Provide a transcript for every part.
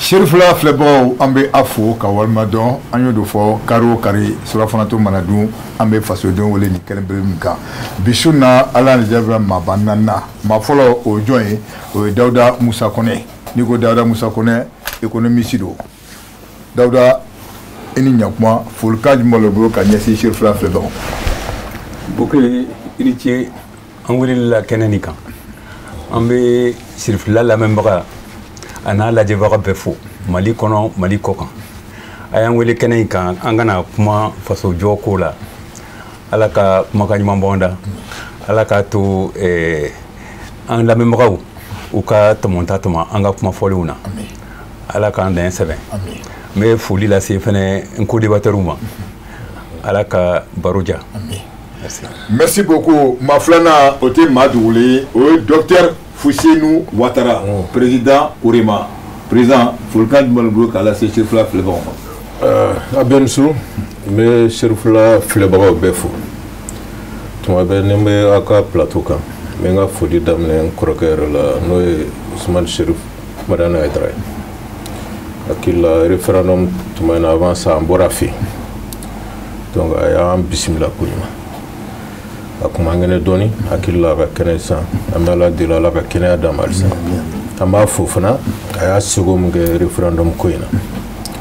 Serifila filɛbagaw, an bɛ a fo ka walima dɔn. An y'o de fɔ, kari o kari, surafanato mana dun, an bɛ fasodenw wele nin kɛnɛ belebele min kan. Bi su na, Ala ni jaabi, maaba naani na, maa fɔlɔ, o ye jɔn ye? O ye Dawuda Musa Kɔnɛ. N'i ko Dawuda Musa Kɔnɛ, économiste don. Dawuda, i ni ɲakuma. Folikan jumɛn b'i bolo ka ɲɛsin Serifila filɛbagaw? Bokele, i ni ce an weleli la kɛnɛ nin kan. An bɛ Sirifila lamɛnbaga a n'a lajɛbaga bɛɛ fo, Mali kɔnɔ, Mali kɔ kan. A y'an wele kɛnɛ in kan, an kana kuma fasojɔ ko la. Ala ka kumakan ɲuman bɔ an da, Ala k'a to an lamɛnbagaw u ka tɔmɔta tɔmɔ an ka kuma fɔlenw na. Ala k'an dan sɛbɛn. N bɛ foli lase fɛnɛ n co-débatteur ma. Ala ka baro ja. Merci. Merci beaucoup. Maa filanan, o tɛ maa dogolen ye, o ye docteur Fusenu Watara, président Orema. Président, folikan jumɛn b'i bolo k'a lase Serifila filɛbagaw ma? A bɛ ni su. N bɛ Serifila filɛbagaw bɛɛ fo. Tuma bɛɛ ni n bɛ aw ka plateau kan, n bɛ n ka foli daminɛ n kɔrɔkɛ yɛrɛ la, n'o ye Usumani Serif Madani Hayidara ye. Hakili la, référendum tuma in na, avant ça, an bɔra fɛ yen, donc a y'an bisimila koɲuman. A kun man kɛnɛ dɔɔni, hakili la a ka kɛnɛ sisan. An bɛ Ala deli, Ala ka kɛnɛya d'a ma halisa. An b'a fo fana, a y'a seko min kɛ référendum ko in na,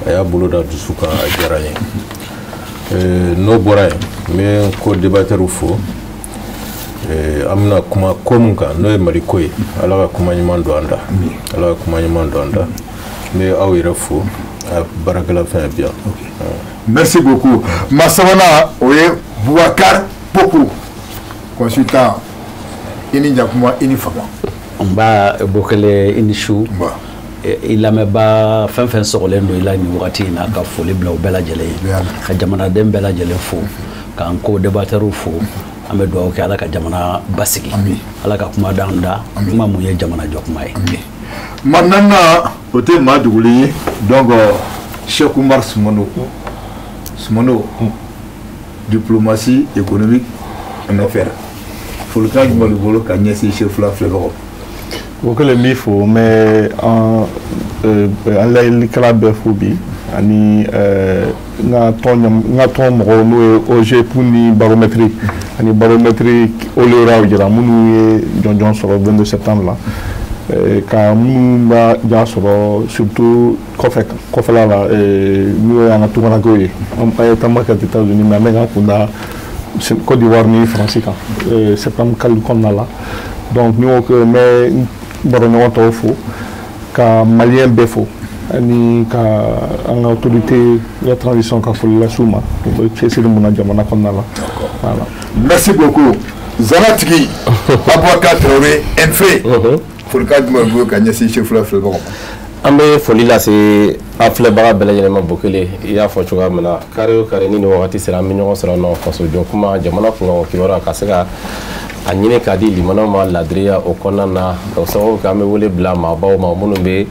a y'a bolo da dusu kan, a diyara n ye. N'o bɔra yen, n bɛ n co-débatteur fo. An bɛna kuma ko min kan, n'o ye Mali ko ye, Ala ka kuma ɲuman don an da, Ala ka kuma ɲuman don an da. N bɛ aw yɛrɛ fo, a baarakɛla fɛn bien. Merci beaucoup. Maa sabanan, o ye Boubacar Pokou, consultant. I ni jakuma, i ni fama. N ba Bokele, i ni su. I lamɛnba fɛn fɛn sɔgɔlen don i la nin wagati in na, ka foli bila u bɛɛ lajɛlen ye, ka jamanaden bɛɛ lajɛlen fo, k'an co-débatteur fo. An bɛ dugawu kɛ, Ala ka jamana basigi, Ala ka kuma d'an da, kuma mun ye jamana jɔ kuma ye. Maa naaninan, o tɛ maa dogolen ye, donc Cheikh Oumar Soumano. Soumano, diplomatie économique en affaires, folikan jumɛn b'i bolo ka ɲɛsin Serifila filɛbagaw? O kɛlen, b'i fo, n bɛ an layɛlikɛla bɛɛ fo bi, ani n ka tɔn mɔgɔw, n'o ye OGEP ni baromètre ani baromètre lauréat jira, minnu ye jɔnjɔn sɔrɔ 22 septembre la, ka minnu b'a ja sɔrɔ, surtout kɔfɛ kɔfɛla la, n'o y'an ka tunkarankew ye. An ye taama kɛ États-Unis, mais an bɛ k'an kun da Côte d'Ivoire ni Faransi kan septembre kalo kɔnɔna la. Donc ni y'o kɛ, n bɛ n baroɲɔgɔn tɔw fo, ka maliyɛn bɛɛ fo, ani ka an ka autorité de la transition ka foli lase u ma, u bɛ cɛsiri mun na jamana kɔnɔna la. Voilà. Merci beaucoup. Zanatigi Aboubacar Traoré Nfe, folikan jumɛn b'i bolo ka ɲɛsin Serifila filɛbagaw ma? An bɛ foli lase an filɛbaga bɛɛ lajɛlen ma. Bokele, i y'a fɔ cogoya min na, kari o kari ni nin wagati sera, an bɛ ɲɔgɔn sɔrɔ nɔ fasojɔ kuma, jamana kunkanko kibaruya, ka se ka a ɲini k'a di limanaw ma ladiriya o kɔnɔna na. O sababu kɛ, an bɛ wele bila maabaw ma minnu bɛ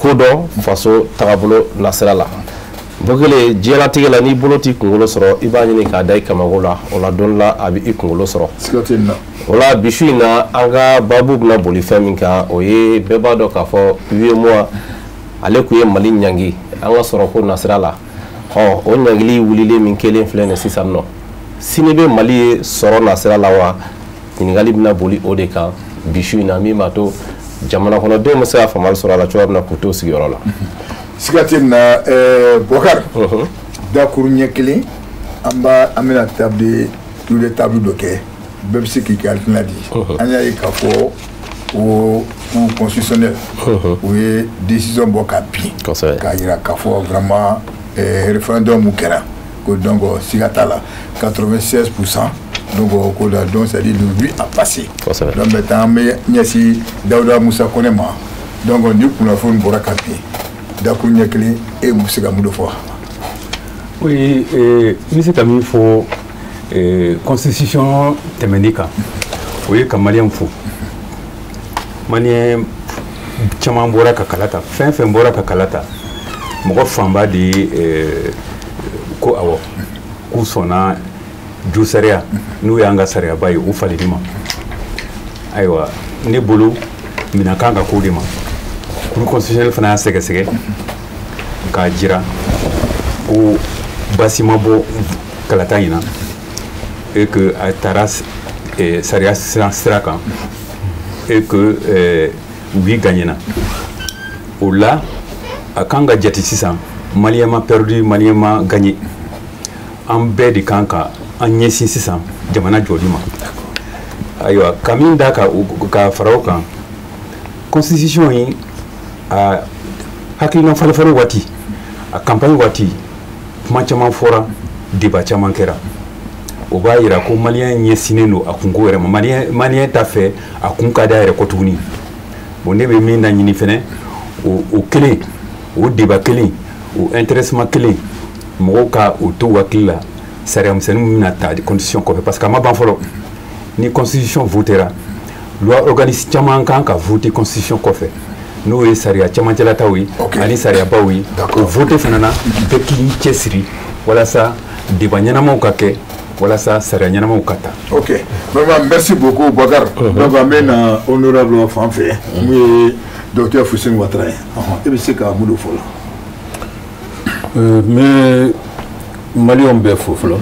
ko dɔn faso tagabolo nasira la. Bokele, diɲɛlatigɛ la, n'i bolo t'i kunkolo sɔrɔ, i b'a ɲini k'a da i kamako la. O la, don la a bɛ i kunkolo sɔrɔ. Siga tɛ nin na. O la, bi su in na, an ka baabu bɛna boli fɛn min kan, o ye bɛɛ b'a dɔn k'a fɔ UEMOA ale tun ye Mali ɲangi an ka sɔrɔ ko nasira la. Ɔ, o ɲangili wulilen min kelen filɛ nin sisan nɔ, sini bɛ Mali ye sɔrɔ nasira la wa? Ɲininkali bɛna boli o de kan bi su in na, min b'a to jamana kɔnɔdenw bɛ se ka faamuyali sɔrɔ a la cogoya min na k'u to sigiyɔrɔ la. Siga tɛ nin na. Bɔkari, dakuru ɲɛ kelen, an b'a an bɛna table tour de table dɔ kɛ, bɛɛ bɛ se k'i ka hakilina di. An y'a ye k'a fɔ o Cour constitutionnelle, o ye décision bɔ ka bin k'a jira k'a fɔ vraiment référendum mun kɛra ko, donc siga t'a la, 96 %, donc ko la, donc c'est à dire le oui a passé. Donc maintenant, an bɛ ɲɛsin Dawuda Musa Kɔnɛ ma. Donc ni kunnafoni bɔra ka bin, dakuru ɲɛ kelen, e bɛ se ka mun de fɔ? Oui, n bɛ se ka min fɔ constitution tɛmɛni kan, o ye ka maliyɛn fo. Maliyɛn caman bɔra ka kala ta, fɛn fɛn bɔra ka kala ta, mɔgɔ fanba de ye ko awɔ, k'u sɔnna jo sariya, n'o y'an ka sariyaba ye, o falenni ma. Ayiwa, ne bolo, minɛn kan ka k'o de ma. Cour constitutionnelle fana y'a sɛgɛsɛgɛ. K'a jira ko baasi ma bɔ kalata in na et que a taara sariya sira kan et que oui gagnera. O la a kan ka jate sisan Malien ma perdu, Malien ma gagné. An bɛɛ de kan ka an ɲɛsin sisan jamana jɔli ma. Ayiwa, ka min da ka fara o kan, constitution in a hakilina falen-falen waati, a campagne waati, kuma caman fɔra, débat caman kɛra. O b'a yira ko Malien ɲɛsinnen don a kunko yɛrɛ ma. Malien t'a fɛ a kun ka d'a yɛrɛ kɔ tuguni. Bon, ne bɛ min laɲini fɛnɛ, o kelen, o débat kelen, o intéressement kelen, mɔgɔw ka o to u hakili la sariya misɛnnin min bɛna ta constitution kɔfɛ, parce que a ma ban fɔlɔ. Ni constitution votera, loi organique caman kan ka voter constitution kɔfɛ, n'o ye sariya camancɛlataw ye ani sariyabaw ye. O vote fana na, bɛɛ k'i cɛsiri walasa débat ɲɛnamaw ka kɛ, walasa sariya ɲɛnamaw ka ta. Ok, vraiment merci beaucoup Boubacar. Donc an bɛ na honorable fan fɛ, mun ye docteur Fousseyni Ouattara ye, e bɛ se ka mun de fɔ la? N bɛ Maliyɛnw bɛɛ fo fɔlɔ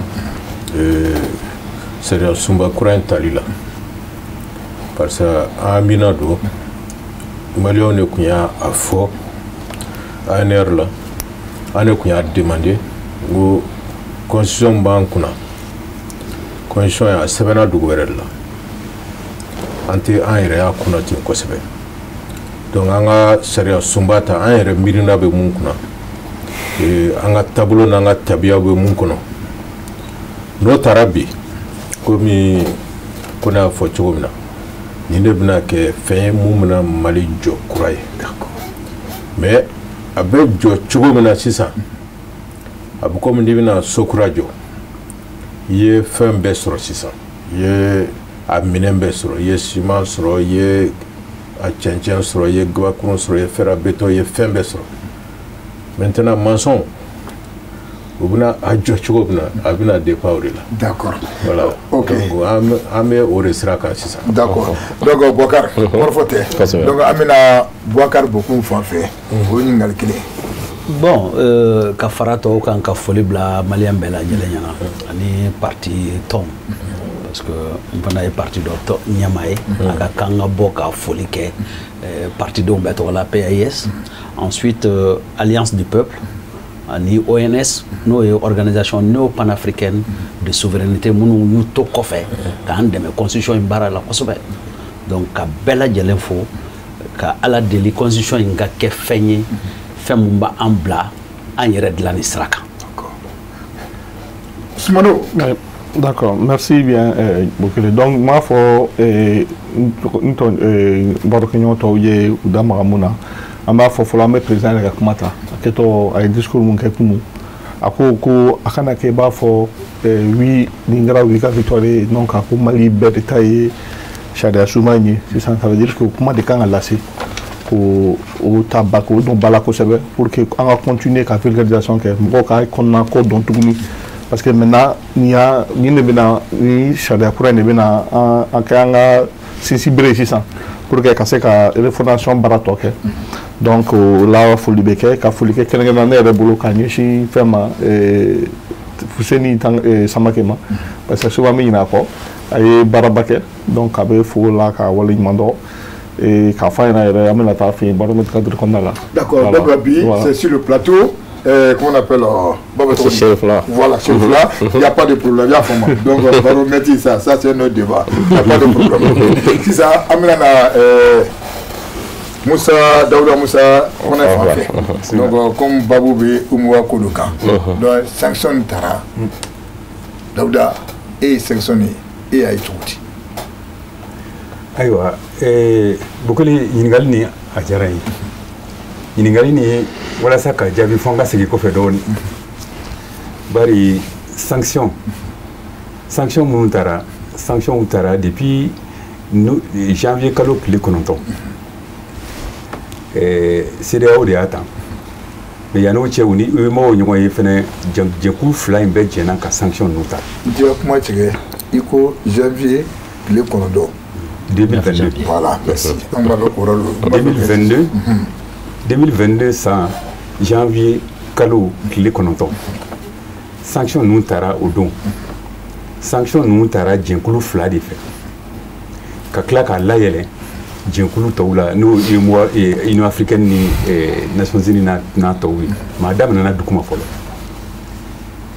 sariya sunba kura in tali la, parce que an amina don Maliyɛnw de tun y'a fɔ ANR la, an de tun y'a demandé n ko constitution b'an kunna, constitution a sɛbɛnna dugu wɛrɛ de la, an tɛ an yɛrɛ y'a kunna ten kosɛbɛ. Donc an ka sariya sunba ta, an yɛrɛ miirina bɛ mun kunna, an ka taabolo n'an ka tabiya bɛ mun kɔnɔ, n'o taara bi, komi ko ne y'a fɔ cogo min na, nin de bɛna kɛ fɛn ye mun bɛna Mali jɔ kura ye. Mais a bɛ jɔ cogo min na sisan, a bɛ komi n'i bɛna so kura jɔ, i ye fɛn bɛɛ sɔrɔ sisan, i ye a minɛn bɛɛ sɔrɔ, i ye siman sɔrɔ, i ye a cɛncɛn sɔrɔ, i ye gabakurun sɔrɔ, i ye fer à béton, i ye fɛn bɛɛ sɔrɔ. Maintenant maçon u bɛna a jɔ cogo min na, a bɛna dépend o de la. D'accord. Voilà. Ok. Donc an bɛ o de sira kan sisan. D'accord. Donc Boubacar, kɔrɔfɔ tɛ. Donc an bɛna Boubacar Bocoum fan fɛ, o ye ɲininkali kelen. Bon, ka fara tɔw kan, ka foli bila Malien bɛɛ lajɛlen ɲɛna ani parti tɔn, parce que n fana ye parti dɔ ɲɛmaa ye, a ka kan ka bɔ ka foli kɛ partidenw bɛɛ tɔgɔ la, PAIS. Ensuite Alliance du Peuple ani ONS, n'o ye organisation néo-panafricaine de souveraineté, minnu y'u to kɔfɛ k'an dɛmɛ constitution in baara la kosɛbɛ. Donc ka bɛɛ lajɛlen fo, ka Ala deli constitution in ka kɛ fɛn ye, fɛn mun b'an bila an yɛrɛ dilanni sira kan. Soumano. D'accord, merci bien Bokele. Donc m'a fɔ n tɔ barokɛɲɔgɔn tɔw ye u da maga mun na, an b'a fɔ fɔlɔ, an bɛ président yɛrɛ ka kuma ta. A kɛtɔ a ye discours mun kɛ kunun, a ko ko a kana kɛ i b'a fɔ oui nin kɛra oui ka victoire ye, donc a ko Mali bɛɛ de ta ye sariya sunba in ye sisan. Ça veut dire que kuma de kan ka lase k'o o ta ba k'o don ba la kosɛbɛ, pour que an ka continuer ka vulgarisation kɛ, mɔgɔw ka kɔnɔna ko dɔn tuguni, parce que maintenant nin y'a nin de bɛna ni sariya kura in de bɛna an kɛ an ka sinsin bere ye sisan, pour que ka se ka refondation baara tɔ kɛ. Donc o la foli bɛ kɛ, ka foli kɛ kɛrɛnkɛrɛnnenya ne yɛrɛ bolo ka ɲɛsin fɛn ma, Fuseni Samake ma, parce que souvent n bɛ ɲinɛ a kɔ, a ye baaraba kɛ. Donc a bɛ fo la ka waleɲuman dɔn k'a fɔ a ɲɛna yɛrɛ, an bɛna taa fɛ yen baromètre cadre kɔnɔna la. D'accord. Donc bi c'est sur le plateau, comment on appelle, Chérif là. Voilà, Chérif là, il n'y a pas de problème, il y a fond. Donc baromètre, ça c'est un autre débat. Il n'y a pas de problème. Si ça, Amina, Moussa, Daouda Moussa, on est français. Donc comme Babou bɛ UEMOA ko dɔ kan. Donc sanction taara. Daouda, e ye sanction ye, e y'a ye cogo di? Ayiwa, Bokele, ɲininkali ni a diyara n ye. Ɲininkali ni walasa ka jaabi, fo an ka segin kɔfɛ dɔɔni. Bari sanction minnu taara, sanction taara depuis janvier kalo tile 9. CEDEAO de y'a ta. Mais yan'o cɛ, u ni UEMOA ɲɔgɔn ye fɛnɛ, jɛkulu fila in bɛɛ jɛnna ka sanction ninnu ta. N tɛ kuma tigɛ, i ko janvier tile 9. 2022. Voilà, merci. An b'a dɔn o yɔrɔ don. 2022, 2022 san janvier kalo tile 9. Sanction ninnu taara o don. Sanction ninnu taara jɛnkulu 2 de fɛ ka tila k'a layɛlɛn jɛnkulu tɔw la, n'o ye Union africaine ni Nations Unies n'a tɔw ye. Mais a daminɛna duguma fɔlɔ.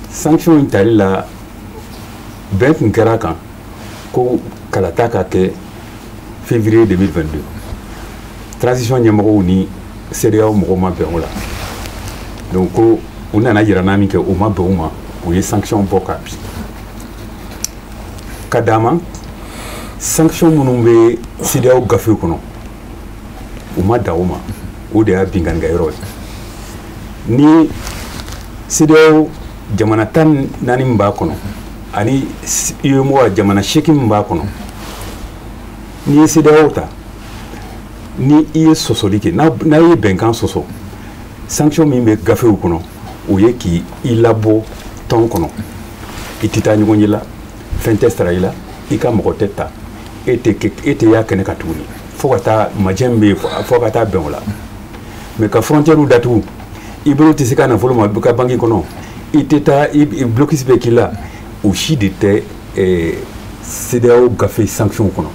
Sanction in tali la, bɛn tun kɛra a kan ko kalata ka kɛ février 2022. Transition ɲɛmɔgɔw ni CEDEAO mɔgɔw ma bɛn o la. Donc ko u nana yira n'a min kɛ, o ma bɛn u ma, u ye sanction bɔ ka bin ka d'a ma. Sanction minnu bɛ CEDEAO gafe kɔnɔ, u ma dan o ma. O de y'a binkannikɛyɔrɔ ye. Ni CEDEAO jamana 14 min b'a kɔnɔ ani UEMOA jamana 8 min b'a kɔnɔ, n'i ye CEDEAO ta, ni i ye sɔsɔli kɛ, n'a ye bɛnkan sɔsɔ, sanction min bɛ gafew kɔnɔ, o ye k'i labɔ tɔn kɔnɔ. I tɛ taa ɲɔgɔn ye la, fɛn tɛ sara i la, i ka mɔgɔ tɛ ta, e tɛ y'a kɛnɛ kan tuguni fo ka taa majɛ min bɛ yen, fo ka taa bɛn o la. Mais ka frontière datugu, i bolo tɛ se ka nafolo ma ka banque kɔnɔ, i tɛ taa, blocus bɛ k'i la, o si de tɛ CEDEAO gafe sanction kɔnɔ.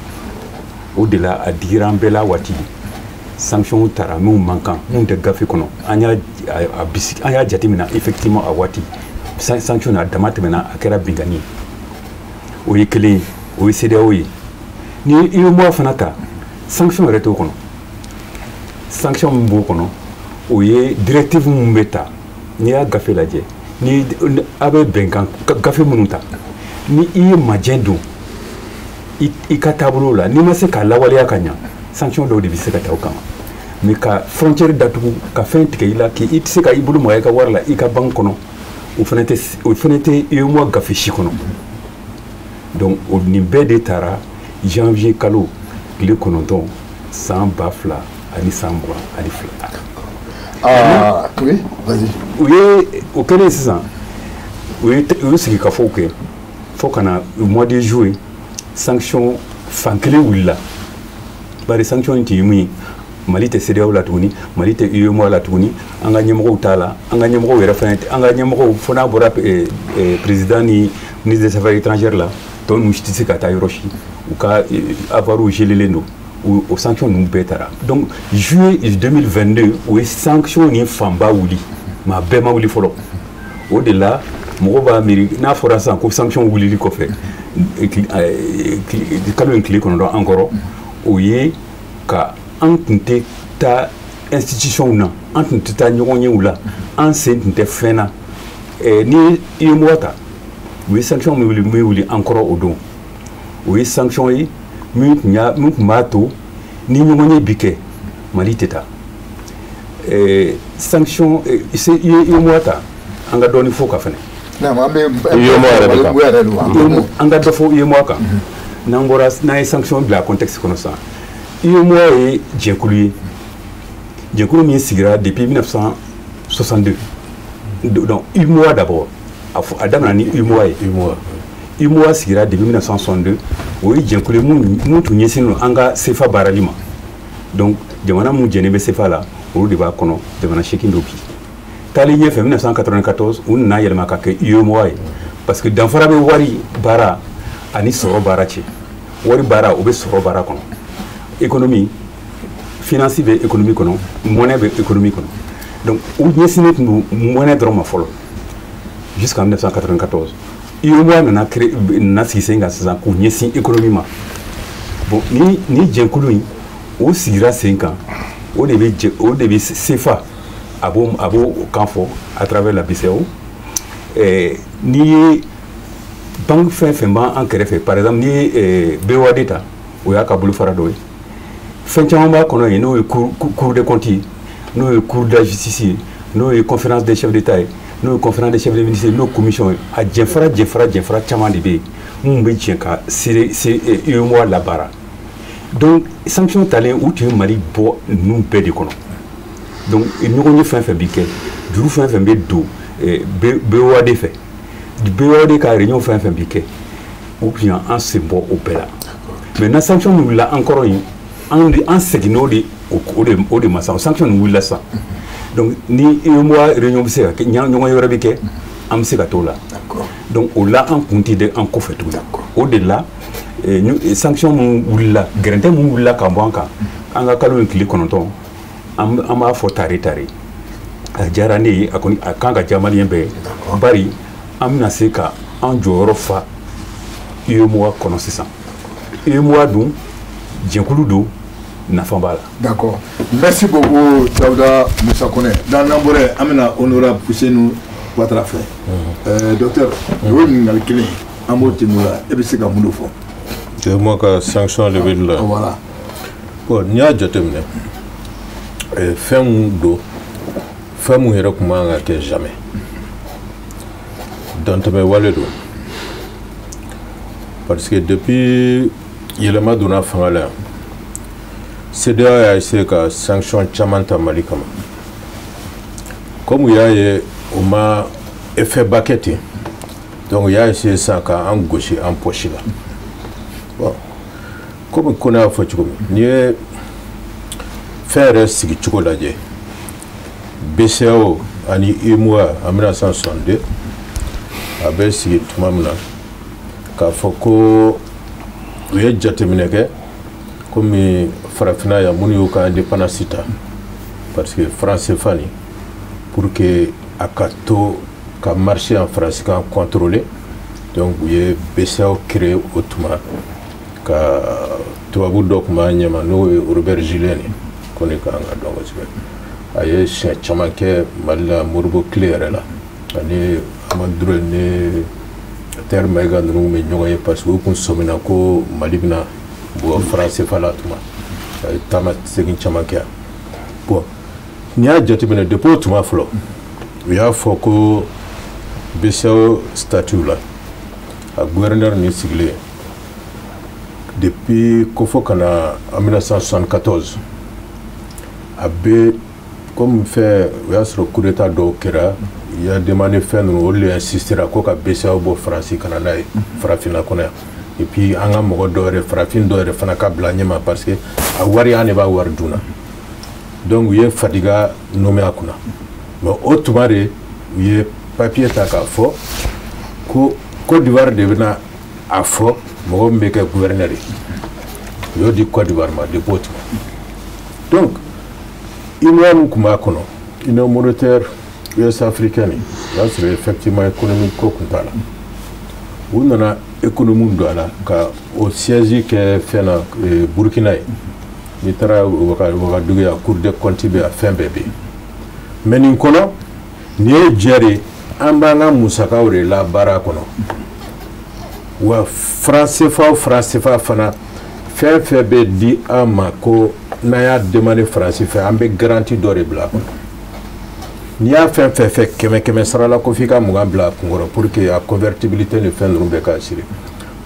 O de la a digira an bɛɛ la waati. Sanction taara minnu man kan, minnu tɛ gafe kɔnɔ, an y'a bisigi, an y'a jateminɛ effectivement a waati sanction a dama tɛmɛna, a kɛra binkanni ye. O ye kelen ye, o ye CEDEAO ye. Ni UEMOA fana ta, sanction yɛrɛ t'o kɔnɔ. Sanction min b'o kɔnɔ, o ye directive min bɛ ta. N'i y'a gafe lajɛ, ni a bɛ bɛnkan gafe minnu ta, ni i ye majɛ don i ka taabolo la, n'i ma se k'a lawaleya ka ɲa, sanction dɔw de bɛ se ka ta o kama. Mais ka frontière datugu, ka fɛn tigɛ i la, k'i tɛ se ka i bolo maga i ka wari la i ka banque kɔnɔ, o fana tɛ UEMOA gafe si kɔnɔ. Donc o nin bɛɛ de taara janvier kalo tile 9 san 2022. Ah oui, vas-y. U ye o kɛlen sisan, u ye sigikafɔw kɛ fo ka na mois de juillet, sanction fan kelen wulila. Bari sanction in tun ye mun ye? Mali tɛ CEDEAO la tuguni, Mali tɛ UEMOA la tuguni, an ka ɲɛmɔgɔw t'a la, an ka ɲɛmɔgɔw yɛrɛ fana, an ka ɲɛmɔgɔw fo n'a bɔra président ni ministre des affaires étrangères la, tɔ ninnu si tɛ se ka taa yɔrɔ si, u ka avoirs gelelen don. O sanction ninnu bɛɛ taara. Donc juillet 2022, o ye sanction ni fanba wuli, mais a bɛɛ ma wuli fɔlɔ. O de la mɔgɔw b'a miiri n'a fɔra sisan ko sanction wulili kɔfɛ kalo in tile 9 an kɔrɔ, o ye ka an tun tɛ taa institution na, an tun tɛ taa ɲɔgɔn yew la, an sen tun tɛ fɛn na. Ni UEMOA ta, u ye sanction min wuli an kɔrɔ o don, o ye sanction ye min tun b'a to ni ɲɔgɔn ye bi kɛ, Mali tɛ taa. Sanction UEMOA ta, an ka dɔɔni fɔ ka fɛnɛ. An ka dɔ fɔ UEMOA kan. N'an bɔra, n'an ye sanction bila contexte kɔnɔ sisan, UEMOA ye jɛkulu ye, jɛkulu min sigira depuis 1962. Donc UMOA d'abord, a daminɛ ni UMOA ye. UMOA sigira depuis 1962. O ye jɛkulu ye mun tun ɲɛsinnen don an ka CFA baarali ma. Donc jamana mun jɛnnen bɛ CFA la, olu de b'a kɔnɔ, jamana 8 don bi. Taalen ɲɛfɛ 1994, u nana yɛlɛma ka kɛ UEMOA ye, parce que danfara bɛ wari baara ani sɔrɔ baara cɛ. Wari baara, o bɛ sɔrɔ baara kɔnɔ. Économie, finance bɛ économie kɔnɔ, monnaie bɛ économie kɔnɔ. Donc u ɲɛsinnen tun don monnaie dɔrɔn ma fɔlɔ jusqu'en 1994. UEMOA nana sigi sen kan sisan k'u ɲɛsin économie ma. Bon, ni jɛnkulu in o sigira sen kan, o de bɛ CFA, a b'o kan fɔ à travers la BCEAO. N'i ye banque fɛn fɛn b'an kɛrɛfɛ, par exemple n'i ye BOAD ta, o y'a ka bolofara dɔ ye. Fɛn caman b'a kɔnɔ yen, n'o ye cour des comptes ye, n'o ye cour de la justice ye, n'o ye conférence des chefs d'État ye, n'o ye conférence des chefs de ministres ye, n'o ye commission ye. A jɛfara caman de bɛ yen minnu bɛ jɛ ka UEMOA labaara. Donc sanction talen, u tun ye Mali bɔ ninnu bɛɛ de kɔnɔ. Donc ɲɔgɔn ye fɛn fɛn bi kɛ, juru fɛn fɛn bɛ don BOAD fɛ, BOAD ka réunion fɛn fɛn bi kɛ, u tun y'an sen bɔ o bɛɛ la. Mais na sanction min wulila an kɔrɔ yen, an seginn'o de o de ma sisan, o sanction ninnu wulila sisan. Donc ni UEMOA réunion bɛ se ka kɛ, ɲɔgɔn wɛrɛ bɛ kɛ, an bɛ se ka t'o la. Donc o la an kun tɛ de an kɔfɛ tuguni. O de la sanction mun wulila, gɛrɛntɛ mun wulila ka bɔ an kan, an ka kalo in tile 9, an b'a fɔ tare tare. A diyara ne ye, a kɔni a kan ka diya maliyɛn bɛɛ ye. Bari an bɛna se ka an jɔyɔrɔ fa UEMOA kɔnɔ sisan. UEMOA dun jɛkulu don, nafa b'a la. D'accord. Merci beaucoup Daouda Moussa Kone. Dans n'an bɔra yen, an bɛna honorable Ousseynou Ouattara fɛ. Docteur, o ye ɲininkali kelen ye, an b'o tɛmɛ o la, e bɛ se ka mun de fɔ? UEMOA ka sanction levée la. Voilà. Bon, n'i y'a jateminɛ, fɛn mun don, fɛn mun yɛrɛ tun man kan ka kɛ jamais. Dantɛmɛ wale don. Parce que depuis yɛlɛma donna fanga la yan, CEDEAO y'a essayé ka sanction caman ta Mali kama. Comme u y'a ye o ma effet ba kɛ ten, donc u y'a essayé sisan k'an gosi an poche la. Bon, comme Kone y'a fɔ cogo min, n'i ye fɛn yɛrɛ sigi cogo lajɛ, BCEAO ani UEMOA en 1962 a bɛ sigi tuma min na, k'a fɔ ko u ye jateminɛ kɛ komi farafinna yan minnu y'u ka indépendance ta, parce que franc CFA nin, pour que a ka to ka marché en France kan contrôler, donc u ye BCEAO créé o tuma, ka tubabu dɔ tun b'a ɲɛma n'o ye Robert Julien ye, ko ne kan ka dɔn kosɛbɛ. A ye siɲɛ caman kɛ Mali la, Modibo tile yɛrɛ la, ani Amadu Ture ni Tɛri Mayiga ninnu bɛ ɲɔgɔn ye, parce que u kun sɔmina ko Mali bɛna bɔ franc CFA la tuma, a ye taama segin caman kɛ yan. Bon, n'i y'a jateminɛ depuis o tuma fɔlɔ, u y'a fɔ ko BCEAO statut la, a gouverneur nin sigilen depuis ko fo ka na en 1974, a bɛ comme fɛn o y'a sɔrɔ coup d'état dɔw kɛra, il y a demandé fɛn ninnu, olu de insistera ko ka BCEAO bɔ Faransi ka na n'a ye farafinna kɔnɔ yan, et puis an ka mɔgɔ dɔw yɛrɛ, farafin dɔw yɛrɛ fana ka bila ɲɛma, parce que a wari an de b'a wari dun na. Donc u ye Fadiga nommé a kunna, mais o tuma de u ye papier ta k'a fɔ ko Côte d'Ivoire de bɛna a fɔ mɔgɔ min bɛ kɛ gouverneur ye, u y'o di Côte d'Ivoire ma depuis o tuma. Donc UEMOA min tun b'a kɔnɔ, Union monétaire ouest africaine, o y'a sɔrɔ effectivement économie ko tun t'a la. U nana économie don a la ka o siège kɛ fɛn na Burkina ye. N'i taara Wagadugu yan, Cour des comptes bɛ yan, fɛn bɛɛ bɛ yen. Mais nin kɔnɔ, nin ye jɛ de, an b'an ka musakaw de la baara kɔnɔ. Wa franc CFA o franc CFA fana, fɛn fɛn bɛ di an ma ko n'an y'a demandé Faransi fɛ, an bɛ garantie dɔ de bila a kɔnɔ. N'i y'a fɛn fɛn fɛ 100 100 sara la, ko f'i ka 20 bila a kunkɔrɔ pour que a convertibilité ni fɛn ninnu bɛɛ ka assurer.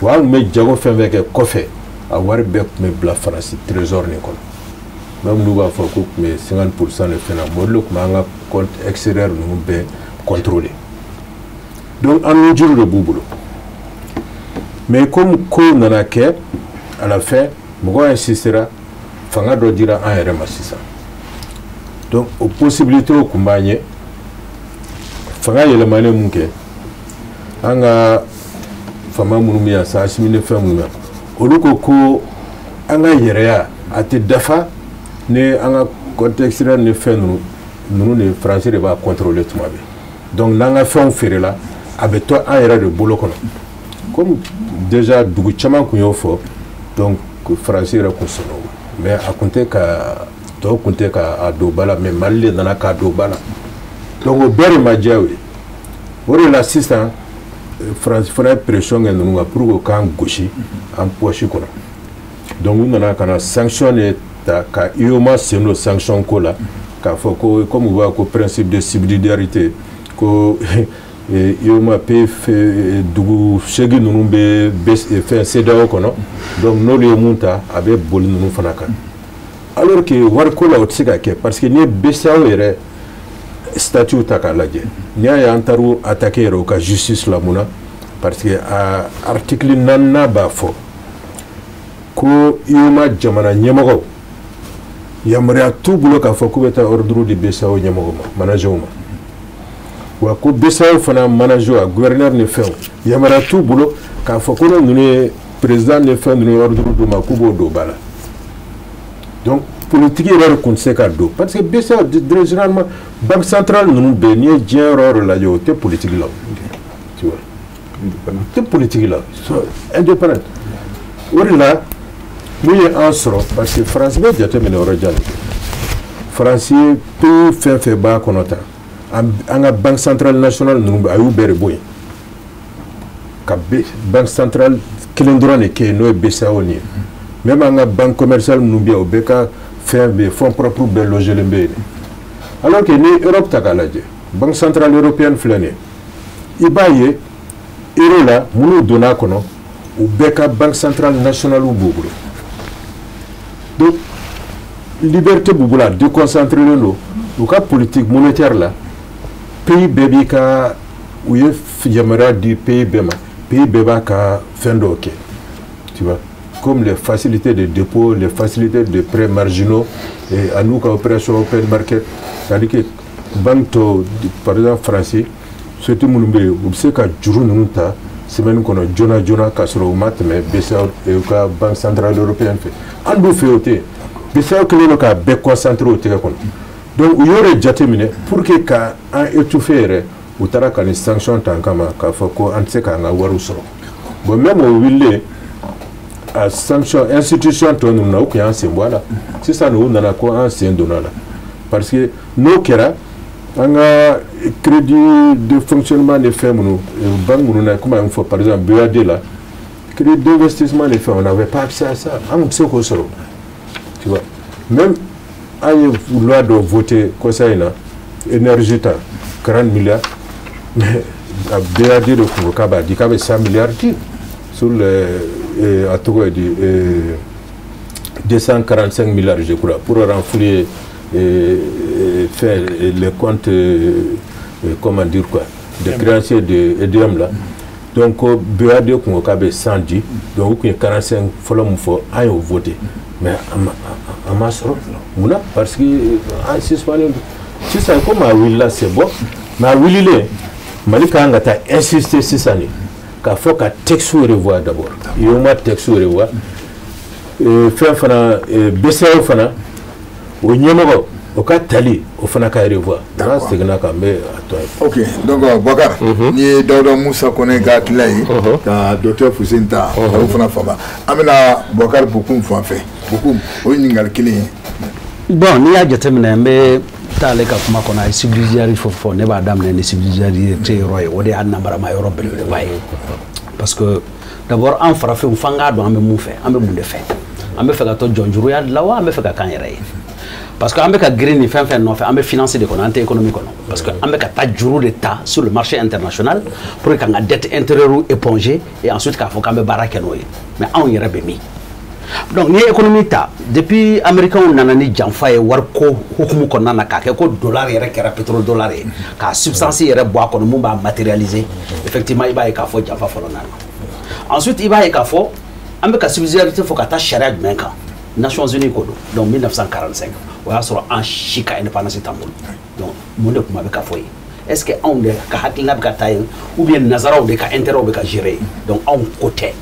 Wa an tun bɛ jago fɛn fɛn kɛ kɔfɛ, a wari bɛɛ tun bɛ bila Faransi trésor nin kɔnɔ. Même n'u b'a fɔ k'u tun bɛ 50% de fɛn na, mais olu de tun b'an ka compte extérieur ninnu bɛɛ contrôler. Donc an nujuru de b'u bolo. Mais comme ko nana kɛ, à la fin mɔgɔw insistera, fanga dɔ dira an yɛrɛ ma sisan. Donc o possibilité tun b'an ye. Fanga yɛlɛmanen mun kɛ, an ka faama minnu bɛ yan sa, Asimi ni fɛn minnu bɛ yan, olu ko ko an ka yɛrɛya a tɛ dafa ni an ka compte extérieur ni fɛn ninnu de Faransi de b'a contrôler tuma bɛɛ. Donc n'an ka fɛnw feerela, a bɛ to an yɛrɛ de bolo kɔnɔ. Comme déjà dugu caman tun y'o fɔ, donc Faransi yɛrɛ kun sɔnna o ma. Mais a kun tɛ ka tɔw kun tɛ k'a don ba la, mais Mali de nana k'a don ba la. Donc o bɛɛ de ma diya u ye. O de la sisan Faransi fana ye pression kɛ ninnu kan pour que u k'an gosi an poche kɔnɔ. Donc u nana ka na sanction de ta ka UEMOA sen don sanction ko la, k'a fɔ ko comme u b'a ko principe de subsidiarité, ko UEMOA pays dugu 8 ninnu bɛ fɛn CEDEAO kɔnɔ, donc n'olu ye mun ta, a bɛ boli ninnu fana kan. Alors que wariko la o tɛ se ka kɛ, parce que n'i ye BCEAO yɛrɛ statut ta k'a lajɛ, n'i y'a ye an taar'u attaquer yɛrɛ u ka justice la mun na, parce que a article 4nan b'a fɔ ko UEMOA jamana ɲɛmɔgɔw Yamaruya t'u bolo k'a fɔ k'u bɛ taa ordre di BCEAO ɲɛmɔgɔ ma, manager ma. Wa ko BCEAO fana manager, a gouverneur ni fɛnw, yamaruya t'u bolo k'a fɔ ko ninnu ye président ni fɛn ninnu ye ordre d'u ma k'u b'o don ba la. Donc politique yɛrɛ de tun tɛ se ka don, parce que BCEAO, généralement banque centrale ninnu bɛɛ, n'i ye diɲɛ yɔrɔ o yɔrɔ lajɛ, o tɛ politique la, tu vois, o tɛ politique la, indépendant. O de la mun ye an sɔrɔ, parce que France bɛ jateminɛ yɔrɔ jan de. France ye pays fɛn fɛn b'a kɔnɔ tan, an ka banque centrale nationale ninnu, a y'u bɛɛ de bɔ yen ka banque centrale kelen dɔrɔn de kɛ yen, n'o ye BCEAO nin ye. Même an ka banque commerciale minnu bɛ yen, o bɛɛ ka fɛn bɛ yen, fonds propres bɛɛ logelen bɛ yen. Alors que ni Europe ta k'a lajɛ, banque centrale européenne filɛ nin ye, i b'a ye euro la minnu donna a kɔnɔ, u bɛɛ ka banque centrale nationale b'u bolo. Donc liberté b'u bolo, a déconcentré don u ka politique monétaire la. Pays bɛɛ b'i ka, u ye yamaruya di pays bɛɛ ma, pays bɛɛ b'a ka fɛn dɔw kɛ, tu vois, comme les facilités de dépôt, les facilités de prêts marginaux et à nous ka opération open market, c'est-à-dire que banque tɔw, par exemple français, société minnu bɛ yen, u bɛ se ka juru ninnu ta semaine kɔnɔ joona joona k'a sɔrɔ u ma tɛmɛ BCEAO u ka banque centrale européenne fɛ. An dun fɛ yen, o tɛ yen. BCEAO kɛlen don k'a bɛɛ concentré o tɛgɛ kɔnɔ. Donc u y'o de jateminɛ pour que ka an étouffer yɛrɛ, u taara ka nin sanction ta an kama k'a fɔ ko an tɛ se k'an ka wariw sɔrɔ. Bon, même o wulilen, a sanction institution tɔ ninnu na, u tun y'an sen bɔ a la. Sisan u nana ko an sen donna a la, parce que n'o kɛra, an ka crédit de fonctionnement ni fɛn minnu, banque minnu na, komi an fɔ par exemple BAD la, crédit d'investissement ni fɛn, on n'avait pas accès à ça, an tun tɛ se k'o sɔrɔ, tu vois. Même an ye loi dɔ voté kɔsa in na, énergie ta 40 milliards, mais a BAD de kun ko k'a b'a di, k'a bɛ 100 milliards di sur les, a tɔgɔ ye di, 245 milliards je crois, pour renflouer faire les comptes, comment dire quoi, des créanciers de EDM là. Donc BAD kun ko k'a bɛ 100 di, donc u kun ye 45 fɔlɔ mun fɔ, an y'o voté, mais an ma sɔrɔ. Munna? Parce que an suspendu sisan. Comme a wulila, c'est bon, mais a wulilen, Mali ka kan ka taa insister sisan de k'a fɔ ka texte revoir d'abord, UEMOA texte revoir, fɛn fana BCEAO fana, o ɲɛmɔgɔ o ka tali, o fana ka revoir. N'an seginna kan, n bɛ a tɔ ye. Ok, donc Boubacar, n'i ye Dawuda Musa Kɔnɛ ka hakilila ye ka docteur Fuseni ta, olu fana fama, an bɛna Boubacar Bocoum fan fɛ. Bocoum, o ye ɲininkali kelen ye. Bon, n'i y'a jateminɛ, n bɛ taa ale ka kuma kɔnɔ, a ye subsidiarité fɔ. Ne b'a daminɛ ni subsidiarité yɔrɔ ye, o de y'a namarama yɔrɔ belebeleba ye, parce que d'abord an farafinw, f'an k'a dɔn an bɛ mun fɛ, an bɛ mun de fɛ. An bɛ fɛ ka to jɔnjuruya de la wa, an bɛ fɛ ka k'an yɛrɛ ye? Parce que an bɛ ka girin nin fɛn fɛn nɔfɛ, an bɛ finance de kɔnɔ, an tɛ économie kɔnɔ, parce que an bɛ ka taa juru de ta sur le marché international pour que k'an ka dette intérieure éponger et ensuite k'a fɔ k'an bɛ baara kɛ n'o ye. Mais anw yɛrɛ bɛ min? Donc n'i ye économie ta, depuis américains nana ni janfa ye wariko hukumu kɔnɔna na, k'a kɛ ko dollar yɛrɛ kɛra pétrole dollar ye, k'a substance yɛrɛ bɔ a kɔnɔ mun b'a matérialiser, effectivement i b'a ye k'a fɔ janfa fɔlɔ nana. Ensuite i b'a ye k'a fɔ an bɛ ka subsidiarité fɔ ka taa sariya jumɛn kan? Nations Unies ko don. Donc 1945, o y'a sɔrɔ an si ka indépendance t'an bolo. Donc mun de kuma bɛ ka fɔ yen? Est ce que anw de ka hakilina bɛ ka taa yen, ou bien nazaraw de ka intérêt bɛ ka gérer yen? Donc anw ko tɛ,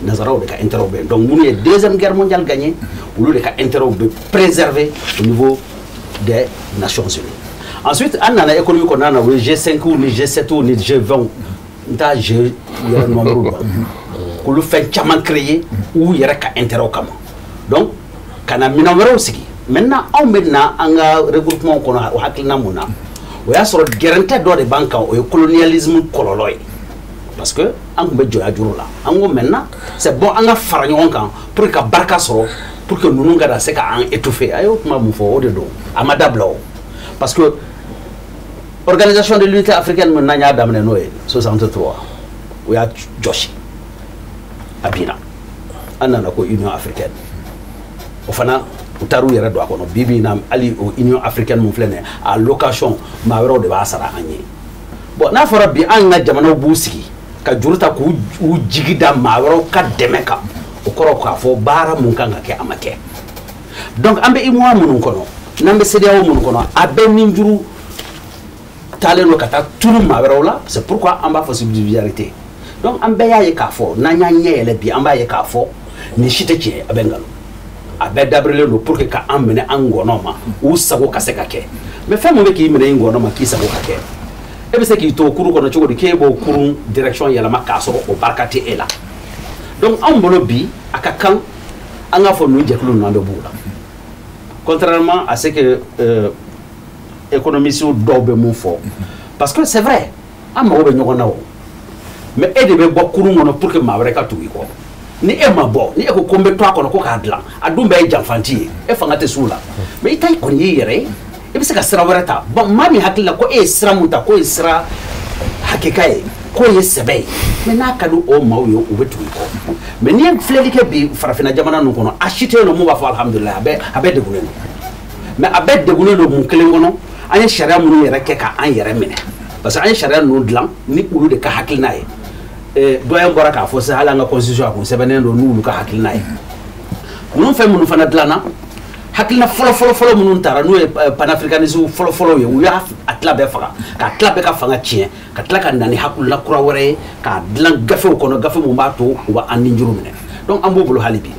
nazaraw de ka intérêt bɛ yen. Donc minnu ye deuxième guerre mondiale gagné, olu de ka intérêt bɛ préserver au niveau des Nations Unies. Ensuite an nana économie kɔnɔna na, o ye G5 ni G7 ni G20, n t'a G yɛrɛ nombre dɔn, k'olu fɛn caman créer u yɛrɛ ka intérêt kama. Donc ka na minɛn wɛrɛw sigi. Maintenant anw bɛ na an ka regroupement kɔnɔ, o hakilina mun na? O y'a sɔrɔ gɛrɛntɛ dɔ de b'an kan, o ye colonialisme kɔlɔlɔ ye, parce que an tun bɛ jɔnya juru la. An ko maintenant c'est bon, an ka fara ɲɔgɔn kan pour que ka barika sɔrɔ, pour que ninnu ka na se ka an étouffer. A y'o kuma mun fɔ, o de don, a ma dabila o, parce que organisation de l'unité africaine min n'an y'a daminɛ n'o ye 63, o y'a jɔsi, a binna. An nana ko Union africaine, o fana u taar'u yɛrɛ don a kɔnɔ. Bi bi in na, hali o Union africaine mun filɛ nin ye, a location, maa wɛrɛw de b'a sara an ye. Bon, n'a fɔra bi an ka jamanaw b'u sigi ka juru ta k'u jigi da maa wɛrɛw ka dɛmɛ kan, o kɔrɔ k'a fɔ baara mun kan ka kɛ, a ma kɛ. Donc an bɛ UEMOA minnu kɔnɔ, n'an bɛ CEDEAO minnu kɔnɔ, a bɛɛ ninjuru taalen don ka taa turu maa wɛrɛw la. C'est pourquoi an b'a fɔ subsidiarité. Donc an bɛɛ y'a ye k'a fɔ, n'an y'an ɲɛ yɛlɛ bi, an b'a ye k'a fɔ nin si tɛ tiɲɛ, a bɛ nkalon, a bɛɛ dabirilen don pour que ka an minɛ an ngɔnɔ ma, u sago ka se ka kɛ. Mais fɛn mun bɛ k'i minɛ i ngɔnɔ ma k'i sago ka kɛ, e bɛ se k'i to kurun kɔnɔ cogo di k'e b'o kurun direction yɛlɛma k'a sɔrɔ o barika tɛ e la? Donc anw bolo bi, a ka kan an k'a fɔ ninnu jɛkulu ninnu, an bɛ b'u la, contrairement à ce que économistes dɔw bɛ mun fɔ. Parce que c'est vrai, an mago bɛ ɲɔgɔn na o, mais e de bɛ bɔ kurun kɔnɔ pour que maa wɛrɛ ka tugu i kɔ. Ni e ma bɔ, ni e ko ko n bɛ to a kɔnɔ ko k'a dilan, a dun bɛɛ ye janfanti ye, e fanga tɛ s'u la. Mais i ta kɔni y'i yɛrɛ ye, i bɛ se ka sira wɛrɛ ta. Bon, maa min hakili la ko e ye sira mun ta, k'o ye sira hakika ye, k'o ye sɛbɛ ye, mais n'a ka di o maaw ye, u bɛ tugu i kɔ. Mais n'i ye filɛli kɛ bi farafinna jamana ninnu kɔnɔ, a si tɛ yen nɔ mun b'a fɔ alhamdulilayi. A bɛɛ degunnen don. Mais a bɛɛ degunnen don mun kelen kɔnɔ? An ye sariya minnu yɛrɛ kɛ ka an yɛrɛ minɛ, parce que an ye sariya ninnu dilan ni olu de ka hakilina ye. Doyen bɔra k'a fɔ sisan, hali an ka constitution a kun sɛbɛnnen don n'olu ka hakilina ye. Ninnu fɛn minnu fana dilanna, hakilina fɔlɔ fɔlɔ fɔlɔ minnu taara, n'o ye panafricanisme fɔlɔ fɔlɔw ye, u y'a a tila bɛɛ faga, k'a tila bɛɛ ka fanga tiɲɛ, ka tila ka na ni hakilina kura wɛrɛ ye k'a dilan gafew kɔnɔ, gafe mun b'a to u b'an ninjuru minɛ. Donc an b'o bolo hali bi.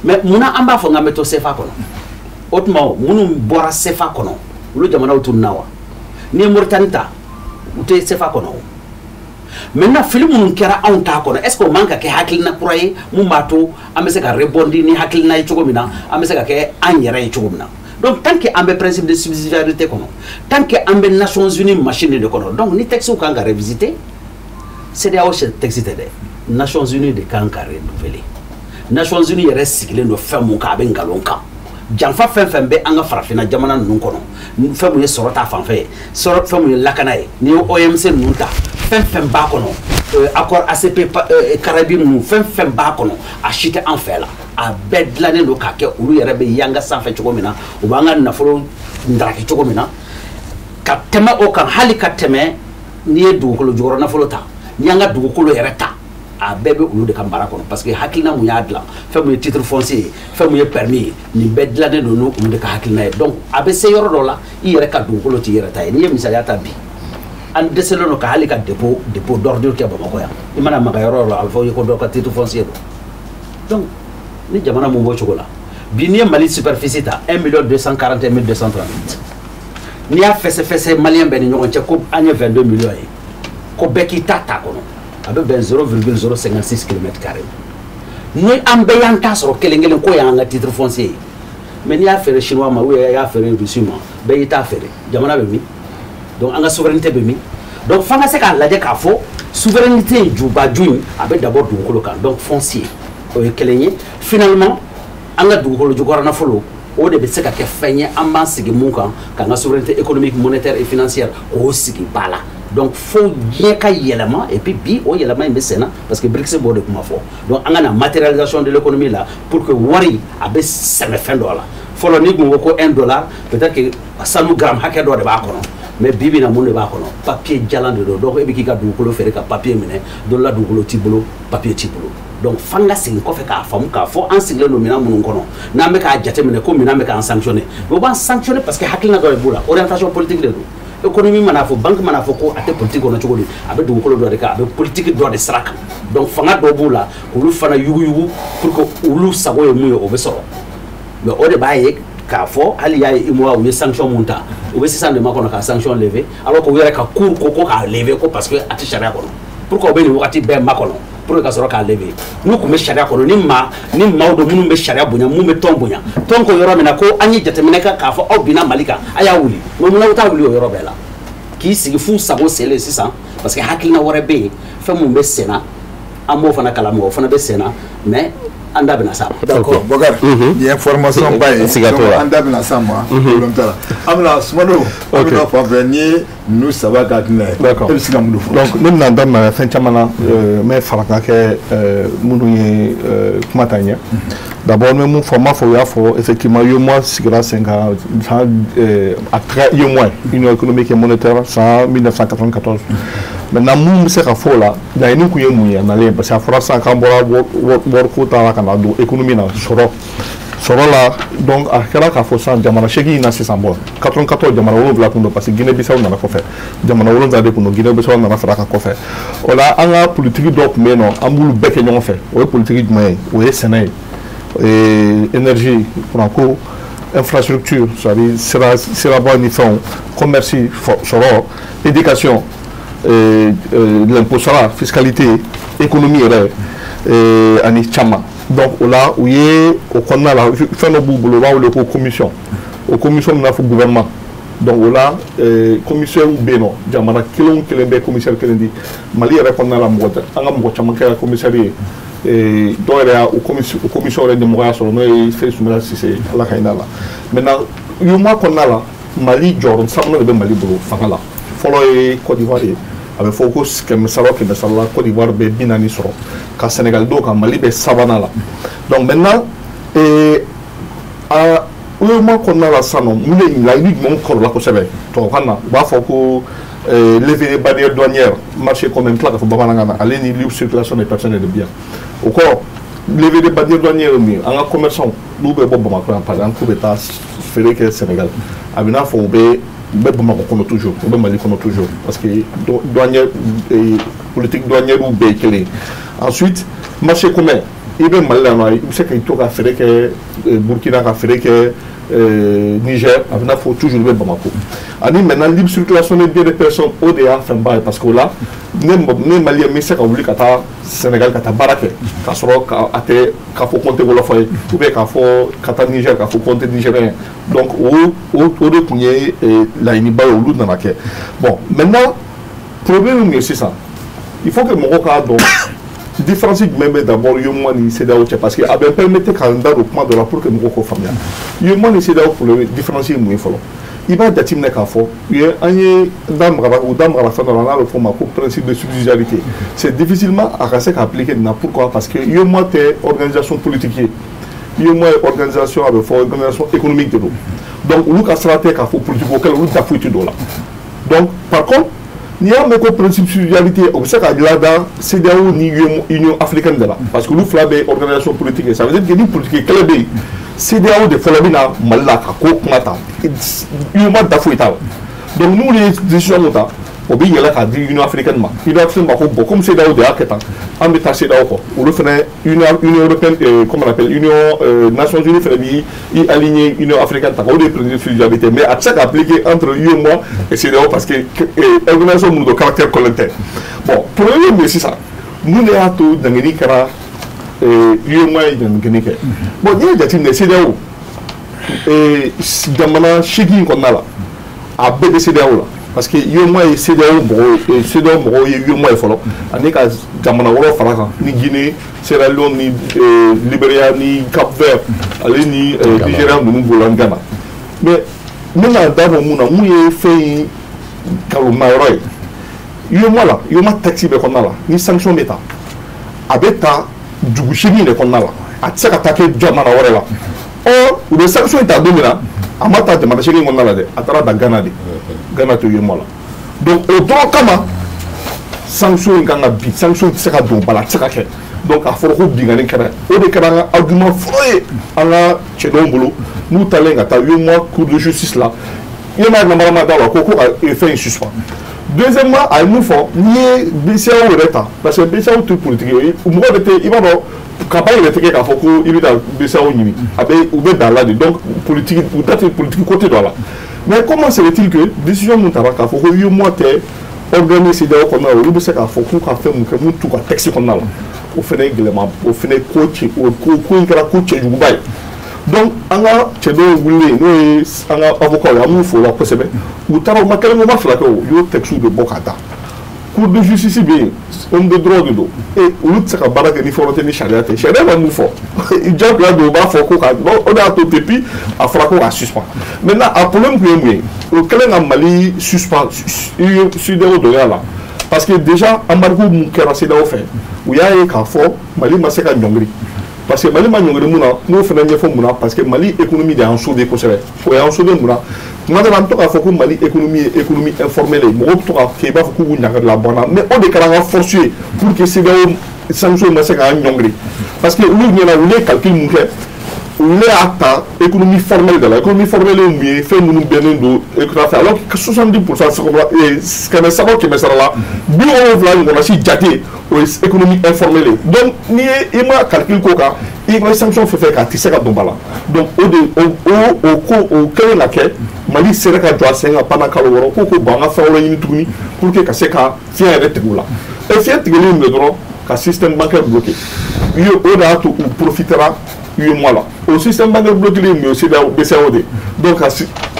Mais munna an b'a fɔ k'an bɛ to CFA kɔnɔ? O tuma minnu bɔra CFA kɔnɔ, olu jamanaw tununna wa? N'i ye Moritani ta, u tɛ CFA kɔnɔ o. Maintenant, fili minnu kɛra anw ta kɔnɔ, est ce que o man ka kɛ hakilina kura ye mun b'a to an bɛ se ka rebondir ni hakilina ye cogo min na, an bɛ se ka kɛ an yɛrɛ ye cogo min na? Donc tant que an bɛ principe de subsidiarité kɔnɔ, tant que an bɛ Nations Unies machine de kɔnɔ, donc ni texte kan ka révisiter, CEDEAO texte tɛ dɛ, Nations Unies de kan ka renouveler. Nations Unies yɛrɛ sigilen don fɛn mun kan, a bɛ nkalon kan. Janfa fɛn fɛn bɛ an ka farafinna jamana ninnu kɔnɔ, fɛn mun ye sɔrɔ ta fanfɛ ye, sɔrɔ fɛn mun ye lakana ye, n'i ye OMC ninnu ta, fɛn fɛn b'a kɔnɔ, accord ACP Caraïbes ninnu, fɛn fɛn b'a kɔnɔ, a si tɛ an fɛ la. A bɛɛ dilannen don k'a kɛ olu yɛrɛ bɛ yanga sanfɛ cogo min na, u b'an ka nafolo ndaraki cogo min na. Ka tɛmɛ o kan, hali ka tɛmɛ n'i ye dugukolo jukɔrɔ nafolo ta, n'i y'an ka dugukolo yɛrɛ ta, a bɛɛ bɛ olu de ka mara kɔnɔ. Parce que hakilina mun y'a dilan, fɛn mun ye titre foncier ye, fɛn mun ye permis ye, nin bɛɛ dilannen don n'olu de ka hakilina ye. Donc a bɛ se yɔrɔ dɔ la, i yɛrɛ ka dugukolo t'i yɛrɛ ta ye. N'i ye misaliya ta bi, an dɛsɛlen don ka hali ka dépôt d'ordure kɛ Bamakɔ yan. I mana maga yɔrɔ o yɔrɔ, a bɛ fɔ i ye ko dɔ ka titre foncier don. Donc ni jamana mun b'o cogo la bi, n'i ye Mali superficie ta, 1 million 241 238, n'i y'a fɛsɛfɛsɛ malien bɛɛ ni ɲɔgɔn cɛ ko an ye 22 millions ye, ko bɛɛ k'i ta ta kɔnɔ, a bɛ bɛn 0,056 km carré. Ni an bɛɛ y'an ta sɔrɔ kelen kelen, k'o y'an ka titre foncier ye. Mais n'i y'a feere chinois ma ou bien i y'a feere russe ma, bɛɛ y'i ta feere, jamana bɛ min? Donc an ka souveraineté bɛ min? Donc f'an ka se k'a lajɛ k'a fɔ souveraineté in jubaju in, a bɛ d'abord dugukolo kan. Donc foncier, o ye kelen ye. Finalement, an ka dugukolo jukɔrɔ nafolo, o de bɛ se ka kɛ fɛn ye an b'an sigi mun kan k'an ka souveraineté économique, monétaire et financière k'o sigi ba la. Donc fo diɲɛ ka yɛlɛma. Et puis bi, o yɛlɛma in bɛ sen na, parce que BRICS b'o de kuma fɔ. Donc an ka na matérialisation de l'économie la pour que wari a bɛ sɛmɛ fɛn dɔ la. Fɔlɔ, n'i kun ko ko 1 dollar, peut-être que sanu gramme hakɛ dɔ de b'a kɔnɔ. Mais bi bi in na, mun de b'a kɔnɔ? Papier jalan de don. Donc e bɛ k'i ka dugukolo feere ka papier minɛ, dɔ la dugukolo t'i bolo, papier t'i bolo. Donc f'an ka segin kɔfɛ k'a faamu k'a fɔ an sigilen don minɛn minnu kɔnɔ, n'an bɛ k'a jateminɛ ko minɛn bɛ k'an sanctionner, mais u b'an sanctionner parce que hakilina dɔ de b'u la, orientation politique de don. Économie mana fɔ, banque mana fɔ ko a tɛ politique kɔnɔ cogo di? A bɛ dugukolo dɔ de kan, a bɛ politique dɔ de sira kan. Donc fanga dɔ b'u la k'olu fana yuguyugu pour que olu sago ye mun ye, o bɛ sɔrɔ. Mais o de b'a ye k'a fɔ hali y'a ye UEMOA, u ye sanction mun ta, u bɛ sisan de makɔnɔ ka sanction lever, alors que u yɛrɛ ka cour ko ko k'a lever, ko parce que a tɛ sariya kɔnɔ. Pourquoi u bɛ nin wagati bɛɛ makɔnɔ pour que ka sɔrɔ k'a lever, n'u tun bɛ sariya kɔnɔ? Ni maa ni maaw don minnu bɛ sariya bonya, mun bɛ tɔn bonya, tɔn ko yɔrɔ min na ko an ye jateminɛ kɛ k'a fɔ aw binna Mali kan, a y'a wuli. Mais munna u t'a wuli o yɔrɔ bɛɛ la k'i sigi f'u sago selen sisan? Parce que hakilina wɛrɛ bɛ yen, fɛn mun bɛ sen na, an b'o fana kalama, o fana bɛ sen na, mais an da bɛna s'a ma. D'accord, Bokar, nin ye information ba ye. Siga t'o la. An da bɛna s'a ma, problème t'a la. An bɛna Sumano, an bɛna fan fɛ n'i ye ninnu saba ka hakilina ye. D'accord. E bɛ se ka mun de fɔ? Donc ne bɛna daminɛ fɛn caman na, n bɛ farakan kɛ minnu ye kuma ta ɲɛ. D'abord, n bɛ mun fɔ, n b'a fɔ u y'a fɔ effectivement, UEMOA sigira sen kan san a kɛra UEMOA, Union économique et monétaire, san 1994. Maintenant, mun bɛ se ka fɔ o la, laɲini kun ye mun ye a nalen? Parce que a fɔra sisan k'an bɔra wariko ta la ka na don économie na, sɔrɔ Sɔrɔ la, donc a kɛra k'a fɔ sisan jamana 8 in na sisan, bon, 94 jamana 7 kun don, parce que Guinée Bissau nana kɔfɛ, jamana 7 de kun don, Guinée Bissau nana fara kan kɔfɛ. O la an ka politiki dɔw tun bɛ yen nɔ, an b'olu bɛɛ kɛ ɲɔgɔn fɛ. O ye politiki jumɛn ye? O ye sɛnɛ ye, énergie, kuranko, infrastructure, c'est-à-dire siraba ni fɛnw, commerce, sɔrɔ, éducation, l'impôt sara, fiscalité, économie yɛrɛ ani caman. Donc o la u ye o kɔnɔna la fɛn dɔ b'u bolo, u b'a wele ko commission. O commission bɛ n'a fɔ gouvernement. Donc o la commissaire bɛ yen nɔ, jamana kelen o kelen bɛ commissaire kelen di. Mali yɛrɛ kɔnɔna la, mɔgɔ an ka mɔgɔ caman kɛra commissaire ye. Dɔw yɛrɛ y'a o commission yɛrɛ ɲɛmɔgɔya sɔrɔ, n'o ye Feu Soumaïla Cissé, Ala ka hinɛ a la. Maintenant UEMOA kɔnɔna la, Mali jɔyɔrɔ sabanan de bɛ Mali bolo fanga la. Fɔlɔ ye Côte d'Ivoire ye. A bɛ fɔ ko 100 sara o 100 sara la, Côte d'Ivoire bɛ 40 sɔrɔ, ka Sénégal dɔw kan, Mali bɛ sabanan la. Donc maintenant a UEMOA kɔnɔna la sisan nɔ, mun de laɲini jumɛn kɔrɔla kosɛbɛ? Tubabukan na u b'a fɔ ko lever les barrières douanières, marché commun, tila k'a fɔ bamanankan na, ale ni libre circulation des personnes et des biens. O kɔrɔ, lever les barrières douanières ye mun ye? An ka commerçants n'u bɛ bɔ Bamakɔ yan par exemple, k'u bɛ taa feere kɛ Sénégal, a bɛ n'a fɔ u bɛ Bamakɔ kɔnɔ toujours, u bɛ Mali kɔnɔ toujours, parce que douanière, politique douanière bɛɛ ye kelen ye. Ensuite marché commun, i bɛ Mali la yan nɔ, i bɛ se k'i to ka feere kɛ Burkina, ka feere kɛ Niger, a bɛ n'a fɔ toujours i bɛ Bamako. Ani maintenant libre circulation des biens des personnes, o de y'a fɛnba ye, parce que o la ne malien bɛ se ka wuli ka taa Sénégal ka taa baara kɛ, k'a sɔrɔ ka a tɛ k'a fɔ ko n tɛ wɔlɔfɔ ye, ou bien k'a fɔ ka taa Niger k'a fɔ ko n tɛ nigérien. Donc o de tun ye laɲiniba ye, olu nana kɛ. Bon, maintenant problème min ye sisan, il faut que mɔgɔw k'a dɔn différence jumɛn bɛ d'abord UEMOA ni CEDEAO cɛ, parce que a bɛ permettre k'an da don kuma dɔ la pour que mɔgɔw k'o faamuya. UEMOA ni CEDEAO problème, différence ye mun ye fɔlɔ? I b'a jateminɛ k'a fɔ u ye an ye da magara, u da magara fɛn dɔ la n'a bɛ f'o ma ko principe de subsidiarité. C'est difficilement a ka se ka appliquer nin na. Pourquoi? Parce que UEMOA tɛ organisation politique ye. UEMOA ye organisation, a bɛ fɔ organisation économique de don. Donc olu ka sira tɛ k'a fɔ politique ko kɛlɛ, olu da foyi tɛ don o la. Donc par contre, n'i y'a mɛn ko principe subsidiarité, o bɛ se ka lada CEDEAO ni Union africaine de la, parce que olu fila bɛ organisation politique ye. Ça veut dire que ni politique kɛlɛ bɛ yen, CEDEAO de fɔlɔ bɛ na Mali la ka ko kuma ta, UEMOA da foyi t'a la. Donc n'olu ye décision mun ta, o bɛ yɛlɛ k'a di Union africaine ma. Union africaine b'a fɔ bon, comme CEDEAO de y'a kɛ tan, an bɛ taa CEDEAO kɔ. Olu fana Union européenne, comment on appelle, Union Nations Unies fana b'i i aligné Union africaine ta kan. O de ye principe de subsidiarité, mais a tɛ se ka appliquer entre UEMOA et CEDEAO, parce que organisation minnu don, caractère kelen tɛ. Bon, problème ye mun ye sisan? Mun de y'a to ɲangili kɛra, UEMOA ye ɲangili kɛ? Bon, n'i y'a jateminɛ, CEDEAO jamana 8 kɔnɔna la, a bɛɛ bɛ CEDEAO la, parce que UEMOA ye CEDEAO mɔgɔw ye, CEDEAO mɔgɔw ye UEMOA ye fɔlɔ, ani ka jamana wɛrɛw fara kan, ni Guinée, Sierra Leone ni Libéria ni Cap Vert ale ni Nigéria ninnu b'o la, ni Ghana. Mais n bɛna da bɔ mun na, mun ye fɛn in kaloma yɔrɔ ye UEMOA la, UEMOA texte bɛ kɔnɔna la, ni sanction bɛ ta, a bɛ ta dugu 8 de kɔnɔna la, a tɛ se ka taa kɛ jamana wɛrɛ la. Or u bɛ sanction in ta don min na, a ma ta jamana 8 kɔnɔna la dɛ, a taara da Ghana de. Ghana tɛ UEMOA la. Donc o dɔrɔn kama sanction in kan ka bin, sanction tɛ se ka don ba la, a tɛ se ka kɛ. Donc a fɔra ko binkanni kɛra, o de kɛra an ka argument fɔlɔ ye an ka cɛdenw bolo n'u taalen ka taa UEMOA cour de justice la. UEMOA namarama da la ko ka fɛn in suspend. Deuxièmement, a ye mun fɔ? N'i ye BCEAO yɛrɛ ta, parce que BCEAO tɛ politique ye, mɔgɔ de tɛ, i b'a dɔn campagne yɛrɛ tɛ kɛ k'a fɔ ko i bɛ taa BCEAO ɲini, a bɛ u bɛ dan la de. Donc politique, u da tɛ politique ko tɛ don a la. Mais comment se fait-il que décision mun tara k'a fɔ ko UEMOA tɛ organe CEDEAO kɔnɔna la, olu bɛ se k'a fɔ k'u ka fɛn mun kɛ mun t'u ka texte kɔnɔna la? O fana ye gɛlɛma, o fana ye ko cɛ, o ko in kɛra ko cɛjuguba ye. Donc an ka cɛdenw wulilen, n'o ye an ka avocat ye, an b'u fo o la kosɛbɛ. U taara, u ma kelen ko ma fila kɛ, o u y'o texte de bɔ ka da. Cour de justice bɛ yen, homme de droit de don, e olu tɛ se ka baara kɛ ni fɛn tɛ, ni sariya tɛ. Sariya bɛ mun fɔ? Diyagoya don, u b'a fɔ ko ka, o de y'a to depuis a fɔra ko ka suspend. Maintenant a problème tun ye mun ye? O kɛlen ka Mali suspend CEDEAO donna la, parce que déjà embargo mun kɛra CEDEAO fɛ, u y'a ye k'a fɔ Mali ma se ka ɲɔngiri. Parce que Mali ma ɲɔngiri mun na, n'o fana ɲɛfɔ mun na? Parce que Mali économie de y'an sauvé kosɛbɛ. O y'an sauvé mun na? Tuma dɔ la an bɛ to k'a fɔ ko Mali économie ye économie informelle ye, mɔgɔw bɛ to k'a kɛ i b'a fɔ k'u b'u ɲangiri labɔ an na, mais o de kɛra an ka force ye pour que CEDEAO sanction ma se k'an ɲɔngiri, parce que olu ɲɛna, olu ye calcul mun kɛ. Ne y'a ta économie formelle de la. Économie formelle ye mun ye? Fɛn minnu bɛnnen don économie fɛ, alors que 70%, 300 100 la, 70 ɲɔgɔnna si jate, o ye économie informelle ye. Donc n'i ye, i ma calcul k'o kan, i ka sanction fɛn fɛn kan, a tɛ se ka don ba la. Donc o de o ko o kɛlen ka kɛ, Mali sera ka jɔ a sen kan pendant kalo 6. Ko bon, an ka fɛn wɛrɛ ɲini tuguni pour que ka se ka fiɲɛ yɛrɛ tigɛ u la. Et fiɲɛ tigɛli min bɛ dɔrɔn ka système bancaire bloqué, u ye o de y'a to u profitera UEMOA la. O système bancaire bloqué min ye, CEDEAO, BCEAO de. Donc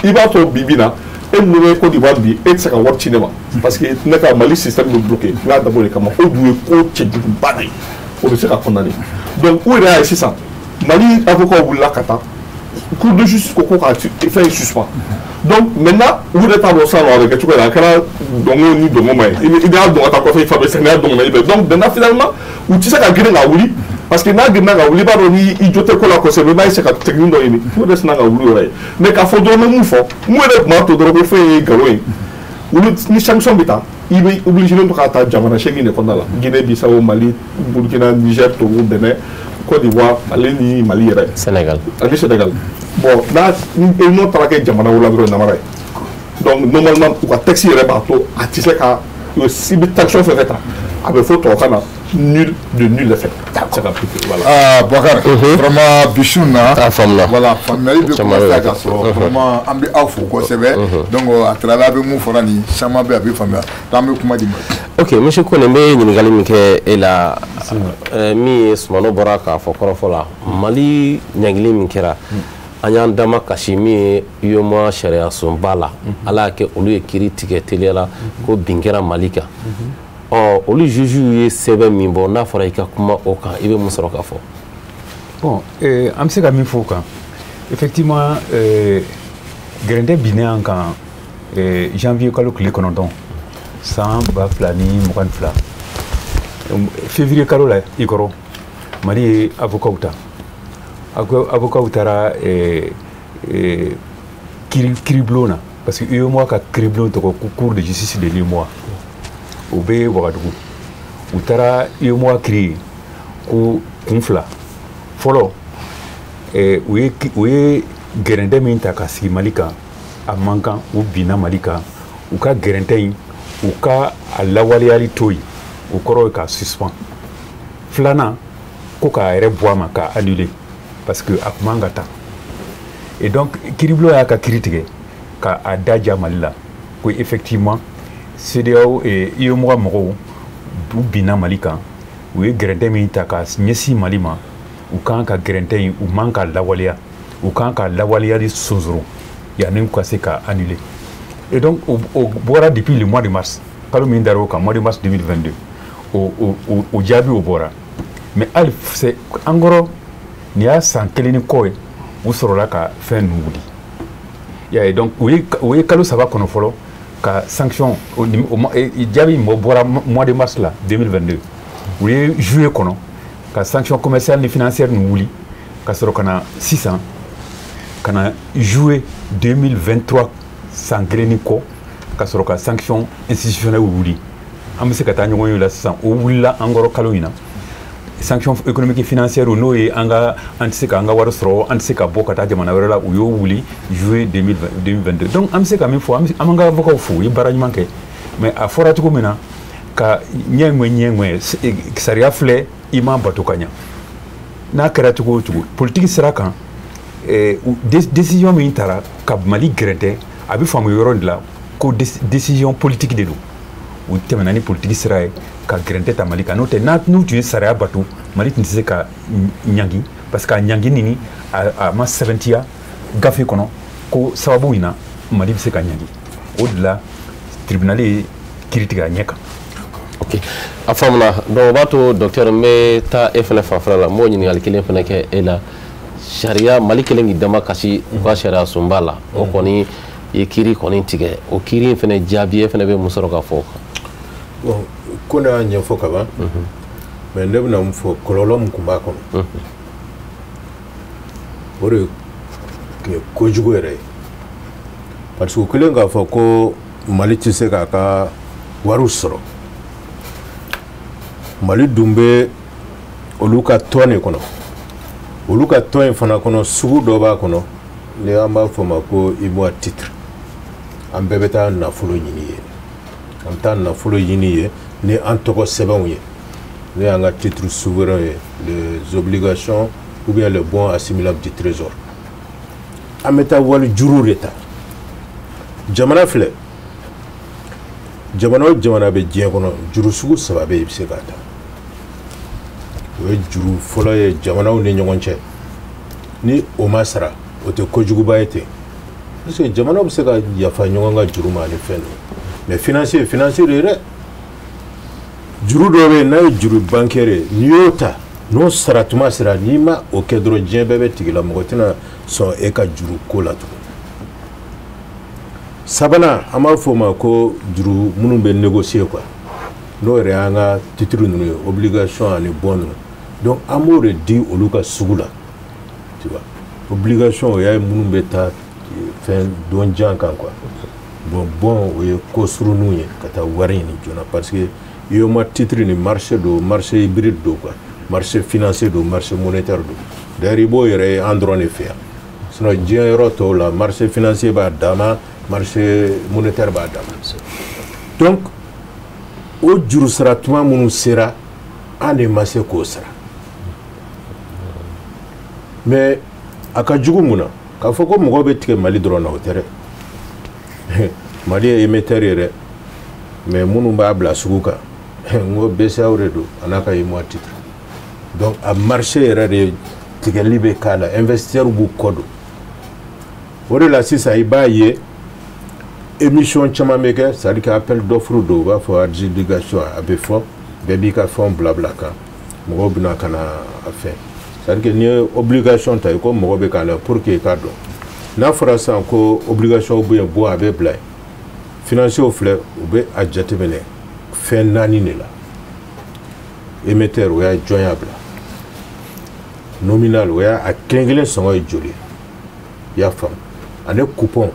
i b'a to bi bi na, e min bɛ Côte d'Ivoire bi, e tɛ se ka wari ci ne ma parce que ne ka Mali système bɛ bloqué. U y'a dabɔ o de kama. O dun ye ko cɛjuguba de ye, o bɛ se ka condamner. Donc u yɛrɛ y'a ye sisan, Mali avocat wulila ka taa Cour de justice, ko ka fɛn in suspend. Donc maintenant, u yɛrɛ t'a dɔn sisan nɔ a bɛ kɛ cogo di. A kɛra dɔnko ni dɔnko ma ye, i b'a dɔn ka taa kɔfɛ, i fa bɛ sa, n'i y'a dɔn i bɛ. Donc maintenant, finalement, u tɛ se ka girin ka wuli parce que n'a girinna ka wuli, i b'a dɔn ni i jo tɛ ko la kosɛbɛ, i b'a essayer ka technique dɔ ɲini, fo de sinna ka wuli yɛrɛ ye. Mais k'a fɔ dɔrɔn, n bɛ mun fɔ, mun yɛrɛ tun b'a to dɔrɔn ko fɛn ye nkalon ye, olu ni sanction bɛ ta, i bɛ obligé to ka taa jamana 8 de kɔnɔna la: Guinée Bissau, Mali, Burkina, Niger, Togo, Benin, Côte d'Ivoire, ale ni Mali yɛrɛ. Sénégal. Ani Sénégal. Bon, n'a n'o taara kɛ jamana wɛrɛ la dɔrɔn, namara ye. Donc normalement, u ka texte yɛrɛ b'a to a tɛ se ka, i bɛ sanction fɛn fɛn ta, a bɛ fɔ tubabukan na nul de nul effet. D'accord. Voilà. Ah, Boubacar, vraiment bi su na. A faamuna. Voilà, faamuyali bɛ commencer ka sɔrɔ. Vraiment, an bɛ aw fo kosɛbɛ. Donc à travers a bɛ mun fɔra nin caman bɛ, a bɛ faamuya. Donc an bɛ kuma di ma. Ok, monsieur Kone, n bɛ ɲininkali min kɛ e la, min ye Sumano bɔra k'a fɔ kɔrɔfɔ la, Mali ɲangili min kɛra, an y'an dama kasi min ye UEMOA sariya sunba la, Ala y'a kɛ olu ye kiiri tigɛ teliya la ko bin kɛra Mali kan. Ɔ, olu juges ye sɛbɛn min bɔ, n'a fɔra i ka kuma o kan, i bɛ mun sɔrɔ ka fɔ? Bon, an bɛ se ka min fɔ o kan, effectivement, gɛrɛntɛ binnen an kan janvier kalo tile 9 san 2022, février kalo la i kɔrɔ, Mali ye avocat ta. Avocat taara kiiribulon na parce que UEMOA ka kiiribulon tɔgɔ ko Cour de justice de l'UEMOA, o bɛ Wagadugu. U taara UEMOA kiiri ko kun fila. Fɔlɔ, u ye gɛrɛntɛ min ta ka sigi Mali kan, a man kan, u binna Mali kan. U ka gɛrɛntɛ in, u ka a lawaleyali to yen, o kɔrɔ ye ka suspend. Filanan, ko k'a yɛrɛ bɔ a ma, k'a annuler parce que a kun man ka ta. Et donc kiiribulon y'a ka kiiri tigɛ ka a da ja Mali la ko effectivement CEDEAO et UEMOA mɔgɔw, u binna Mali kan. U ye gɛrɛntɛ min ta ka ɲɛsin Mali ma, u kan ka gɛrɛntɛ in, u man ka lawaleya, u kan ka lawaleyali sonsoro yanni u ka se ka annuler. Et donc o bɔra depuis le mois de mars, kalo min dar'o kan, mois de mars 2022, o jaabi o bɔra. Mais hali c'est an kɔrɔ, nin y'a san kelen ni kɔ ye, u sɔrɔla ka fɛn ninnu wuli. I y'a ye, donc u ye kalo 3 kɔnɔ fɔlɔ ka sanction jaabi min bɔra mois de mars la 2022, u ye juillet kɔnɔ ka sanction commerciale ni financière ninnu wuli, ka sɔrɔ ka na sisan ka na juillet 2023, san kelen ni kɔ, ka sɔrɔ ka sanction institutionnelle wuli. An bɛ se ka taa ɲɔgɔn ye o la sisan. O wulila an kɔrɔ kalo in na, sanction économique financière, n'o ye an ka, an tɛ se k'an ka wari sɔrɔ, an tɛ se ka bɔ ka taa jamana wɛrɛ la, u y'o wuli juillet 2022. Donc an bɛ se ka min fɔ, an b'an ka avocat fo, u ye baara ɲuman kɛ. Mais a fɔra cogo min na, ka ɲɛ ŋɛ ɲɛ ŋɛ, sariya filɛ, i m'a bato ka ɲa. N'a kɛra cogo o cogo, politique sira kan, décision min taara ka Mali gɛrɛntɛ, a bɛ faamu yɔrɔ de la ko décision politique de don. U tɛmɛna ni politique sira ye ka gɛrɛntɛ ta Mali kan. N'o tɛ, n'u tun ye sariya bato, Mali tun tɛ se ka ɲangi parce que a ɲangi nin, a ma sɛbɛntiya gafe kɔnɔ ko sababu in na Mali bɛ se ka ɲangi. O de la tribunal ye kiiri tigɛ a ɲɛ kan. Ok, a faamuna. Donc o b'a to, docteur, n bɛ taa e fana fanfɛla la, n b'o ɲininkali kelen fana kɛ e la. Sariya, Mali kelen k'i dama kasi u ka sariya sunba la, o kɔni ye kiiri kɔni tigɛ. O kiiri in fana jaabi, e fana bɛ mun sɔrɔ ka fɔ o kan? Bon, ko ne y'a ɲɛfɔ ka ban, mais ne bɛna mun fɔ? Kɔlɔlɔ min tun b'a kɔnɔ, o de tun ye kojugu yɛrɛ ye parce que u kɛlen k'a fɔ ko Mali tɛ se k'a ka wariw sɔrɔ, Mali dun bɛ olu ka tɔn de kɔnɔ. Olu ka tɔn in fana kɔnɔ, sugu dɔ b'a kɔnɔ ni an b'a fɔ o ma ko UEMOA titre. An bɛɛ bɛ taa nafolo ɲini yen, an bɛ taa nafolo ɲini yen ni an tɔgɔ sɛbɛnw ye, n'o y'an ka titre souverain ye, les obligations ou bien les bons assimilables du trésor. An bɛ taa wali juru de ta. Jamana filɛ, jamana o jamana bɛ diɲɛ kɔnɔ, juru sugu saba bɛ yen i bɛ se k'a ta. O ye juru fɔlɔ ye jamanaw ni ɲɔgɔn cɛ, ni o ma sara o tɛ kojuguba ye ten, parce que jamanaw bɛ se ka yafa ɲɔgɔn ka juru ma ani fɛn ninnu. Mais financier de ye dɛ. Juru dɔ bɛ yen n'a ye juru bancaire ye, n'i y'o ta n'o sara tuma sera, n'i ma o kɛ dɔrɔn diɲɛ bɛɛ bɛ tigɛ la, mɔgɔ tɛna sɔn e ka juru ko la tugun. Sabanan, an b'a fɔ o ma ko juru minnu bɛ négocier quoi, n'o yɛrɛ y'an ka titre ninnu ye, obligation ani bon ninnu. Donc an b'o de di olu ka sugu la, tu vois. Obligation, o y'a ye minnu bɛ taa fɛn don jan kan quoi. Bon o ye ko suruninw ye ka taa wari ɲini joona, parce que UEMOA titre ni marché don, marché hybride don quoi, marché financier don, marché monétaire don. D'ailleurs i b'o yɛrɛ ye an dɔrɔn de fɛ yan, sinon diɲɛ yɔrɔ tɔw la marché financier b'a dama, marché monétaire b'a dama. Donc o juru sara tuma minnu sera, an de ma se k'o sara. Mais a ka jugu mun na k'a fɔ ko mɔgɔw bɛ tigɛ Mali dɔrɔn na, o tɛ dɛ. Mali ye émetteur ye dɛ, mais minnu b'a bila sugu kan, n ko BCEAO de don a n'a ka UEMOA titre. Donc a marché yɛrɛ de tigɛli bɛ k'a la, investisseurs b'u kɔ don. O de la sisan i b'a ye émission caman bɛ kɛ, c'est à dire que appel d'offre don, u b'a fɔ adjudication, a bɛ fɔ bɛɛ b'i ka fɛnw bila bila kan, mɔgɔw bɛna ka na a fɛn. C'est à dire que n'i ye obligation ta, i ko mɔgɔ bɛ k'a la pour que i k'a dɔn. N'a fɔra sisan ko obligation bɛ yen, bon a bɛ bila yen. Financiers filɛ, u bɛ a jateminɛ fɛn naani de la. Émetteur, o y'a jɔn y'a bila. Nominal, o y'a a kelen kelen sɔngɔ ye joli ye, i y'a faamu. Ani coupon,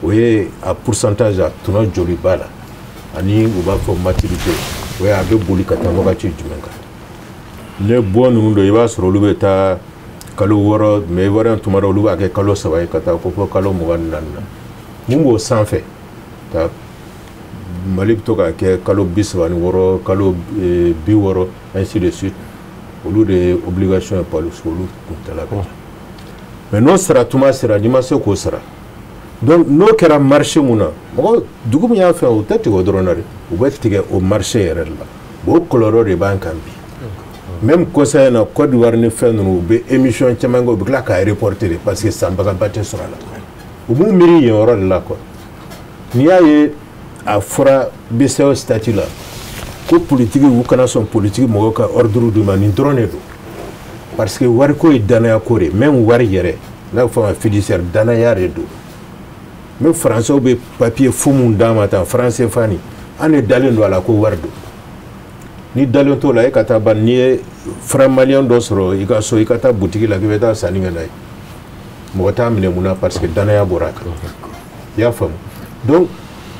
o ye a pourcentage, a tɔnɔ joli b'a la. Ani u b'a fɔ maturité, o ye a bɛ boli ka taa wagati jumɛn kan. Ne bɔ ninnu don, i b'a sɔrɔ olu bɛ taa kalo 6, mais ivoirien tuma dɔw olu b'a kɛ kalo 3 ye ka taa ko fɔ kalo 24 na. Mun b'o sanfɛ ta, Mali bɛ to k'a kɛ kalo 36, kalo 60, ainsi de suite. Olu de ye obligation ye parce que olu kuntala ka ca. Mais n'o sara tuma sera, n'i ma se k'o sara, donc n'o kɛra marché mun na, mɔgɔ dugu min y'a fɛ, o tɛ tigɛ o dɔrɔn na dɛ, u bɛ tigɛ o marché yɛrɛ de la. Bon, o kɔlɔlɔ de b'an kan bi. Même conseil na, Côte d'Ivoire ni fɛn ninnu, u bɛ émission caman kɛ, u bɛ tila k'a reporter de, parce que sanbagaba tɛ sɔrɔ a la. U b'u miiri yen yɔrɔ de la quoi. N'i y'a ye a fɔra BCEAO statut la ko politique, u kana sɔn politique mɔgɔw ka ordre d'u ma, nin dɔrɔn de don. Parce que wariko ye danaya ko de, même wari yɛrɛ n'a bɛ fɔ a ma fiduciaire, danaya de don. Même français bɛ papier fo mun d'an ma tan, franc CFA nin, an de dalen don a la ko wari don. Ni dalen t'o la, e ka taa ban, n'i ye franc malien dɔ sɔrɔ i ka so, i ka taa boutique la k'i bɛ taa sanni kɛ n'a ye, mɔgɔ t'a minɛ mun na, parce que danaya bɔra a kan. I y'a faamu. Donc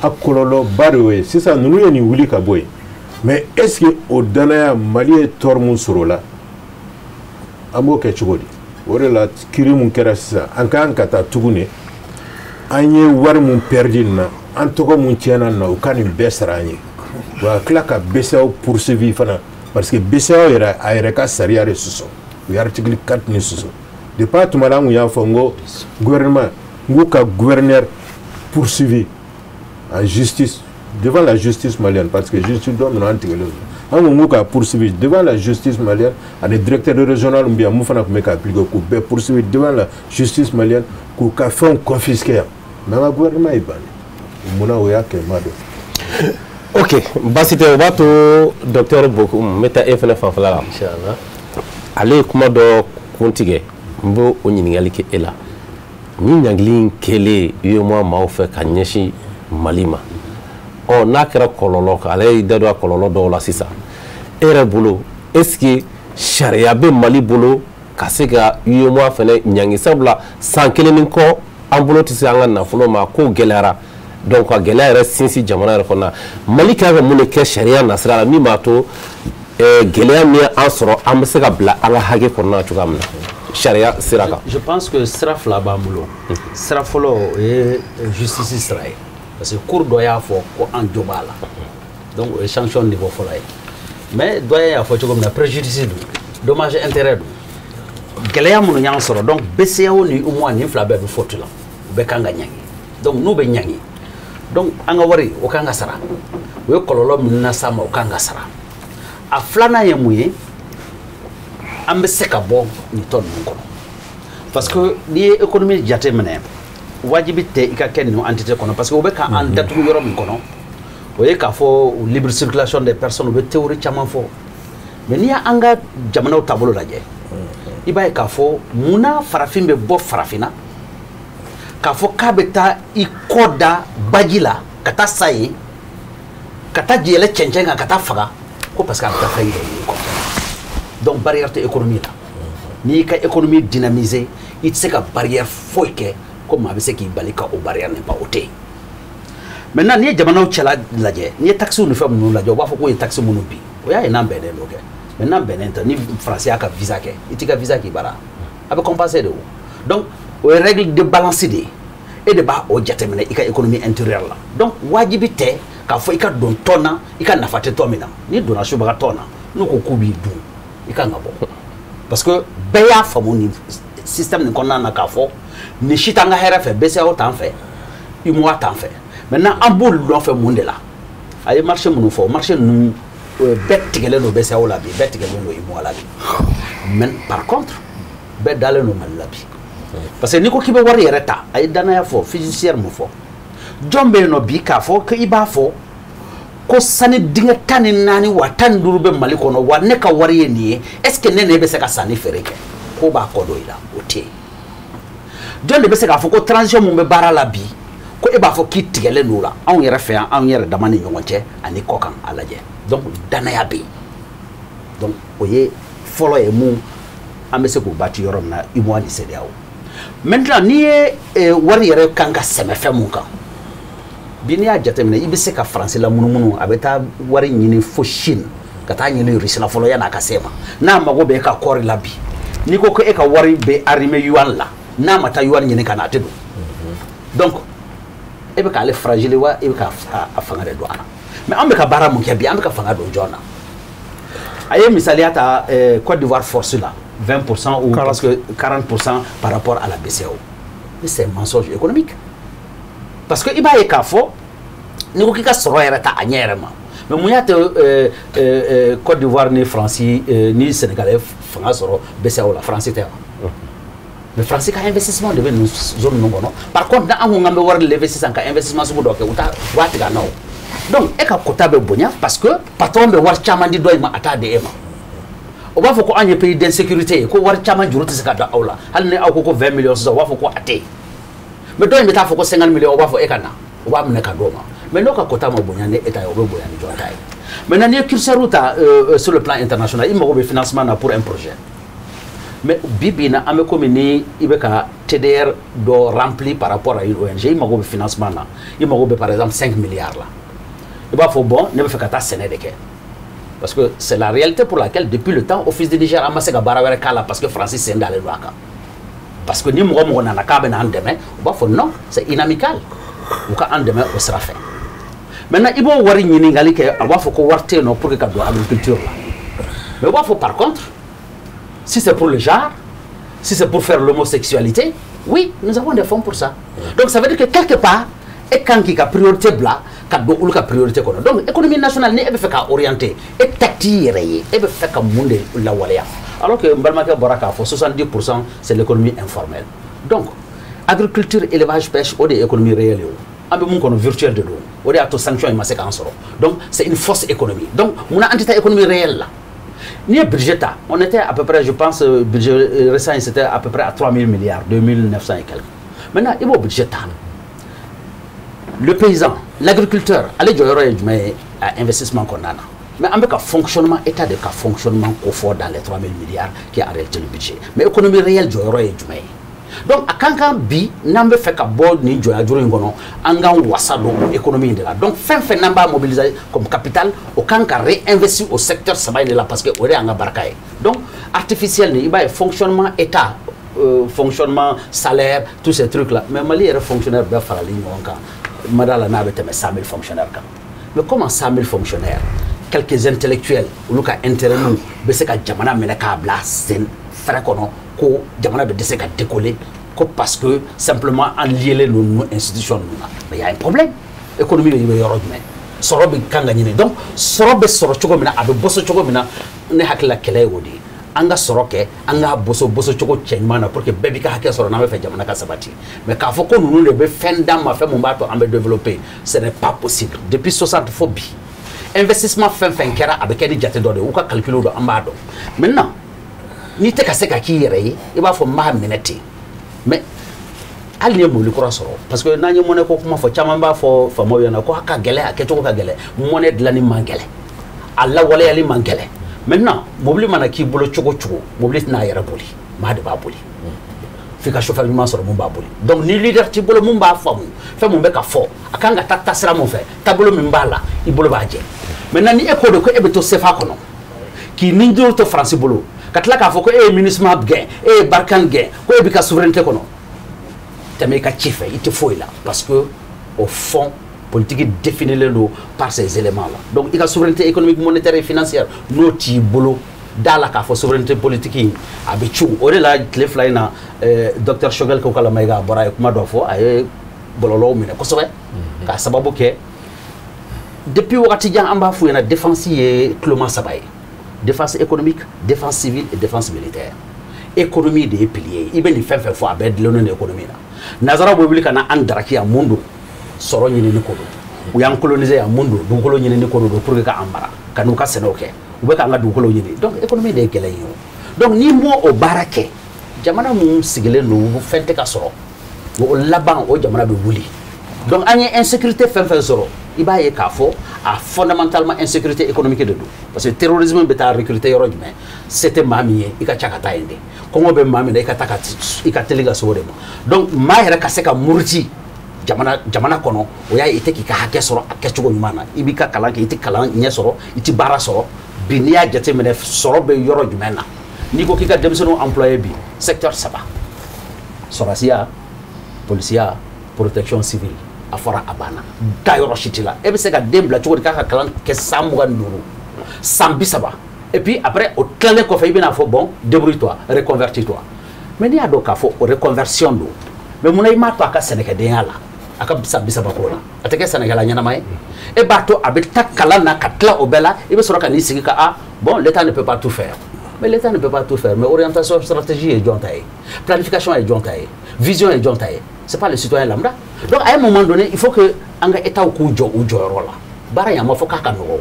a kɔlɔlɔba de y'o ye. Sisan ninnu ye nin wuli ka bɔ yen, mais est ce que o danaya, Mali ye tɔɔrɔ mun sɔrɔ o la, an b'o kɛ cogo di? O de la kiiri mun kɛra sisan, an ka kan ka taa tuguni, an ye wari mun perdu nin na, an tɔgɔ mun tiɲɛna nin na, u ka nin bɛɛ sara an ye. Wa tila ka BCEAO poursuivi fana, parce que BCEAO yɛrɛ a yɛrɛ ka sariya de sɔsɔ, u ye article 4 ni sɔsɔ. Depuis a tuma la, an kun y'a fɔ n ko gouvernement, n k'u ka gouverneur poursuivi en justice, devant la justice malienne, parce que justice dɔ ninnu an tigɛlen don. An ko k'u ka poursuivi devant la justice malienne, ani directeur régional min bɛ yan, mun fana tun bɛ ka appliquer, k'u bɛɛ poursuivi devant la justice malienne, k'u ka fɛnw confisquer yan. Mais an ka gouvernement y'i ban. Munna o y'a kɛ, n m'a dɔn. Ok, baasi tɛ. O b'a to docteur Bokum, n bɛ taa e fana fanfɛla la. Inchallah. Ale ye kuma dɔ kuntigɛ, n b'o o ɲininkali kɛ e la. Ni ɲangili in kɛlen UEMOA maaw fɛ ka ɲɛsin Mali ma, ɔ n'a kɛra kɔlɔlɔ kan, ale y'i da don a kɔlɔlɔ dɔw la sisan, e yɛrɛ bolo, est ce que sariya bɛ Mali bolo ka se ka UEMOA fana ɲangi? Sabula san kelen ni kɔ, an bolo tɛ se an ka nafolo ma, ko gɛlɛyara. Donc ka gɛlɛya yɛrɛ sinsin jamana yɛrɛ kɔnɔna, Mali kan ka mun de kɛ sariya nasira la min b'a to gɛlɛya min ye an sɔrɔ, an bɛ se ka bila an ka hakɛ kɔnɔna na cogoya min na? sariya sira kan. Je pense que sira fila b'an bolo. Sira fɔlɔ o ye justice sira ye, parce que cour dɔ y'a fɔ ko an jo b'a la, donc o ye sanction niveau fɔlɔ ye. Mais doyen y'a fɔ cogo min na, préjudice don, dommage intérêt don, gɛlɛya minnu y'an sɔrɔ. Donc BCEAO ni UMOA nin fila bɛɛ bɛ faute la, u bɛɛ kan ka ɲangi. Donc n'u bɛ ɲangi, donc an ka wari o kan ka sara, o ye kɔlɔlɔ min las'an ma o kan ka sara. A filanan ye mun ye? An bɛ se ka bɔ nin tɔ ninnu kɔnɔ, parce que n'i ye économie jate minɛ, wajibi tɛ i ka kɛ nin entité kɔnɔ, parce que u bɛ ka an datugu yɔrɔ min kɔnɔ, o ye k'a fɔ libre circulation des personnes, u bɛ théorie caman fɔ. Mais n'i y'an ka jamanaw taabolo lajɛ, i b'a ye k'a fɔ munna farafin bɛ bɔ farafinna k'a fɔ k'a bɛ taa i kɔ da baji la ka taa sa yen, ka taa yɛlɛ cɛncɛn kan ka taa faga, ko parce que a bɛ taa fɛn yɛrɛ ɲini kɔ. Donc barrière tɛ économie la. N'i y'i ka économie dynamiser, i tɛ se ka barrière foyi kɛ ko maa bɛ se k'i bali ka o barrière nin ban, o tɛ yen. Maintenant n'i ye jamanaw cɛla lajɛ, n'i ye taxes ni fɛn minnu lajɛ, u b'a fɔ k'o ye taxe minnu bin, o y'a ye n'an bɛnnen don kɛ. Mais n'an bɛnnen tɛ, ni Faransi y'a ka visa kɛ, i t'i ka visa k'i bara, a bɛ compenser de o. Donc o ye règle de balance de ye, e de b'a o jateminɛ i ka économie intérieure la. Donc wajibi tɛ k'a fɔ i ka don tɔn na, i ka nafa tɛ tɔn min na. N'i donna subaga tɔn na, n'u ko k'u b'i dun, i kan ka bɔ, parce que bɛɛ y'a faamu nin système nin kɔnɔna na k'a fɔ nin si t'an ka hɛrɛ fɛ, BCEAO t'an fɛ, UMOA t'an fɛ. Maintenant an b'olu nɔfɛ mun de la? A ye marché minnu fɔ, marché ninnu bɛɛ tigɛlen don BCEAO la bi, bɛɛ tigɛlen don UMOA la bi. Mais par contre bɛɛ dalen don Mali la bi, parce que n'i ko k'i bɛ wari yɛrɛ ta, a ye danaya fɔ, fiduciaire mun fɔ, jɔn bɛ yen nɔ bi k'a fɔ k'i b'a fɔ ko sani dingɛ 14 wa 15 bɛ Mali kɔnɔ, wa ne ka wari ye nin ye, est ce que ne n'e bɛ se ka sanni feere kɛ? Ko b'a kɔ don i la, o tɛ yen. Jɔn de bɛ se k'a fɔ ko transition mun bɛ baara la bi, ko e b'a fɔ k'i tigɛlen don o la? Anw yɛrɛ fɛ yan, anw yɛrɛ dama ni ɲɔgɔn cɛ ani kɔ kan, a lajɛ. Donc danaya bɛ yen. Donc o ye fɔlɔ ye mun an bɛ se k'o bati yɔrɔ min na, UMOA ni CEDEAO. Maintenant n'i ye wari yɛrɛ kan ka sɛmɛ fɛn mun kan bi, n'i y'a jateminɛ, i bɛ se ka Faransi la munumunu, a bɛ taa wari ɲini fo Chine, ka taa ɲini Russie la fɔlɔ yan'a ka se ma. N'a mago bɛ e ka kɔɔri la bi, n'i ko ko e ka wari bɛ arrimé yuan la, n'a ma taa yuan ɲini ka na, a tɛ don. Donc e bɛ k'ale fragile wa, e bɛ ka a fanga de don a la. Mais an bɛ ka baara mun kɛ bi, an bɛ ka fanga don jɔn na? A ye misaliya ta Côte d'Ivoire force la 20% ou parce que 40% par rapport à la BCEAO. Mais c'est un mensonge économique. Parce que i b'a ye k'a fɔ n'i ko k'i ka sɔrɔ yɛrɛ ta a ɲɛ yɛrɛ ma, mais mun y'a to Côte d'Ivoire ni Faransi ni Sénégal ye fanga sɔrɔ BCEAO la? Faransi tɛ wa? Mais Faransi ka investissement de bɛ nin zone ninnu kɔnɔ. Par contre n'an ko k'an bɛ wari lever sisan ka investissement sugu dɔ kɛ, u b'a tigɛ an na o. Donc e ka quota bɛ bonya parce que patron bɛ wari caman di dɔ in ma, a t'a di e ma. O b'a fɔ ko an ye pays d'insécurité ye, ko wari caman juru tɛ se ka da aw la. Hali ni aw ko ko 20 millions sisan, u b'a fɔ ko a tɛ yen. Mais dɔ in bɛ taa fɔ ko 50 millions, o b'a fɔ e ka na, o b'a minɛ ka d'o ma. Mais n'o ka quota ma bonya ni e ta ye, o bɛ bonya ni jɔn ta ye? Maintenant n'i ye curseur ta sur le plan international, i mago bɛ financement na pour un projet. Mais bi bi in na, an bɛ komi ni i bɛ ka TDR dɔ rempli par rapport à une ONG, i mago bɛ financement na, i mago bɛ par exemple 5 milliards la. I b'a fɔ bon, ne bɛ fɛ ka taa sɛnɛ de kɛ. Parce que c'est la réalité pour laquelle depuis le temps Office du Niger an ma se ka baara wɛrɛ k'a la, parce que Faransi sen dalen don a kan. Parce que ni mɔgɔ mɔgɔ nana k'a bɛ n'an dɛmɛ, u b'a fɔ non, c'est inamical, u ka an dɛmɛ o sira fɛ. Maintenant i b'o wari ɲininkali kɛ, a b'a fɔ ko wari tɛ yen nɔ pour que ka don agriculture la. Mais u b'a fɔ par contre, si c'est pour le genre, si c'est pour faire l'homosexualité, oui, nous avons des fonds pour ça. Donc ça veut dire que quelque part, e kan k'i ka priorité bila ka don olu ka priorité kɔnɔ. Donc économie nationale, ni e bɛ fɛ k'a orienter, e ta t'i yɛrɛ ye, e bɛ fɛ ka mun de lawaleya? Alors que n balimakɛ bɔra k'a fɔ 70% c'est l'économie informelle. Donc agriculture, élevage, pêche, o de ye économie réelle ye o. An bɛ mun kɔnɔ, virtuel de don. O de y'a to sanction in ma se k'an sɔrɔ. Donc c'est une fausse économie. Donc munna an tɛ taa économie réelle la? N'i ye budget ta, on était à peu près, je pense, budget récent, c'était à peu près à 3 000 milliards, 2 900 et quelques. Maintenant i b'o budget ta, le paysan, l'agriculteur, ale jɔyɔrɔ ye jumɛn ye a investissement kɔnɔna na? Mais an bɛ ka fonctionnement état de ka fonctionnement ko fɔ dans les 3 000 milliards qui est en réalité le budget. Mais économie réelle jɔyɔrɔ ye jumɛn ye? Donc a kan kan bi, n'an bɛ fɛ ka bɔ nin jɔnya juru in kɔnɔ, an k'an wasa don o économie in de la. Donc fɛn fɛn n'an b'a mobiliser comme capital, o kan ka réinvestir au secteur saba in de la, parce que o de y'an ka barika ye. Donc Artificiel ni i b'a ye fonctionnement état, fonctionnement salaire, tous ces trucs là. Mais Mali yɛrɛ fonctionnaire bɛɛ farali ɲɔgɔn kan, mada la n'a bɛ tɛmɛ 100 000 fonctionnaires kan. Mais comment 100 000 fonctionnaires, quelques intellectuels, olu ka intérêt n'u bɛ se ka jamana minɛ k'a bila sen fɛrɛ kɔnɔ ko jamana bɛ dɛsɛ ka décoller ko parce que simplement an liélen don ninnu institution ninnu na? Mais il y a un problème. Économie bɛ yɔrɔ jumɛn? Sɔrɔ bɛ kan ka ɲini. Donc sɔrɔ bɛ sɔrɔ cogo min na, a bɛ boso cogo min na, ne hakili la kɛlɛ ye o de ye. An ka sɔrɔ kɛ, an k'a boso boso cogo cɛ ɲuman na pour que bɛɛ b'i ka hakɛ sɔrɔ n'an bɛ fɛ jamana ka sabati. Mais k'a fɔ ko ninnu de bɛ fɛn d'an ma, fɛn mun b'a to an bɛ développer, ce n'est pas possible. Depuis 60 fo bi, investissement fɛn fɛn kɛra, a bɛ kɛ ni jate dɔ de ye, u ka calcul dɔn, an b'a dɔn. Maintenant n'i tɛ ka se ka k'i yɛrɛ ye, i b'a fɔ n b'a minɛ ten. Mais hali ni ye mobili kura sɔrɔ, parce que n'an ye monnaie ko kuma fɔ, caman b'a fɔ faamaw ɲɛna ko a ka gɛlɛn, a kɛcogo ka gɛlɛn. Monnaie dilanni man gɛlɛn, a lawaleyali man gɛlɛn. Maintenant mobili mana k'i bolo cogo cogo, mobili tɛna a yɛrɛ boli, maa de b'a boli. F'i ka chauffeur ɲuman sɔrɔ mun b'a boli. Donc ni leader t'i bolo mun b'a faamu fɛn mun bɛ ka fɔ, a kan ka taa taasira mun fɛ, taabolo min b'a la, i bolo b'a jɛ. Maintenant ni e ko de ko e bɛ to CFA kɔnɔ, k'i ni duuru to Faransi bolo, ka tila k'a fɔ ko e ye MINUSMA gɛn, e ye Barkhane gɛn, ko e b'i ka souveraineté kɔnɔ, tɛmɛ i ka ci fɛ, i tɛ foyi la. Parce que au fond, politique définilen don par ces éléments là. Donc i ka souveraineté économique, monétaire et financière n'o t'i bolo, da la k'a fɔ souveraineté politique in a bɛ cu. O de la tile fila in na, docteur Choguel Kokalla Maïga a bɔra, a ye kuma dɔ fɔ, a ye bɔlɔlɔw minɛ kosɛbɛ k'a sababu kɛ depuis wagati jan an b'a f'u ɲɛna, défense ye tuloma saba ye: défense économique, défense civile et défense militaire. Économie de ye pilier ye. I bɛ nin fɛn fɛn fɔ, a bɛɛ dulonnen don économie na. Nanzaraw bɛ wuli ka na an daraki yan, mun don? Sɔrɔ ɲinini ko don. U y'an coloniser yan, mun don? Dugukolo ɲinini ko don pour que k'an mara ka n'u ka sɛnɛw kɛ. U bɛ k'an ka dugukolo ɲini. Donc économie de ye gɛlɛya ye o. Donc n'i m'o o baara kɛ, jamana mun sigilen don, fɛn tɛ ka sɔrɔ, o laban o jamana bɛ wuli. Donc an ye insécurité fɛn fɛn sɔrɔ, i b'a ye k'a fɔ a fondamentalement insécurité économique de don. Parce que terrorisme bɛ taa recruter yɔrɔ jumɛn? Se tɛ maa min ye, i ka ca ka taa yen de. Kɔngɔ bɛ maa min na, i ka taa ka i ka teli ka se o de ma. Donc maa yɛrɛ ka se ka muruti jamana jamana kɔnɔ, o y'a ye i tɛ k'i ka hakɛ sɔrɔ a kɛcogo ɲuman na. I b'i ka kalan kɛ, i tɛ kalan ɲɛ sɔrɔ, i tɛ baara sɔrɔ. Bi n'i y'a jateminɛ, sɔrɔ bɛ yɔrɔ jumɛn na? N'i ko k'i ka denmisɛnninw employé bi, secteur saba: sɔrɔdasiya, polisiya, protection civile. A fɔra a banna, da yɔrɔ si t'i la. E bɛ se ka den bila cogo di k'a ka kalan kɛ san 25, san 30, et puis après o tilalen kɔfɛ, i bɛna fɔ bon, débrouille toi, reconvertis toi? Mais n'i y'a dɔn k'a fɔ o reconversion don, mais munna i m'a to a ka sɛnɛkɛdenya la? A ka san 30 k'o la, a tɛ kɛ sɛnɛkɛla ɲɛnama ye. E b'a to a bɛ taa kalan na ka tila o bɛɛ la, i bɛ sɔrɔ ka n'i sigi ka ah bon, l'État ne peut pas tout faire. Mais l'État ne peut pas tout faire, mais orientation, stratégie ye jɔn ta ye? Planification ye jɔn ta ye? Vision ye jɔn ta ye? C'est pas le citoyen lambda. Donc à un moment donné, il faut que an ka État k'u jɔ u jɔyɔrɔ la. Baara in, a ma fɔ k'a ka nɔgɔ o.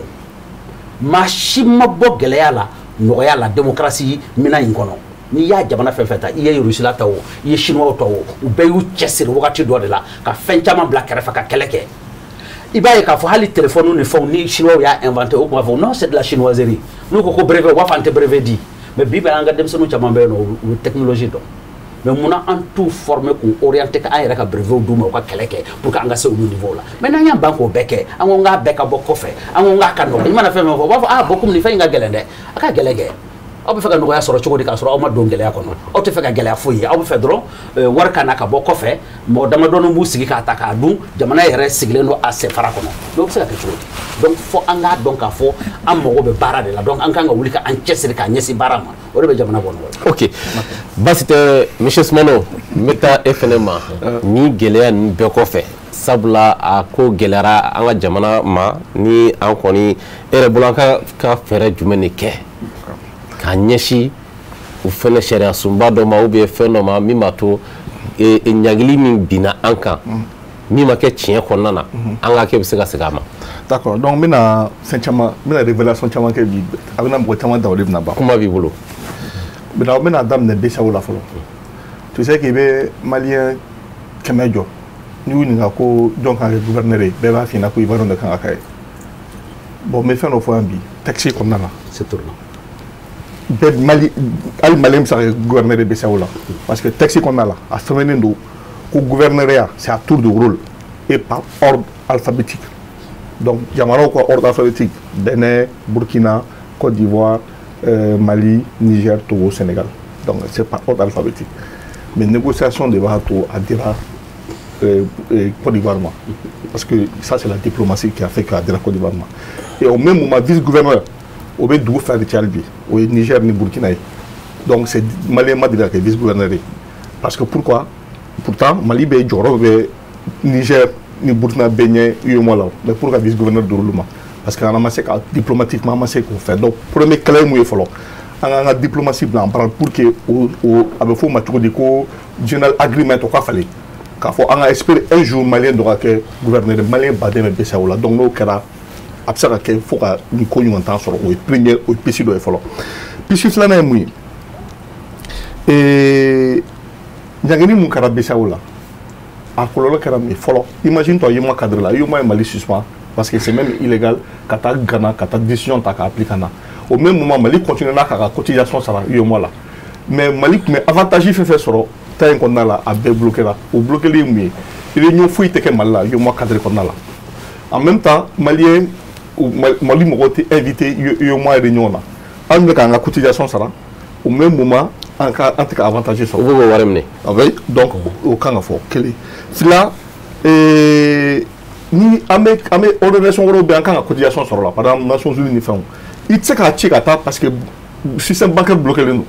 Maa si ma bɔ gɛlɛya la nɔgɔya la démocratie minɛn in kɔnɔ. N'i y'a jamana fɛn fɛn ta, i ye Russie ta o, i ye Chinois ta o, u bɛɛ y'u cɛsiri wagati dɔ de la ka fɛn caman bila kɛrɛfɛ ka kɛlɛ kɛ. I b'a ye k'a fɔ hali téléphone ni fɛnw, ni Chinois y'a inventé, o tun b'a fɔ non, c'est de la chinoiserie. N'u ko ko brevet, u b'a fɔ an tɛ brevet di. Mais bi bi, an ka denmisɛnninw caman bɛ yen nɔ, u bɛ technologie dɔn. Mais munna an t'u former k'u orienter ka an yɛrɛ ka brevet d'u ma, u ka kɛlɛ kɛ pour que an ka se olu niveau la? Mais n'an y'an ban k'o bɛɛ kɛ, an ko k'a bɛɛ ka bɔ kɔfɛ, an ko k'a ka nɔgɔn, i mana fɛn fɛn fɔ, u b'a fɔ ah bon, komi nin fɛn in ka gɛlɛn dɛ. A ka gɛlɛn kɛ, aw bɛ fɛ ka nɔgɔya sɔrɔ cogo di k'a sɔrɔ aw ma don gɛlɛya kɔnɔ? Aw tɛ fɛ ka gɛlɛya foyi ye, aw bɛ fɛ dɔrɔn wari ka na ka bɔ kɔfɛ, mɔgɔ damadɔni b'u sigi k'a ta k'a dun, jamana yɛrɛ sigilen don a senfara kɔnɔ. Mais o bɛ se ka kɛ cogo di? Donc fo an k'a dɔn k'a fɔ an mago bɛ baara de la. Donc an kan ka wuli ka an cɛsiri k'a ɲɛsin baara ma, o de bɛ jamana bɔ nɔgɔ la. Ok, baasi tɛ, monsieur Sumano. N bɛ taa e fɛnɛ ma ni gɛlɛya ninnu bɛɛ kɔfɛ, sabula a ko gɛlɛyara an ka jamana ma. Ni an kɔni, e yɛrɛ bolo, an ka fɛɛrɛ jumɛn de kɛ k'a ɲɛsin u fɛnɛ sariya sunba dɔ ma ou bien fɛn dɔ ma min b'a to ɲangili min binna an kan, min ma kɛ tiɲɛ kɔnɔna na, an ka kɛ bɛ se ka segin a ma? D'accord. Donc n bɛna fɛn caman, n bɛna révélation caman kɛ bi, a bɛna mɔgɔ caman dabali bɛna ban. Kuma b'i bolo. Maintenant, n bɛna daminɛ BCEAO la fɔlɔ. Tu sais k'i bɛ malien 100 jɔ, n'i y'u ɲininka ko jɔn kan ka kɛ gouverneur ye, bɛɛ b'a f'i ɲɛna ko Ivoirien de kan ka kɛ ye. Bon, n bɛ fɛn dɔ fɔ yan bi, texte kɔnɔna la. C'est tournant. Bɛɛ Mali, hali malien bɛ se ka kɛ gouverneur ye BCEAO la, parce que texte kɔnɔna la, a sɛbɛnnen don ko gouverneuriat, c'est à tour de rôle et par ordre alphabétique. Donc jamanaw ka ordre alphabétique: Bénin, Burkina, Côte d'Ivoire, Mali, Niger, Togo, Sénégal. Donc c'est par ordre alphabétique. Mais négociation de b'a to a dira Côte d'Ivoire ma. Parce que ça, c'est la diplomatie qui a fait qu'a dira Côte d'Ivoire ma. Et au même moment, vice-gouverneur, o bɛ dugu fila de cɛ hali bi, o ye Niger ni Burkina ye. Donc c'est Malien ma deli ka kɛ vice-gouverneur ye. Parce que pourquoi? Pourtant, Mali bɛ jɔyɔrɔ bɛ Niger ni Burkina bɛɛ ɲɛ UEMOA la, mais pourquoi vice-gouverneur d'olu ma? Parce que an ma se ka diplomatiquement, an ma se k'o fɛ. Donc premier kɛlɛ ye mun ye fɔlɔ? An k'an ka diplomatie bila en branle pour que o a bɛ f'o ma cogo di ko general agreement o ka falen, k'a fɔ an ka espérer un jour Malien dɔ ka kɛ gouverneur ye. Malien baden bɛ BCEAO la. Donc n'o kɛra, a bɛ se ka kɛ fo ka nin ko ɲɔgɔn tan sɔrɔ. O ye premier, o ye piste dɔ ye fɔlɔ. Piste filanan ye mun ye? Ɲangini mun kɛra BCEAO la, a kɔlɔlɔ kɛra mun ye fɔlɔ? Imagine toi, UEMOA cadre la, UEMOA ye Mali suspend parce que c'est même illégal ka taa Ghana ka taa décision ta k'a appliquer ka na. Au même moment, Mali continue n'a k'a ka cotisation sara UEMOA la, mais Mali tun bɛ avantage fɛn fɛn sɔrɔ ta in kɔnɔna la, a bɛɛ bloqué la. O bloqué ye mun ye? Réunion foyi tɛ kɛ Mali la UEMOA cadre kɔnɔna la. En même temps, Malien, Mali mɔgɔw tɛ invité UEMOA réunion na. An bɛ k'an ka cotisation sara, au même moment an ka an tɛ ka avantage sɔrɔ. U b'o wari minɛ. Ah oui, donc o kan ka fɔ kelen. Fila, ni an bɛ organisation wɛrɛw bɛ, an kan ka cotisation sɔrɔ la, par exemple Nations Unies ni fɛnw, i tɛ se k'a ci ka taa parce que système bancaire bloqué len don.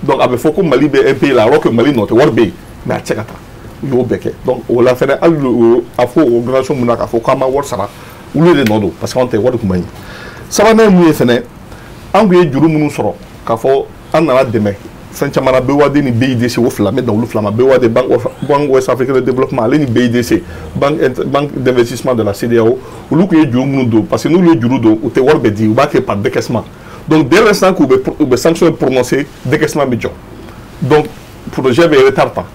Donc a bɛ fɔ ko Mali bɛ un pays la alors que Mali nɔ tɛ, wari bɛ yen mais a tɛ se ka taa. U y'o bɛɛ kɛ. Donc o la fɛnɛ, hali a fɔ organisation mun na k'a fɔ k'an ma wari sara, olu de nɔ don parce que anw tɛ, wari tun man ɲi. Sabanan ye mun ye fɛnɛ? An tun ye juru minnu sɔrɔ k'a fɔ an nana dɛmɛ fɛn caman na, BOAD ni BIDC, o fila n bɛ dan olu fila ma. BOAD, Banque Ouest Africaine de Développement, ale ni BIDC, Banque d'investissement de la CEDEAO, olu tun ye juru minnu don, parce que n'olu ye juru don, u tɛ wari bɛɛ di, u b'a kɛ par décaissement. Donc dès l'instant k'u bɛ u bɛ sanction prononcé, décaissement bɛ jɔ, donc projet bɛ retard ta.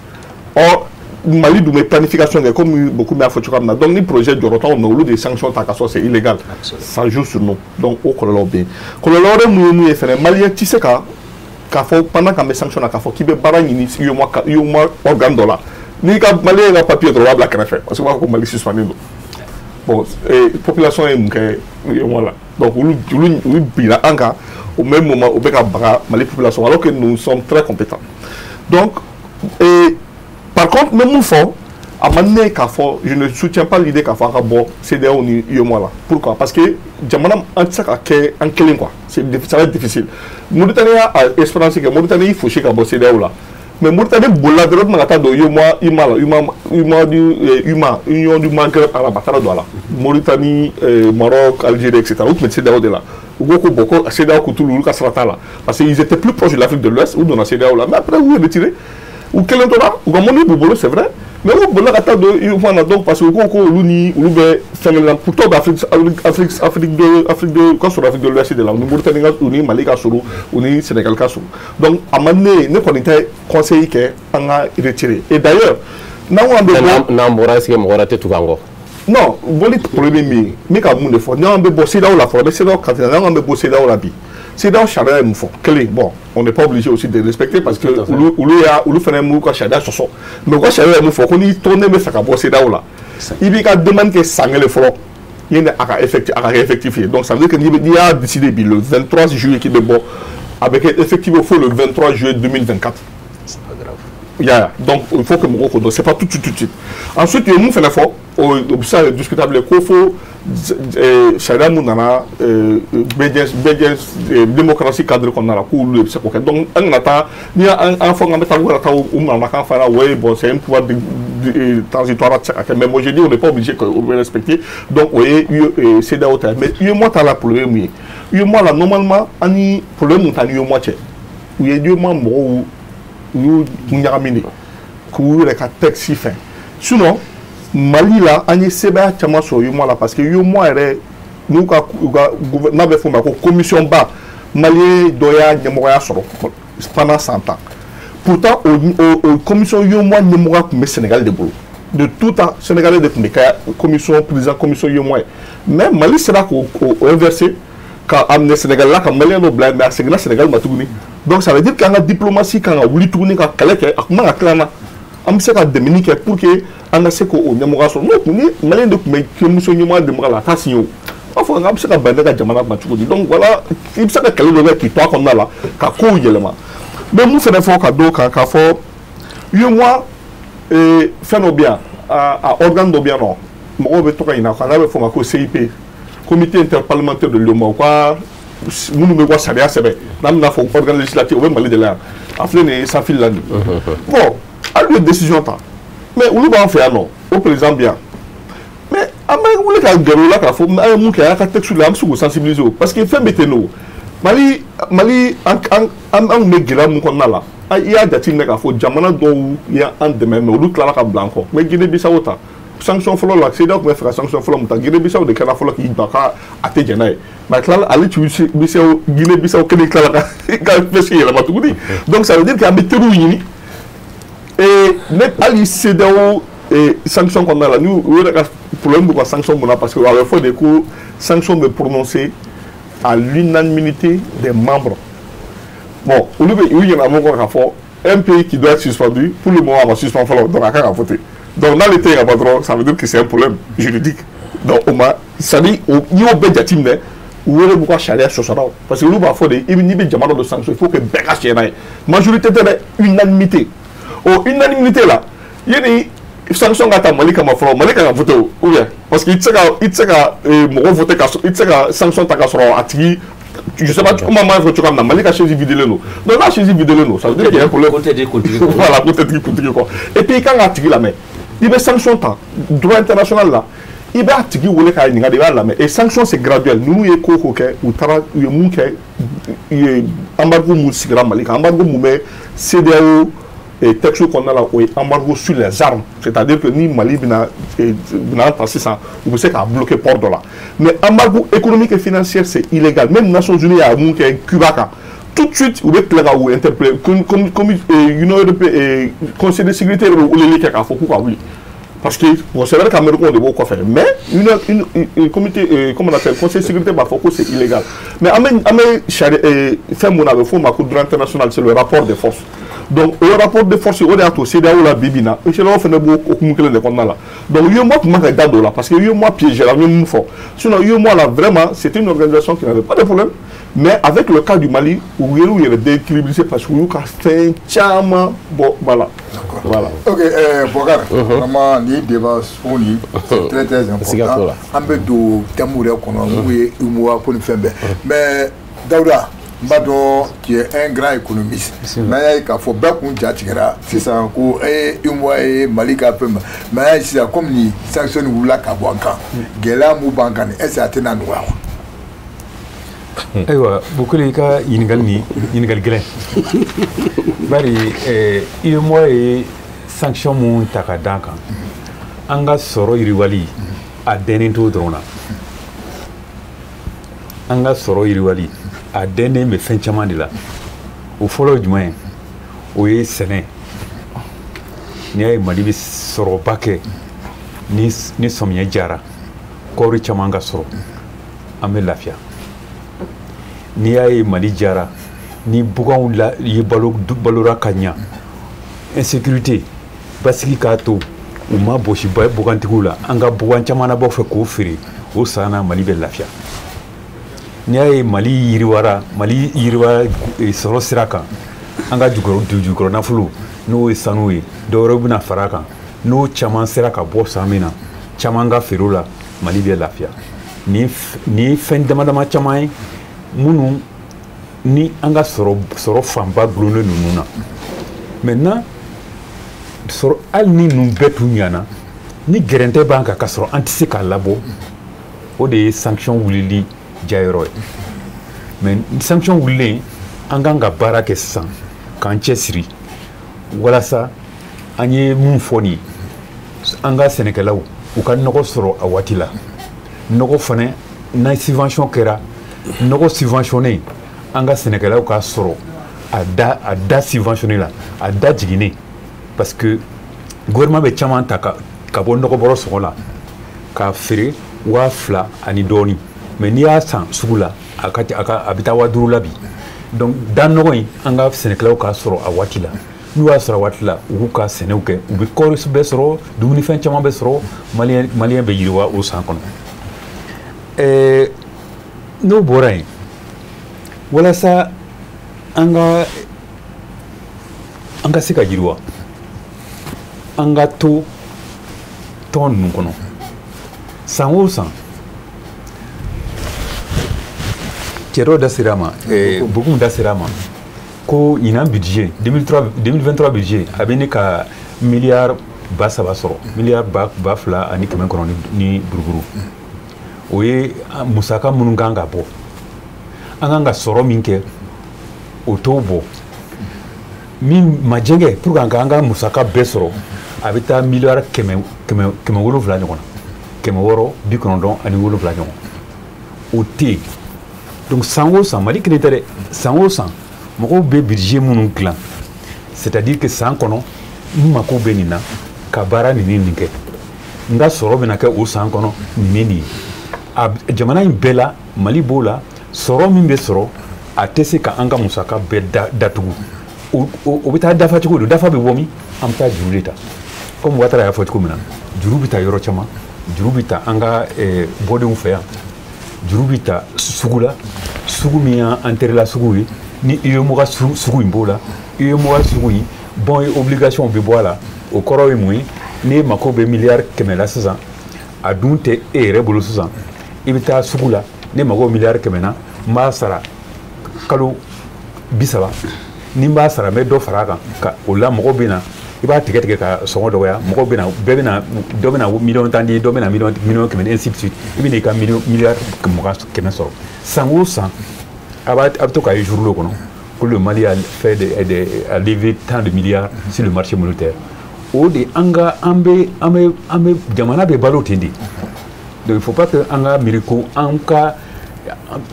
Or Mali dun bɛ planification kɛ comme beaucoup y'a fɔ cogoya min na. Donc ni projet jɔrɔ t'anw na, olu de ye sanction ta ka sɔrɔ c'est illégal, ça joue sur nous. Donc o kɔlɔlɔw bɛ yen. Kɔlɔlɔ wɛrɛ mun ye fɛnɛ? Malien tɛ se ka k'a fɔ pendant qu'an bɛ sanction na, k'a fɔ k'i bɛ baara ɲini UEMOA, UEMOA organe dɔ la. N'i ka Malien ka papier dɔrɔn, u b'a bila kɛrɛfɛ parce que u b'a fɔ ko Mali suspendu don. Bon, population ye mun kɛ UEMOA la? Donc olu binna an kan au même moment, u bɛ ka baga Mali population alors que nous sommes très compétents. Donc et, par contre, n bɛ mun fɔ? A man ne ye k'a fɔ, je ne soutiens pas l'idée k'a fɔ a ka bɔ CEDEAO ni UEMOA la. Pourquoi? Parce que jamana an tɛ se ka kɛ an kelen quoi, c'est, ça va être difficile. Mauritanie y'a expérience kɛ. Mauritanie y'i fosi ka bɔ CEDEAO la, mais Mauritanie bolila dɔrɔn ka taa don UEMOA, UMA la, UMA, UMA du UMA, Union du Maghreb arabe, a taara don a la. Mauritanie, Maroc, Algérie, etc., u tun bɛ CEDEAO de la. U ko ko bon, ko CEDEAO ko t'olu, olu ka sira t'a la parce que ils étaient plus proches de l'Afrique de l'Ouest. U donna CEDEAO la, mais après u y'u retiré. U kelen tora, u ka monnaie b'u bolo, c'est vrai, mais u bolila ka taa don UEMOA na. Donc parce que u ko ko olu ni olu bɛ fɛn kelen na, pourtant u bɛ Afrique de u ka sɔrɔ Afrique de l'Ouest de la, u ni Mauritanie ka, u ni Mali ka surun, u ni Sénégal ka surun. Donc a man ne ye, ne kɔni tɛ conseil kɛ an ka retirer. Et d'ailleurs, n'an ko an bɛ bɔ, n'an bɔra, est ce que mɔgɔ wɛrɛ tɛ tugu an kɔ? Non, bɔli problème min ye, n bɛ ka mun de fɔ? N'an bɛ bɔ CEDEAO la fɔlɔ, n bɛ CEDEAO kan, n'an bɛ bɔ CEDEAO la bi, CEDEAO sariya ye mun fɔ? Kelen, bon, on n'est pas obligé aussi de respecter parce que olu y'a olu fana m'u ka sariya sɔsɔ, mais u ka sariya ye mun fɔ? Ko ni tɔnden bɛ fɛ ka bɔ CEDEAO la, i b'i ka demande kɛ san kelen fɔlɔ yanni a ka kɛ effectif ye. Donc ça veut dire que n'i y'a décidé bi le 23 juillet k'i bɛ bɔ, a bɛ kɛ effectif fo le 23 juillet 2024. C'est pas grave. Ya, donc il faut que mɔgɔw k'o dɔn, c'est pas tout de suite, tout de suite. Ensuite, u ye mun fana fɔ, o bɛ se ka kɛ discutable, ko fo sariya mun nana bɛɛ démocratie cadre kɔnɔna la, k'olu de bɛ se k'o kɛ. Donc an kana taa ni an fɔ k'an bɛ taa, k'u ka taa u manamanakan fana, ouais, bon, c'est un pouvoir transitoire, a tɛ se ka kɛ. Mais moi je dis, on n'est pas obligé que o bɛ respecter. Donc o ye CEDEAO ta ye, mais UEMOA ta la, problème mun ye UEMOA la? Normalement, an ni problème mun t'an ni UEMOA cɛ, u ye UEMOA mɔgɔw, u y'u ɲagami de k'u yɛrɛ ka texte fɛn. Sinon Mali la, an ye sebaaya caman sɔrɔ UEMOA la parce que UEMOA yɛrɛ n'u ka u ka n'a bɛ f'o ma ko commission ba, Malien dɔ y'a ɲɛmɔgɔya sɔrɔ pendant 100 ans. Pourtant o commission UEMOA ɲɛmɔgɔya tun bɛ Sénégal de bolo de tout temps, Sénégalais de tun bɛ kɛ commission président, commission UEMOA ye, mais Mali sera k'o inverser ka amener Sénégal la ka Malien dɔ bila yen, mais a seginna Sénégal ma tuguni. Donc ça veut dire qu'an ka diplomatie kan ka wuli tuguni ka kɛlɛ kɛ, a kun man ka tila an na. An bɛ se ka dɛmɛni kɛ pour que an ka se k'o ɲɛmɔgɔya sɔrɔ. N'o tun ni Malien de tun bɛ commission ɲɛmɔgɔya dɛmɛbaga la, a t'a signé o. B'a fɔ an bɛ se ka bɛn ne ka jamana ma cogo di? Donc voilà, i bɛ se ka kɛlɛ dɔ kɛ k'i to a kɔnɔna la ka kow yɛlɛma. N bɛ mun fɛnɛ fɔ ka d'o kan, k'a fɔ UEMOA fɛn dɔ bɛ yan, a organe dɔ bɛ yan nɔ, mɔgɔw bɛ to ka ɲinɛ a kan, n'a bɛ fɔ o ma ko CIP, Comité interparlementaire de l'UEMOA. U ka minnu bɛ ka sariya sɛbɛn, n'an bɛna fɔ organe législatif, o bɛ Mali de la yan. A filɛ nin ye sanfili la nin. Bon, hali u ye décision ta, mais olu b'an fɛ yan nɔ, o président bɛ yan, mais an bɛ wuli ka gɛrɛ u la k'a fɔ an ye mun kɛ, an ka texte la, an bɛ se k'u sensibiliser o, parce que fɛn bɛ ten de. O Mali an tun bɛ gɛlɛya mun kɔnɔna la, i y'a jateminɛ k'a fɔ jamana dɔw y'an dɛmɛ, mais olu tilala ka bila an kɔ. N bɛ Guinée Bissau ta, sanction fɔlɔ la, CEDEAO tun bɛ fɛ ka sanction fɔlɔ mun ta, Guinée Bissau de kɛra fɔlɔ k'i ban k'a tɛ jɛn n'a ye, mais a tilala, ale tun Bissau, Guinée Bissau kelen tilala ka fɛn yɛlɛma tuguni. Donc ça veut dire qu'an bɛ teriw ɲini. Et ne hali CEDEAO sanction kɔnɔna la, n'u u yɛrɛ ka problème b'u ka sanction mun na, parce que a bɛ fɔ de ko sanction bɛ prononcer à l'unanimité des membres. Bon, olu bɛ u ɲinɛ mun kɔ, k'a fɔ un pays qui doit être suspendu, pour le moment a ma suspend fɔlɔ, donc a kan ka voter. Donc n'ale tɛ yen ka ban dɔrɔn, ça veut dire que c'est un problème juridique. Donc o ma, c'est à dire n'i y'o bɛɛ jateminɛ, u yɛrɛ b'u ka sariya sɔsɔra o, parce que olu b'a fɔ de, i n'i bɛ jamana dɔ sanction, il faut que bɛɛ ka siɲɛ n'a ye, majorité tɛ dɛ, unanimité. O unanimité la, yanni sanction ka ta Mali kama fɔlɔ, Mali kan ka voter o, ou bien parce que i tɛ se ka mɔgɔ voter ka i tɛ se ka sanction ta ka sɔrɔ a tigi, je sais pas comment m'a fɔ cogoya min na, Mali ka chaise videlen don. Donc n'a chaise videlen don, ça veut dire qu'il y a un problème. Ko tɛ di kuntigi. Voilà, ko tɛ di kuntigi kɔ. Et puis i kan k'a tigi lamɛn. I bɛ sanction ta droit international la, i b'a tigi wele k'a ɲininka de, i b'a lamɛn. Et sanction, c'est graduel. Ninnu ye ko o ko kɛ, u taara, u ye mun kɛ, u ye embargo mun sigira Mali kan, embargo mun bɛ CEDEAO texte kɔnɔna la, o ye embargo sur les armes, c'est-à-dire que ni Mali bɛna bɛna ta sisan, u bɛ se k'a bloquer port dɔ la. Mais embargo économique et financier, c'est illégal. Même Nations Unies y'a mun kɛ Cuba kan, tout de suite u bɛ tila ka u interpeller comme Union européenne, Conseil de sécurité yɛrɛ bɛ weleli kɛ k'a fɔ k'u ka wuli, parce que bon, c'est vrai qu'Américains de b'o kɔfɛ, mais une comité, comment on appelle, Conseil de sécurité b'a fɔ ko c'est illégal. Mais an bɛ sari fɛn mun na, a bɛ f'o ma ko droit international, c'est le rapport de force. Donc o rapport de force, o de y'a to CEDEAO la bi bi in na, CEDEAO fana b'o hokumu kelen de kɔnɔna la. Donc UEMOA tun man ka da don o la, parce que UEMOA piégé la. N ye mun fɔ? Sinon UEMOA la, vraiment, c'était une organisation qui n'avait pas de problème, mais avec le cas du Mali, u y'u yɛrɛ déséquilibré, parce que u y'u ka fɛn caman bɔ. Voilà. Voilà. Ok, Bokar, vraiment nin débat fond nin, c'est très très important. An bɛ don thème yɛrɛ kɔnɔ, mun ye UEMOA ko ni fɛn bɛɛ. Mais Dawuda, n b'a dɔn tu es un grand économiste. N'an y'a ye k'a fɔ bɛɛ kun ja tigɛra sisan ko UEMOA ye Mali ka fɛn, mais an y'a ye sisan comme nin sanction nin wulila ka bɔ an kan, gɛlɛya mun b'an kan nin, est ce que a tɛna nɔgɔya wa? Ayiwa Bukele, i ka ɲininkali nin, ɲininkali gɛlɛn, bari UEMOA ye sanction mun ta ka d'an kan, an ka sɔrɔ yiriwali a dɛnnen t'o dɔrɔn na. An ka sɔrɔ yiriwali a dɛnnen bɛ fɛn caman de la. O fɔlɔ ye jumɛn ye? O ye sɛnɛ. N'i y'a ye Mali bɛ sɔrɔba kɛ ni sɔmiɲɛ jara, kɔɔri caman ka sɔrɔ, an bɛ lafiya. N'i y'a ye Mali jara ni baganw la ye balo balora ka ɲa, insécurité basigi k'a to u ma bɔsi bagantigiw la, an ka bagan caman na bɔ fɛ k'o feere, o san na Mali bɛ lafiya. N'i y'a ye Mali yiriwara, Mali yiriwara sɔrɔ sira kan, an ka jukɔrɔ nafolo, n'o ye sanu ye, dɔwɛrɛw bɛna fara a kan, n'o caman sera ka bɔ san min na, caman ka feere la, Mali bɛ lafiya. Nin ye fɛn dama dama caman ye minnu ni an ka sɔrɔ fanba gulonnen ninnu na. Maintenant, sɔrɔ, hali ni ninnu bɛɛ tun ɲana, ni gɛrɛntɛ b'an kan ka sɔrɔ an tɛ se k'a labɔ, o de ye sanction wulili jayɔrɔ ye. Mais sanction wulilen, an kan ka baara kɛ sisan k'an cɛsiri walasa an ye mun fɔ nin ye, an ka sɛnɛkɛlaw u ka nɔgɔ sɔrɔ a waati la. Nɔgɔ fana n'a subvention kɛra, nɔgɔ subventionné, an ka sɛnɛkɛlaw k'a sɔrɔ a da subventionné la, a da jiginnen, parce que gouvernement bɛ caman ta ka bɔ nɔgɔbɔrɔ sɔngɔ la k'a feere 2000 ani dɔɔnin, mais n'i y'a san sugu la, a bɛ taa 5000 la bi. Donc da nɔgɔ in, an ka sɛnɛkɛlaw k'a sɔrɔ a waati la. N'u y'a sɔrɔ a waati la, u k'u ka sɛnɛw kɛ, u bɛ kɔɔri bɛɛ sɔrɔ, dumunifɛn caman bɛ sɔrɔ, maliyɛn bɛ yiriwa o san kɔnɔ. N'o bɔra yen, walasa an ka se ka yiriwa, an ka to tɔn ninnu kɔnɔ san o san. Cɛ dɔ da sera a ma, Bokum da sera a ma ko ɲinan budget 2023 budget a bɛ ne ka miliyari 3000 sɔrɔ, miliyari 2900 ni buruburu. O ye musaka minnu kan ka bɔ, an kan ka sɔrɔ min kɛ o t'o bɔ. Min majɛngɛ pour que an ka musaka bɛɛ sɔrɔ, a bɛ taa miliyari 700 ɲɔgɔn na, 697 ɲɔgɔn. O tɛ yen. Donc san o san, Mali kelen tɛ dɛ, san o san mɔgɔw bɛ budget minnu dilan, c'est-à-dire que san kɔnɔ n mako bɛ nin na ka baara nin ni nin kɛ, n ka sɔrɔ bɛna kɛ o san kɔnɔ nin ni nin ye. A jamana in bɛɛ la, Mali b'o la, sɔrɔ min bɛ sɔrɔ a tɛ se ka an ka musaka bɛɛ datugu. O bɛ taa dafa cogo di? Dafa bɛ bɔ min? An bɛ taa juru de ta. Comme Ouattara y'a fɔ cogo min na, juru bɛ ta yɔrɔ caman, juru bɛ ta an ka bɔdenw fɛ yan, juru bɛ ta sugu la, sugu min y'an terila sugu ye, ni UEMOA sugu in b'o la, UEMOA sugu in bon et obligation bɛ bɔ a la. O kɔrɔ ye mun ye? N'e mako bɛ miliyari 100 la sisan, a dun tɛ e yɛrɛ bolo sisan, i bɛ taa sugu la, ne mako miliyari 100 na, n b'a sara kalo 30, ni n b'a sara n bɛ dɔ fara a kan, ka o la mɔgɔw bɛ na, i b'a tigɛ tigɛ ka sɔngɔ dɔgɔya, mɔgɔw bɛ na, bɛɛ bɛ na, dɔ bɛ na miliyɔn 10 di, dɔ bɛ na miliyɔn 100, ainsi de suite, i bɛ n'i ka miliyari 20 100 sɔrɔ. San o san a bɛ to k'a ye journaux kɔnɔ ko le Mali a fait a levé tant de milliards sur le marché monétaire. O de an ka an bɛ jamana bɛ balo ten de. Donc il faut pas que an ka miiri ko an ka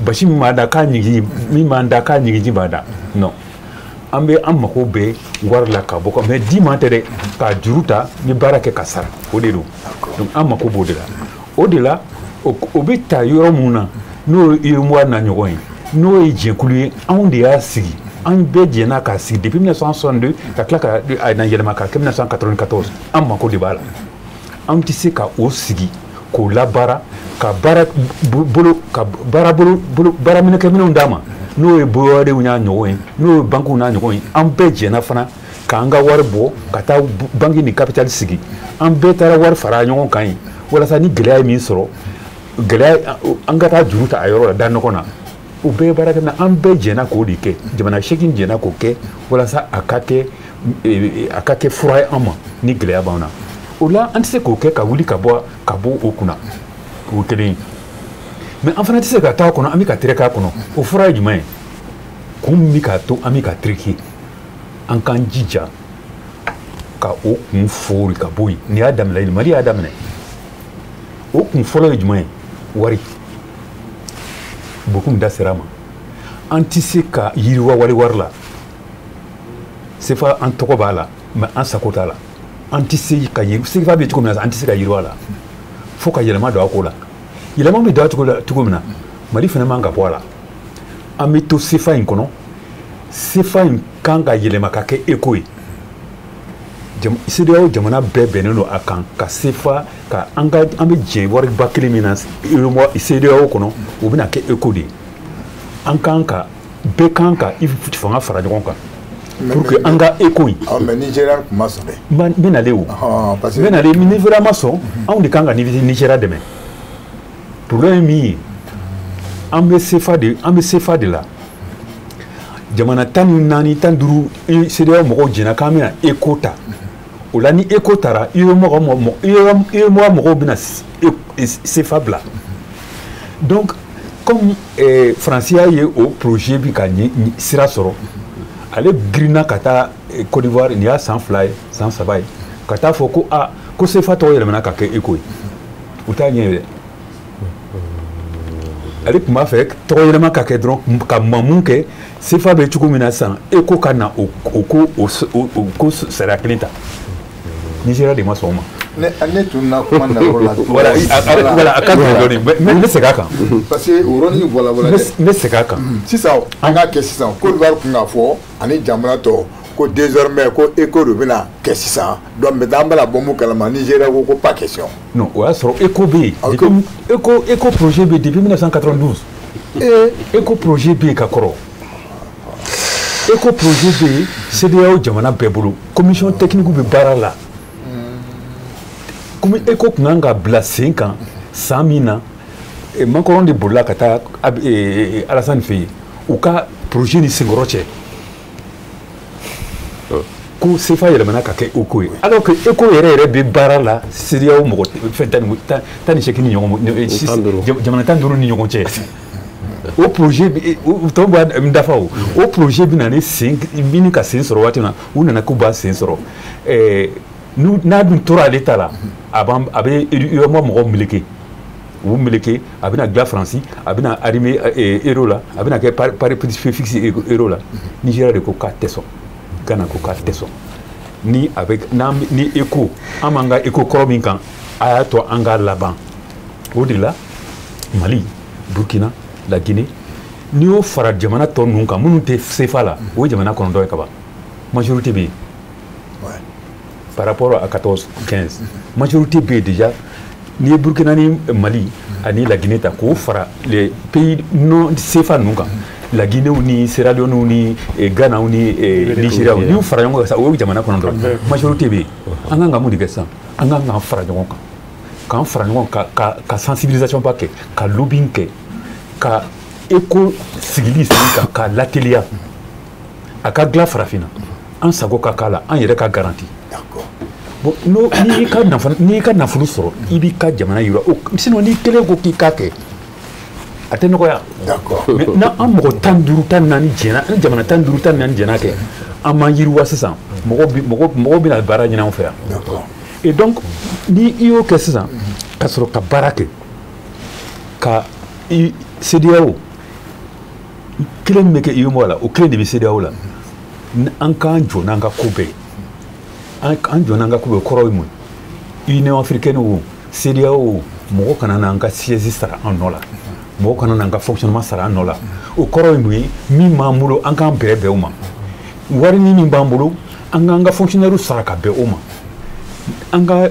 basi min b'an da k'a ɲigin, min b'an da k'a ɲigin b'an da. Non, an bɛ an mako bɛ wari la ka bɔ, mais di man tɛ dɛ, ka juru ta ni baara kɛ ka sara, o de don. Donc an mako b'o de la. O de la o bɛ ta yɔrɔ mun na, n'o ye UEMOA na ɲɔgɔn ye, n'o ye jɛkulu ye, anw de y'a sigi, an bɛɛ jɛnna k'a sigi depuis 1962, ka tila ka na yɛlɛma ka kɛ 1994. An mako de b'a la. An tɛ se ka o sigi k'o labaara, ka baara bolo ka baara bolo baara minɛkɛminɛnw d'a ma, n'o ye BOAdenw n'a ɲɔgɔn ye, n'o ye banques n'a ɲɔgɔn ye. An bɛɛ jɛnna fana k'an ka wari bɔ ka taa banque ni capital sigi. An bɛɛ taara wari fara ɲɔgɔn kan yen, walasa ni gɛlɛya ye min sɔrɔ, gɛlɛya an ka taa juru ta a yɔrɔ la da nɔgɔ na. O bɛɛ ye baarakɛminɛn, an bɛɛ jɛnna k'o de kɛ. Jamana 8 jɛnna k'o kɛ walasa a ka kɛ fura ye an ma ni gɛlɛya b'an na. O la an tɛ se k'o kɛ ka wuli ka bɔ o kunna, o kelen ye. Mais an fana tɛ se ka taa kɔnɔ, an bɛ ka tereke a kɔnɔ. O fura ye jumɛn ye? Kun min bɛ k'a to an bɛ ka tereke, an k'an jija ka o kun foori ka bɔ yen. Nin y'a daminɛ, Mali y'a daminɛ. O kun fɔlɔ ye jumɛn ye? Wari. Bokum da sera a ma. An tɛ se ka yiriwa wari la. CFA an tɔgɔ b'a la, mais an sago t'a la. An tɛ se ka yiri, CFA bɛ cogo min na, an tɛ se ka yiriwa la. Fo ka yɛlɛma don a ko la. Yɛlɛma bɛ don a cogo min na, Mali fana man ka bɔ a la. An bɛ to CFA in kɔnɔ. CFA in kan ka yɛlɛma ka kɛ ECO ye. CEDEAO jamana bɛɛ bɛnnen don a kan ka CFA ka an bɛ jɛ wariba kelen min na CEDEAO kɔnɔ, o bɛna kɛ ECO de ye. An kan ka bɛɛ kan ka i fanga fara ɲɔgɔn kan pour que an ka ECO in. Mais Nigéria tun ma sɔn dɛ. N bɛ nalen o. N bɛ nalen, Nigéria ma sɔn, anw de kan ka Nigéria dɛmɛ. Problème ye min ye, an bɛ CFA de la. Jamana 14 15 CEDEAO mɔgɔw jɛnna k'an bɛna ECO ta. O la ni ECO taara, UEMOA mɔgɔw bɛna CFA bila. Donc comme Faransi y'a ye o projet bi ka sira sɔrɔ, ale girinna ka taa Côte d'Ivoire, nin y'a san 2 ye, san 3 ye, ka taa fɔ ko aa ko CFA tɔgɔ yɛlɛmana ka kɛ ECO ye. O t'a ɲɛ ye dɛ. Ale tun b'a fɛ tɔgɔ yɛlɛma ka kɛ dɔrɔn ka mamu kɛ CFA bɛ cogo min na sisan, ECO ka na o ko sariya kelen ta. Nigéria de ma sɔn o ma. Ne tun na kuma na yɔrɔ la. Voilà, a ka gɛlɛn dɔɔnin, mais n bɛ segin a kan. Parce que o yɔrɔnin voilà. N bɛ segin a kan. Sisan an k'a kɛ sisan, Côte d'Ivoire tun k'a fɔ ani jamana tɔw Ko désormais ko ECO de bɛna kɛ sisan, donc maintenant an bɛna bɔ mun kalama? Nigéria ko ko pas question. Non, o y'a sɔrɔ ECO bɛ yen. ECO, ECO projet bɛ yen depuis 1992. ECO projet bɛ yen ka kɔrɔ. ECO projet bɛ yen CEDEAO jamana bɛɛ bolo, commission technique bɛ baara la. Komi ECO tun kan ka bila sen kan san min na, Macron de bolila ka taa Alassane fɛ yen, u ka projet ni senkɔrɔ cɛ ko CFA yɛlɛmana ka kɛ ECO ye, alors que ECO yɛrɛ yɛrɛ bɛ baara la CEDEAO mɔgɔ fɛn 18 ni ɲɔgɔn, jamana 15 ni ɲɔgɔn cɛ. O projet tɔw b'a dafa, o projet bɛ na ni sen min ka sen sɔrɔ waati min na, u nana k'u b'a sen sɔrɔ. N'a dun tora ale ta la, a b'an a bɛ UEMOA mɔgɔw meleke, u meleke, a bɛna dilan Faransi, a bɛna armer euro la, a bɛna kɛ pari fixe euro la. Nigéria de ko k'a tɛ sɔn, Ghana ko k'a tɛ sɔn. Ni a bɛ n'an ni ECO, an b'an ka ECO kɔrɔ min kan, a y'a to an k'a laban. O de la Mali, Burkina, la Guinée, n'i y'o fara jamana tɔ ninnu kan minnu tɛ CFA la, o ye jamana 9 ye kaban. Majorité bɛ yen par rapport à 14, 15, majorité bɛ yen déjà. N'i ye Burkina ni Mali ani la Guinée ta k'o fara les pays non CFA ninnu kan, la Guinée ni Sierra Leone ni Ghana ni Nigeria, n'i y'u fara ɲɔgɔn kan sisan, o ye jamana 9, majorité bɛ yen. An kan ka mun de kɛ sisan? An kan k'an fara ɲɔgɔn kan, k'an fara ɲɔgɔn kan ka sensibilisation ba kɛ, ka lobbying kɛ, ka ECO sigili sen kan, k'a lateliya, a ka dilan farafinna, an sago ka k'a la, an yɛrɛ ka garanti. Bon, n'o n'i ka nafolo, n'i ka nafolo sɔrɔ, i b'i ka jamana yira o. Sinon n'i kelen ko k'i k'a kɛ, a tɛ nɔgɔya. Mais n'an mɔgɔ 15, 14 jɛnna, an jamana 15, 14 jɛnna kɛ, an m'an yiriwa sisan, mɔgɔ bɛna baara ɲini an fɛ yan. Et donc ni i y'o kɛ sisan, ka sɔrɔ ka baara kɛ ka i CEDEAO kelen min bɛ kɛ UEMOA la, o kelen de bɛ CEDEAO la. An k'an jɔ n'an ka ko bɛɛ ye. An jɔ n'an ka ko bɛɛ kɔrɔ ye mun ye? Union africaine o, CEDEAO o, mɔgɔ kana n'an ka siège sara an nɔ la, mɔgɔ kana n'an ka fonctionnement sara an nɔ la. O kɔrɔ ye mun ye? Min b'an bolo, an k'an bɛrɛ bɛn o ma. Wari min b'an bolo, an k'an ka fonctionnaire sara ka bɛn o ma. An ka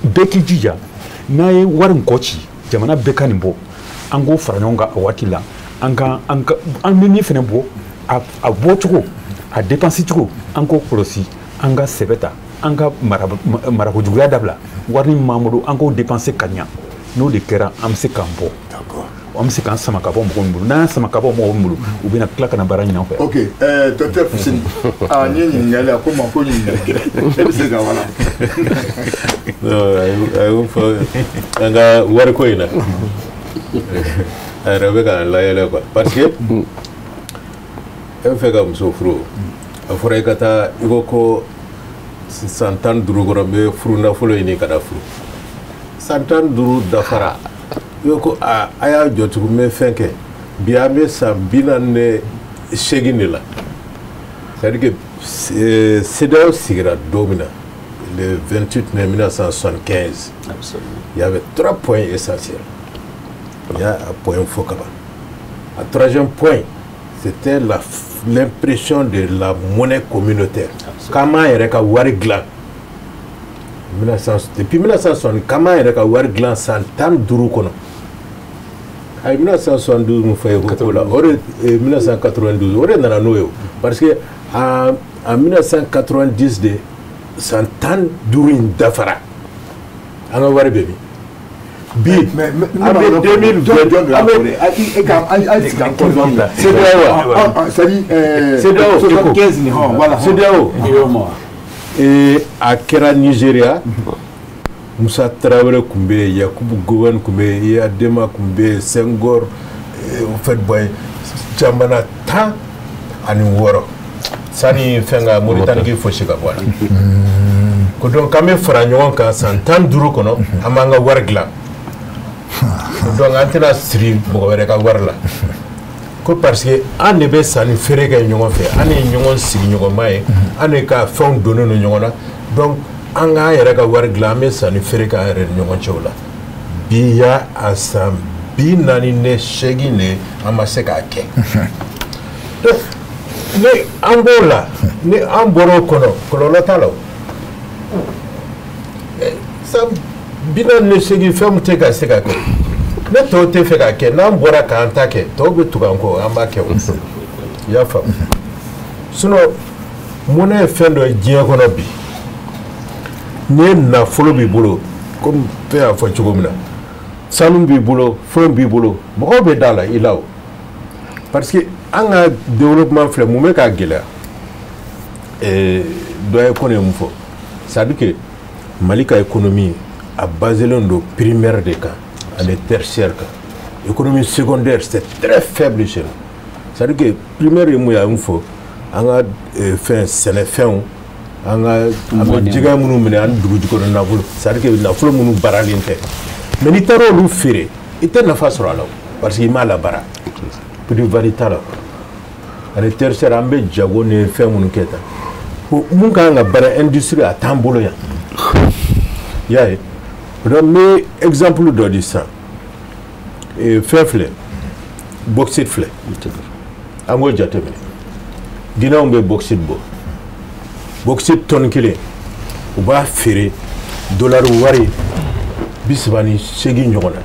bɛɛ k'i jija, n'a ye wari in kɔ ci, jamana bɛɛ ka nin bɔ, an k'o fara ɲɔgɔn kan a waati la. An ka an bɛ min fana bɔ, a bɔcogo, a dépense cogo, an k'o kɔlɔsi, an ka sɛbɛ ta, an ka marakojuguya dabila. Wari min b'an bolo, an k'o dépenser ka ɲa. N'o de kɛra, an bɛ se k'an bɔ, an bɛ se k'an sama ka bɔ mɔgɔ min bolo. N'an y'an sama ka bɔ mɔgɔ min bolo, u bɛna tila ka na baara ɲini an fɛ. Ok, docteur Fuseni, aa, n ye ɲininkali, a ko ma ko ɲininkali, e bɛ se ka wala. A y'o fɔ an ka wariko in na, a yɛrɛ bɛ k'an layɛlɛ quoi, parce que e bɛ fɛ ka muso furu, a fɔra i ka taa, i ko ko san 15 kɔrɔ n bɛ furu nafolo ɲini ka na furu. San 15 dafara, i ko ko aa, a y'a jɔ tugun, n bɛ fɛn kɛ. Bi an bɛ san 48 de la, c'est à dire que CEDEAO sigira don min na, le 28 mai 1975. Absolument. Il y avait trois points essentiels. Il y a un point fort. Un troisième point, c'était l'impression de la monnaie communautaire. Comment yɛrɛ ka wari dilan 1900, depuis 1960, comment yɛrɛ ka wari dilan san 15 kɔnɔ. A ye 1972 mun fɔ ye ko la, o de 1992, o de nana n'o ye o. Parce que en 1990 de san 15 in dafara, an ka wari bɛ min bi? Mais an bɛ 2020, an bɛ e ka an sigi an kɔ dɔɔni. CEDEAO wa? C'est-à-dire CEDEAO. 75 nin hɔn, voilà. CEDEAO. UEMOA. A kɛra Nigéria, Musa Tarawele tun bɛ yen, Yakubu Gowon tun bɛ yen, Eyadema tun bɛ yen, Senghor, au fait boy, jamana 16 sani fɛn ka Mauritanie k'i fosi ka bɔ a la. Ko donc an bɛ fara ɲɔgɔn kan san 15 kɔnɔ, an b'an ka wari dilan. Donc an tɛna siri mɔgɔ wɛrɛ ka wari la, ko parce que an de bɛ sanni feere kɛ ɲɔgɔn fɛ, an de ye ɲɔgɔn sigiɲɔgɔnma ye, an de ka fɛnw donnen don ɲɔgɔn na. Donc an k'an yɛrɛ ka wari dilan, an bɛ sanni feere kɛ an yɛrɛ ni ɲɔgɔn cɛw la. Bi ya a san 48 de, an ma se k'a kɛ. Donc Ni an b'o la, ni an bɔra o kɔnɔ, kɔlɔlɔ t'a la o. San 48 fɛn min tɛ ka se ka kɛ, ne tɔw tɛ fɛ ka kɛ, n'an bɔra k'an ta kɛ, tɔw bɛ tugu an kɔ, an b'a kɛ o. I y'a faamu? Sinon monnaie ye fɛn dɔ ye diɲɛ kɔnɔ bi. N'i ye nafolo b'i bolo, komi fɛn y'a fɔ cogo min na, sanu b'i bolo, fɛn b'i bolo, mɔgɔw bɛ da la i la o. Parce que an ka développement filɛ, mun bɛ k'a gɛlɛya? Dɔ ye ko ne ye mun fɔ? C'est à dire que Mali ka économie a baselen don primaire de kan ani tertiaire kan. Économie secondaire, c'est très faible chez nous. C'est à dire que primaire ye mun ye, a ye mun fɔ? An ka fɛn sɛnɛfɛnw, an ka an bɛ jɛgɛ minnu minɛ ani dugu jukɔrɔ nafolo, c'est à dire que nafolo minnu baaralen tɛ. Mais n'i taara olu feere, i tɛ nafa sɔrɔ a la o, parce que i m'a labaara. Plus-value t'a la. Ani tertiaire, an bɛ jago ni fɛn minnu kɛ tan. Bon, mun ka kan ka baara industrie, a t'an bolo yan. I y'a ye? Donc n bɛ exemple dɔ di sisan. Fɛn filɛ, bauxite filɛ, an k'o jateminɛ. Guinéenw bɛ bauxite bɔ. Bauxite tɔni kelen, u b'a feere dolari wari 38 ɲɔgɔn na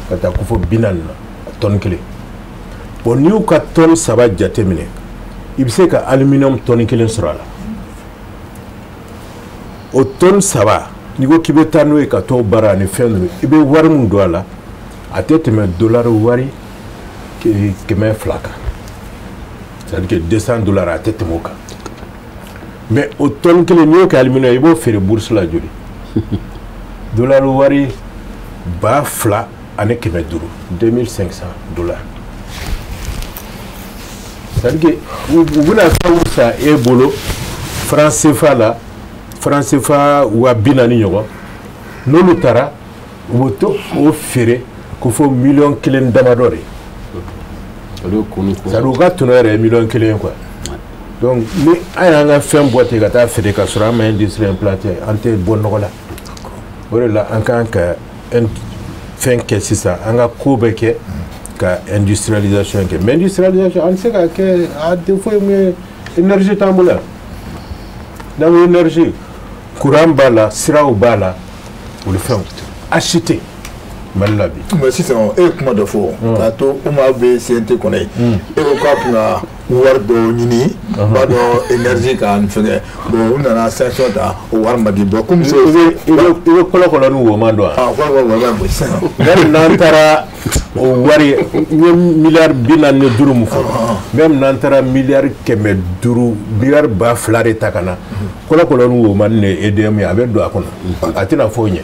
ka taa ko fo 40 na tɔni kelen. Bon, n'i y'u ka tɔni 3 jateminɛ, i bɛ se ka aluminium tɔni kelen sɔrɔ a la. O tɔni 3, n'i ko k'i bɛ taa n'o ye ka t'o baara ani fɛn ninnu, i bɛ wari min don a la, a tɛ tɛmɛ dolari wari 200 kan. C'est-à-dire que $200, a tɛ tɛmɛ o kan. Mais o tɔni kelen, n'i y'o kɛ aluminium, i b'o feere bourse la joli? Dolari wari 2500, $2500. C'est-à-dire que u bɛna fɛn san e bolo franc CFA la, franc CFA 40 000 ɲɔgɔn, n'olu taara u bɛ to o feere ko fo miliyɔn 1 damadɔ de. C'est-à-dire u ka tɔnɔ yɛrɛ ye miliyɔn 1 ye quoi. Donc ni an y'an ka fɛn bɔ ten ka taa feere ka sɔrɔ an ma industrie implanté, an tɛ bɔ nɔgɔ la. O de la an kan ka fɛn kɛ sisan, an ka ko bɛ kɛ ka industrialisation kɛ. Mais industrialisation, an tɛ se ka kɛ, a défaut ye mun ye? Énergie t'an bolo yan. N'an ko énergie, courant b'a la, siraw b'a la, olu fɛnw acheter Mali la bi. Mais sisan e ye kuma dɔ fɔ k'a to Umar bɛ CNT kɔnɔ yen, e ko k'a kun ka wari dɔw ɲini, b'a dɔn énergie ka nin fɛngɛ, bon u nana sanction ta, o wari ma di. Bon, komi i bɛ kɔlɔkɔlɔ ni woman dɔn wa? Ah, kɔlɔkɔlɔ woman bɔ sisan. Même n'an taara o wari, n ye miliyari 45 mun fɔ, même n'an taara miliyari 500, miliyari 2000 de ta ka na, kɔlɔkɔlɔ ni woman ni EDM ye, a bɛ don a kɔnɔ, a tɛna foyi ɲɛ.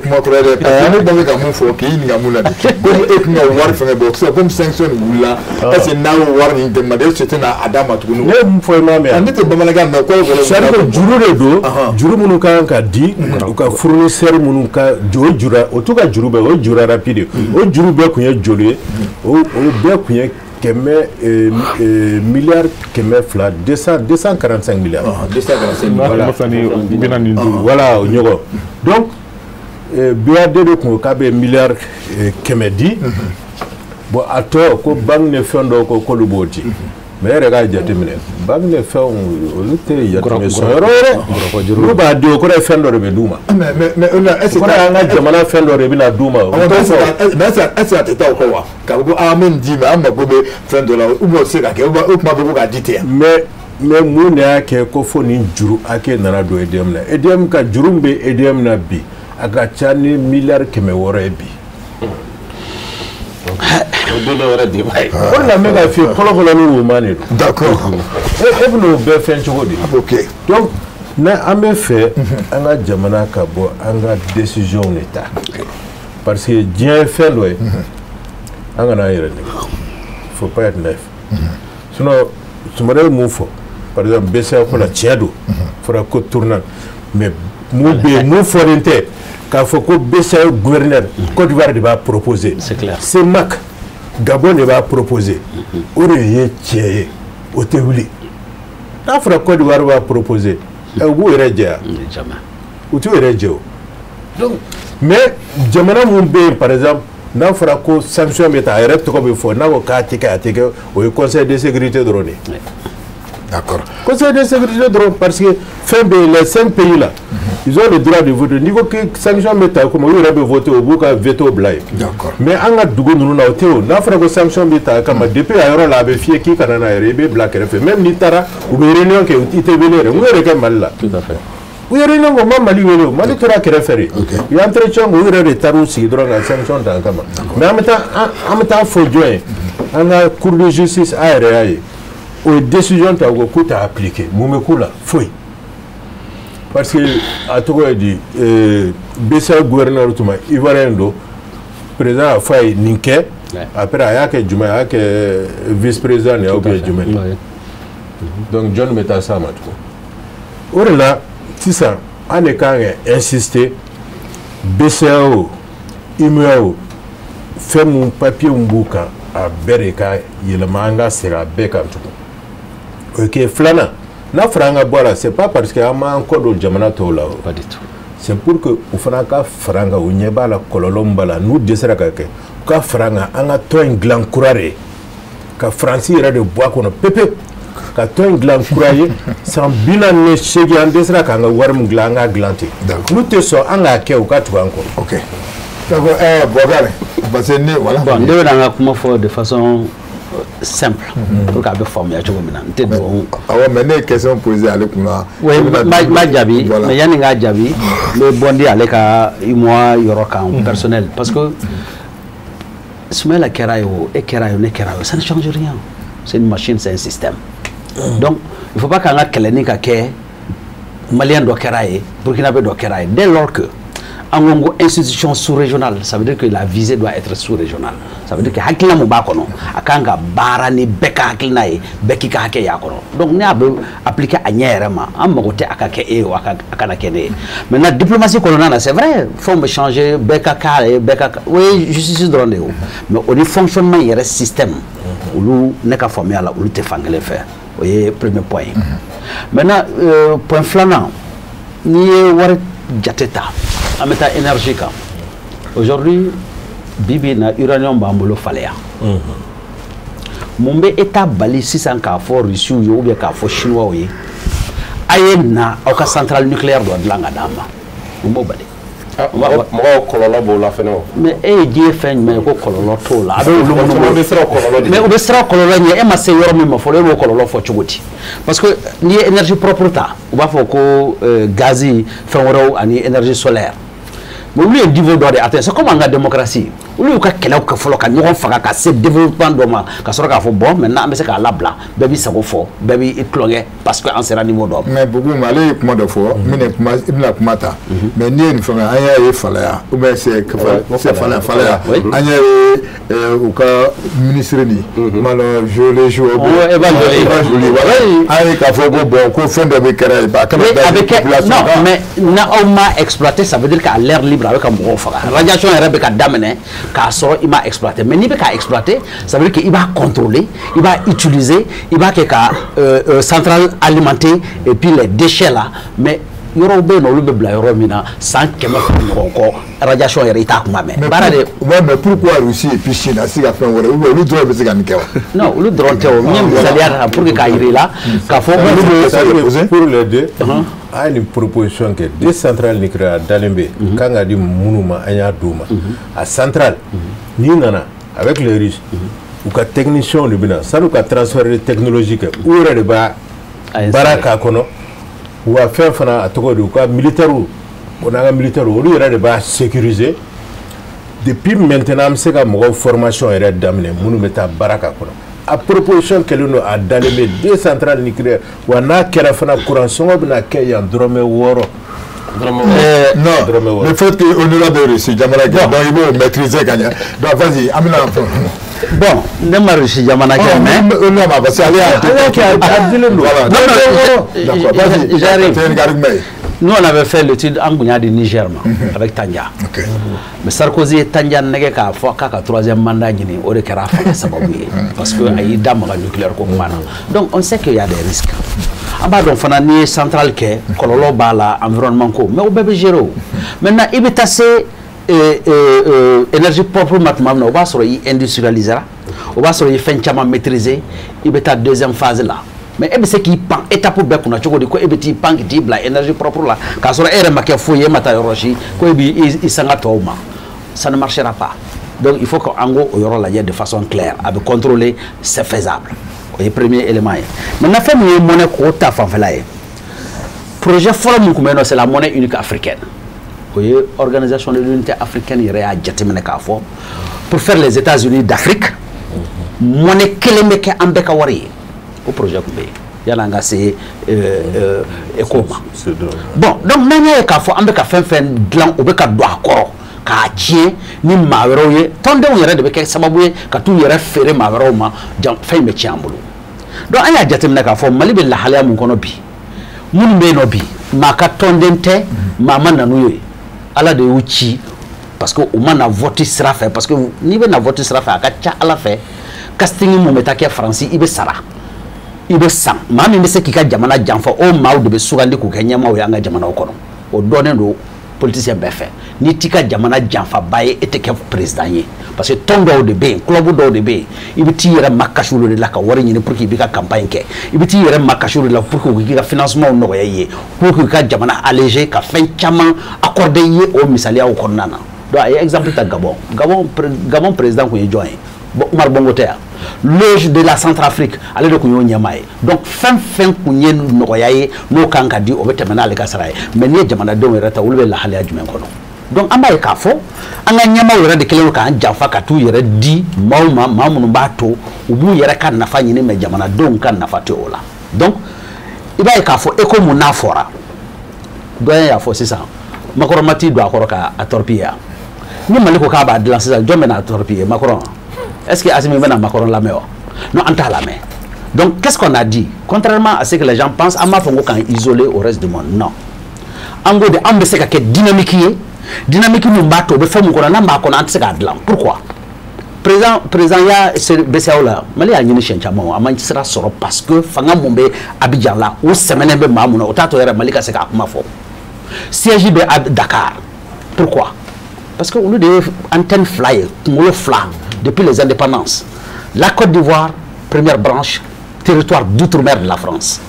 Kuma kura dɛ, ne ba bɛ ka mun fɔ k'i ɲininka mun na de, komi e kun ka wari fɛngɛ bɔ sisan, komi sanction nin wulila, est ce que n'a y'o wari nin demandé, est ce que tɛna a d'a ma tuguni? Ne ye mun fɔ, i m'a mɛn? Ne tɛ bamanankan mɛn, kɔlɔkɔlɔ. C'est à dire que juru de don, juru minnu ka kan ka di u ka fournisseur minnu ka o juru, o t'u ka juru bɛɛ, o ye juru rapide, o juru bɛɛ kun ye joli ye? O bɛɛ kun ye kɛmɛ miliyari 200, 245 milliards. 245 Voilà. Voilà, o ɲɔgɔn. Donc BAD de kun ko k'a bɛ miliyari 100 di. Bon, a tɔ ko banque ni fɛn dɔw ko k'olu b'o di. Mais e yɛrɛ k'a jateminɛ, banque ni fɛnw, olu tɛ jateminɛ sɔn yɔrɔ yɛrɛ. Olu b'a di, o kɔrɔ ye fɛn dɔ de bɛ d'u ma. Mais est ce O kɔrɔ ye an ka jamana fɛn dɔ de bɛna d'u ma. Mais est ce que a tɛ taa o kɔ wa? K'a fɔ ko an bɛ nin d'i ma, an mako bɛ fɛn dɔ la, ou bien o tɛ se ka kɛ, ou kuma bɛ ko k'a di ten yan. Mais mun de y'a kɛ ko fo nin juru hakɛ nana don EDM na? EDM ka juru min bɛ EDM na bi, a ka ca ni miliyari 600 ye bi. O don dɔ wɛrɛ débat ye. O de la n bɛ k'a f'i ye, kɔlɔkɔlɔ ni woman de don. D'accord. E bɛn'o bɛɛ fɛn cogo di? Ok. Donc n'an bɛ fɛ an ka jamana ka bɔ, an ka décision de ta. Parce que diɲɛ ye fɛn dɔ ye, an kana an yɛrɛ nɛgɛ. Faut pas être naïf. Sinon Sumare ye mun fɔ? Par exemple BCEAO ko la, tiɲɛ don, fɔra ko tournant, mais mun bɛ yen, mun fɔlen tɛ k'a fɔ ko BCEAO gouverneur, Côte d'Ivoire de b'a proposer. C'est clair. CEMAC, Gabon de b'a proposer. O de ye tiɲɛ ye, o tɛ wuli. N'a fɔra Côte d'Ivoire b'a proposer, u b'u yɛrɛ jɛ wa? Jamais. U t'u yɛrɛ jɛ o. Donc mais jamana mun bɛ yen, par exemple N'a fɔra ko sanction bɛ ta, a yɛrɛ tɔgɔ bɛ fɔ, n'a ko k'a tɛ kɛ, a tɛ kɛ, o ye conseil de sécurité dɔrɔn de ye. D'accord. Conseil de sécurité dɔrɔn, parce que fɛn bɛ yen, les 5 pays là, ils ont le droit de voter. N'i ko que sanction bɛ ta komi olu yɛrɛ bɛ voter, u b'u ka veto bila yen. D'accord. Mais an ka dugu ninnu na, o tɛ o. N'a fɔra ko sanction bɛ ta kama, depuis a yɔrɔ la, a bɛ f'i ye k'i kana na yɛrɛ, i bɛ bila kɛrɛfɛ. Même n'i taara, u bɛ réunion kɛ, i tɛ wele yɛrɛ. Mun yɛrɛ kɛ Mali la? Tout à fait. U ye réunion kɛ, u ma Mali wele o. Mali tora kɛrɛfɛ de. U ye entretien kɛ, u yɛrɛ de taara u sigi dɔrɔn ka sanction ta a kama. Mais an bɛ taa fɔ jɔn ye? An ka cour de justice, a yɛrɛ y'a ye. O ye décision ta, u ko k'u t'a appliquer. Mun bɛ k'u la? Foyi. Parce que a tɔgɔ ye di, BCEAO gouverneur tuma, Ivoirien don, président y'a fɔ a ye nin kɛ. Après a y'a kɛ jumɛn? A y'a kɛ vice président de ye ou bien jumɛn? Donc jɔnni bɛ taa s'a ma tugun? O de la sisan, an de kan ka insister BCEAO, UEMOA, fɛn mun papier mun b'u kan, a bɛɛ de ka yɛlɛma, an ka segin a bɛɛ kan tugun. O ye kɛ filanan. N'a fɔra an ka bɔ a la, c'est pas parce que an m'an kɔ don jamana tɔw la o. Pas du tout. C'est pour que u fana ka fara an kan. U ɲɛ b'a la, kɔlɔlɔ min b'a la, n'u dɛsɛra ka kɛ, u ka fara an kan, an ka tɔn in dilan kura de ye, ka Faransi yɛrɛ de bɔ a kɔnɔ pepewu, ka tɔn in dilan kura ye. San 48, an dɛsɛra k'an ka wari min dilan, an k'a dilan ten. N'u tɛ sɔn an k'a kɛ, u ka tugu an kɔ. Ok, d'accord. Boubacar, parce que ne, voilà. Bon, ne bɛna n ka kuma fɔ de façon simple pour que a bɛ faamuya cogo min na, n tɛ don. Awɔ, mais ne ye question posée ale kunna. Oui, n b'a jaabi, mais yanni n k'a jaabi, n bɛ bɔndi ale ka UEMOA yɔrɔ kan personnel, parce que Soumaïla kɛra ye o, e kɛra ye o, ne kɛra ye o, ça ne change rien. C'est une machine, c'est un système. Donc il faut pas k'an ka kɛlɛni ka kɛ Malien dɔ kɛra ye, Burkinabé dɔ kɛra ye. Dès lors que an ko institution sous-régionale, ça veut dire que la visée doit être sous-régionale. Ça veut dire que hakilina mun b'a kɔnɔ, a kan ka baara ni bɛɛ ka hakilina ye, bɛɛ k'i ka hakɛ y'a kɔnɔ. Donc ne y'a bɛ appliquer a ɲɛ yɛrɛ ma, an mago tɛ a ka kɛ e ye o, a kana kɛ ne ye. Maintenant, diplomatie kɔnɔna na, c'est vrai, fɛnw bɛ changer, bɛɛ ka k'a ye, bɛɛ ka, o ye justice dɔrɔn de ye o. Mais o ni fonctionnement yɛrɛ, système, olu, ne ka faamuya la, olu tɛ fankelen fɛ. O ye premier point ye. Maintenant, point filanan, n'i ye wari jate ta, an bɛ taa énergie kan. Aujourd'hui, bi bi in na, uranium b'an bolo Faléa. Mun bɛ État bali sisan k'a fɔ Russiw ye ou bien k'a fɔ Chinois ye, a ye na aw ka centrale nucléaire dɔ dilan ka d'an ma? Mun b'o bali? Mɔgɔw, kɔlɔlɔ b'o la fɛnɛ o. Mais e ye diɲɛ fɛn jumɛn ye ko kɔlɔlɔ t'o la? A bɛ olu minnu bolo, bɛ siran kɔlɔlɔ de. Mais u bɛ siran kɔlɔlɔ ɲɛ, e ma se yɔrɔ min ma fɔlɔ, e b'o kɔlɔlɔ fɔ cogo di? Parce que n'i ye énergie propre ta, u b'a fɔ ko gazi, fɛn wɛrɛw ani énergie solaire. Mais olu ye niveau dɔ de atteint. C'est comme an ka démocratie, olu y'u ka kɛlɛw kɛ fɔlɔ, ka ɲɔgɔn faga ka se développement dɔ ma, ka sɔrɔ k'a fɔ bon, maintenant an bɛ se k'a labila, bɛɛ b'i sago fɔ, bɛɛ b'i tulonkɛ, parce que an sera niveau dɔ ma. Mais Boubou, ale ye kuma dɔ fɔ, n bɛna kuma, i bɛna kuma ta. Mais n'i ye nin fɛn, an y'a ye Faléa, ou bien c'est Faléa, Faléa, an y'a ye u ka ministre nin, ma Joly, Eva Joly. Eva Joly, voilà, an ye k'a fɔ ko bon, ko fɛn dɔ bɛ kɛra yen, a kana a bɛ kɛ, non, mais n'aw ma exploité, ça veut dire qu'à l'air libre, a bɛ ka mɔgɔw faga. Radiation yɛrɛ bɛ ka daminɛ k'a sɔrɔ i ma exploité. Mais n'i bɛ k'a exploité, ça veut dire que i b'a contrôler, i b'a utiliser, i b'a kɛ ka centrale alimenter et puis les déchets là. Mais yɔrɔw bɛ yen nɔ, olu bɛ bila yɔrɔ min na, san 100 2 ɲɔgɔn kɔ, radiation yɛrɛ, i t'a kuma mɛn. Baara de. Ouais, mais pourquoi Russie et puis Chine a se ka fɛn wɛrɛ, ou bien olu dɔrɔn bɛ se ka nin kɛ wa? Non, olu dɔrɔn tɛ o. N ye misaliya ta pour que k'a yira i la k'a fɔ olu bɛ. Pour les deux, an ye nin proposition kɛ, deux centrales nucléaires dalen bɛ yen kan ka di minnu ma, an y'a d'u ma. A centrale n'i nana avec les Russes, u ka techniciens de bɛ na, san'u ka transfert de technologie kɛ, u yɛrɛ de b'a baara k'a kɔnɔ. Wa fɛn fana, a tɔgɔ di, u ka militaires, o n'an ka militaires, olu yɛrɛ de b'a sécuriser. Depuis maintenant, an bɛ se ka mɔgɔw formation yɛrɛ daminɛ minnu bɛ taa baara k'a kɔnɔ. A proposition kɛlen don, a dalen bɛ, deux centrales nucléaires. Wa n'a kɛra fana, courant sɔngɔ bɛna kɛ yan dɔrɔmɛ 6. Non, le fait que honorable de Russie jamana kɛ, donc i b'o maîtriser ka ɲɛ. Donc vas-y, an bɛna fɔ. Bon, ne ma Russie jamana kɛ, mais. Non, parce que ale y'a kɛ, a dilen don. Voilà. Non, d'accord, vas-y. J'arrive. C'est une argument. Nous, on avait fait l'étude an kun y'a di Niger ma avec Tanja. Mais Sarkozy ye Tanja nɛgɛ k'a fɔ k'a ka troisième mandat ɲini, o de kɛra a fanga sababu ye. Parce que a y'i da maga nucléaire ko kuma na. Donc on sait qu'il y a des risques. An b'a dɔn fana, n'i ye centrale kɛ, kɔlɔlɔ b'a la, environnement ko, mais o bɛɛ bɛ gérer o. Maintenant, i bɛ taa se énergie propre ma tuma min na, o b'a sɔrɔ i industrialisera, o b'a sɔrɔ i ye fɛn caman maîtriser, i bɛ taa deuxième phase la. Mais e bɛ se k'i pan étape bɛɛ kunna cogo di ko e bɛ t'i pan k'i bila énergie propre la k'a sɔrɔ e yɛrɛ ma kɛ foyi ye, e ma taa yɔrɔ si, ko e b'i sanga tɔw ma? Ça ne marchera pas. Donc il faut qu'an k'o yɔrɔ lajɛ de façon claire. A bɛ contrôler, c'est faisable. O ye premier élément ye. Maintenant, fɛn min ye monnaie ko ta fanfɛla ye, projet fɔlɔ min tun bɛ yen nɔ, c'est la monnaie unique africaine. O ye Organisation de l'Unité africaine yɛrɛ y'a jateminɛ k'a fɔ, pour faire les États-Unis d'Afrique, monnaie kelen bɛ kɛ an bɛɛ ka wari ye. O projet tun bɛ yen yan'an ka se ECO ma. Bon, donc n'an y'a ye k'a fɔ an bɛ ka fɛn fɛn dilan, o bɛ ka don a kɔrɔ k'a tiɲɛ ni maa wɛrɛw ye, tɔndenw yɛrɛ de bɛ kɛ sababu ye ka t'u yɛrɛ feere maa wɛrɛw ma, fɛn in bɛ tiɲɛ an bolo. Donc an y'a jateminɛ k'a fɔ Mali bɛ lahalaya mun kɔnɔ bi, minnu bɛ yen nɔ bi, maa ka tɔnden tɛ, maa ma na n'u ye, Ala de y'u ci, parce que u ma na vote sira fɛ. Parce que n'i bɛ na vote sira fɛ, a ka ca Ala fɛ, casting mun bɛ taa kɛ Faransi, i bɛ sara, i bɛ san. Maa min bɛ se k'i ka jamana janfa, o maaw de bɛ sugandi k'u kɛ ɲɛmaaw ye an ka jamanaw kɔnɔ. O dɔnnen don politicien bɛɛ fɛ. N'i t'i ka jamana janfaba ye, e tɛ kɛ président ye, parce que tɔn dɔw de bɛ yen, club dɔw de bɛ yen, i bɛ t'i yɛrɛ makasi olu de la ka wari ɲini pour que i b'i ka campagne kɛ. I bɛ t'i yɛrɛ makasi olu de la pour que k'i ka financement nɔgɔya i ye, pour que ka jamana alléger, ka fɛn caman accorder i ye o misaliyaw kɔnɔna na. Donc a ye exemple ta Gabon. Gabon président kun ye jɔn ye? Bon, Umar Bongo tɛ yan? Loge de la Centrafrique, ale de kun y'o ɲɛmaa ye. Donc fɛn fɛn kun ye nɔgɔya ye n'o kan ka di, o bɛ tɛmɛ n'ale ka sara ye. Mais n'i ye jamanadenw yɛrɛ ta, olu bɛ lahalaya jumɛn kɔnɔ? Donc an b'a ye k'a fɔ an ka ɲɛmaaw yɛrɛ de kɛlen don k'an janfa ka t'u yɛrɛ di maaw ma, maa minnu b'a to u b'u yɛrɛ ka nafa ɲini, mais jamanadenw ka nafa tɛ o la. Donc i b'a ye k'a fɔ ECO mun n'a fɔra, dɔ y'a fɔ sisan, Macron ma t'i don a kɔrɔ k'a torpiller. Ni Mali ko k'a b'a dilan sisan, jɔn bɛ n'a torpiller? Macron? Est-ce que Assimi bɛna Macron lamɛn wa? Non, an t'a lamɛn. Donc qu'est-ce qu'on a dit? Contrairement à ce que les gens pensent, an b'a fɔ ko k'an isoler au reste du monde, non. An ko de an bɛ se ka kɛ dynamique ye, dynamique mun b'a to o bɛ fɛn mun kɔnɔ, n'an b'a kɔnɔ, an tɛ se k'a dilan. Pourquoi? Président ya BCEAO la, Mali y'a ɲini siɲɛ caman, a ma sira sɔrɔ, parce que fanga mun bɛ Abidjan la, o sɛmɛnɛ bɛ maa mun na, o t'a to yɛrɛ Mali ka se k'a kuma fɔ. Siège bɛ Dakar. Pourquoi? Parce que olu de ye antenne fila ye, kunkolo fila, depuis les indépendances. La Côte d'Ivoire, première branche, territoire d'outre-mer de la France.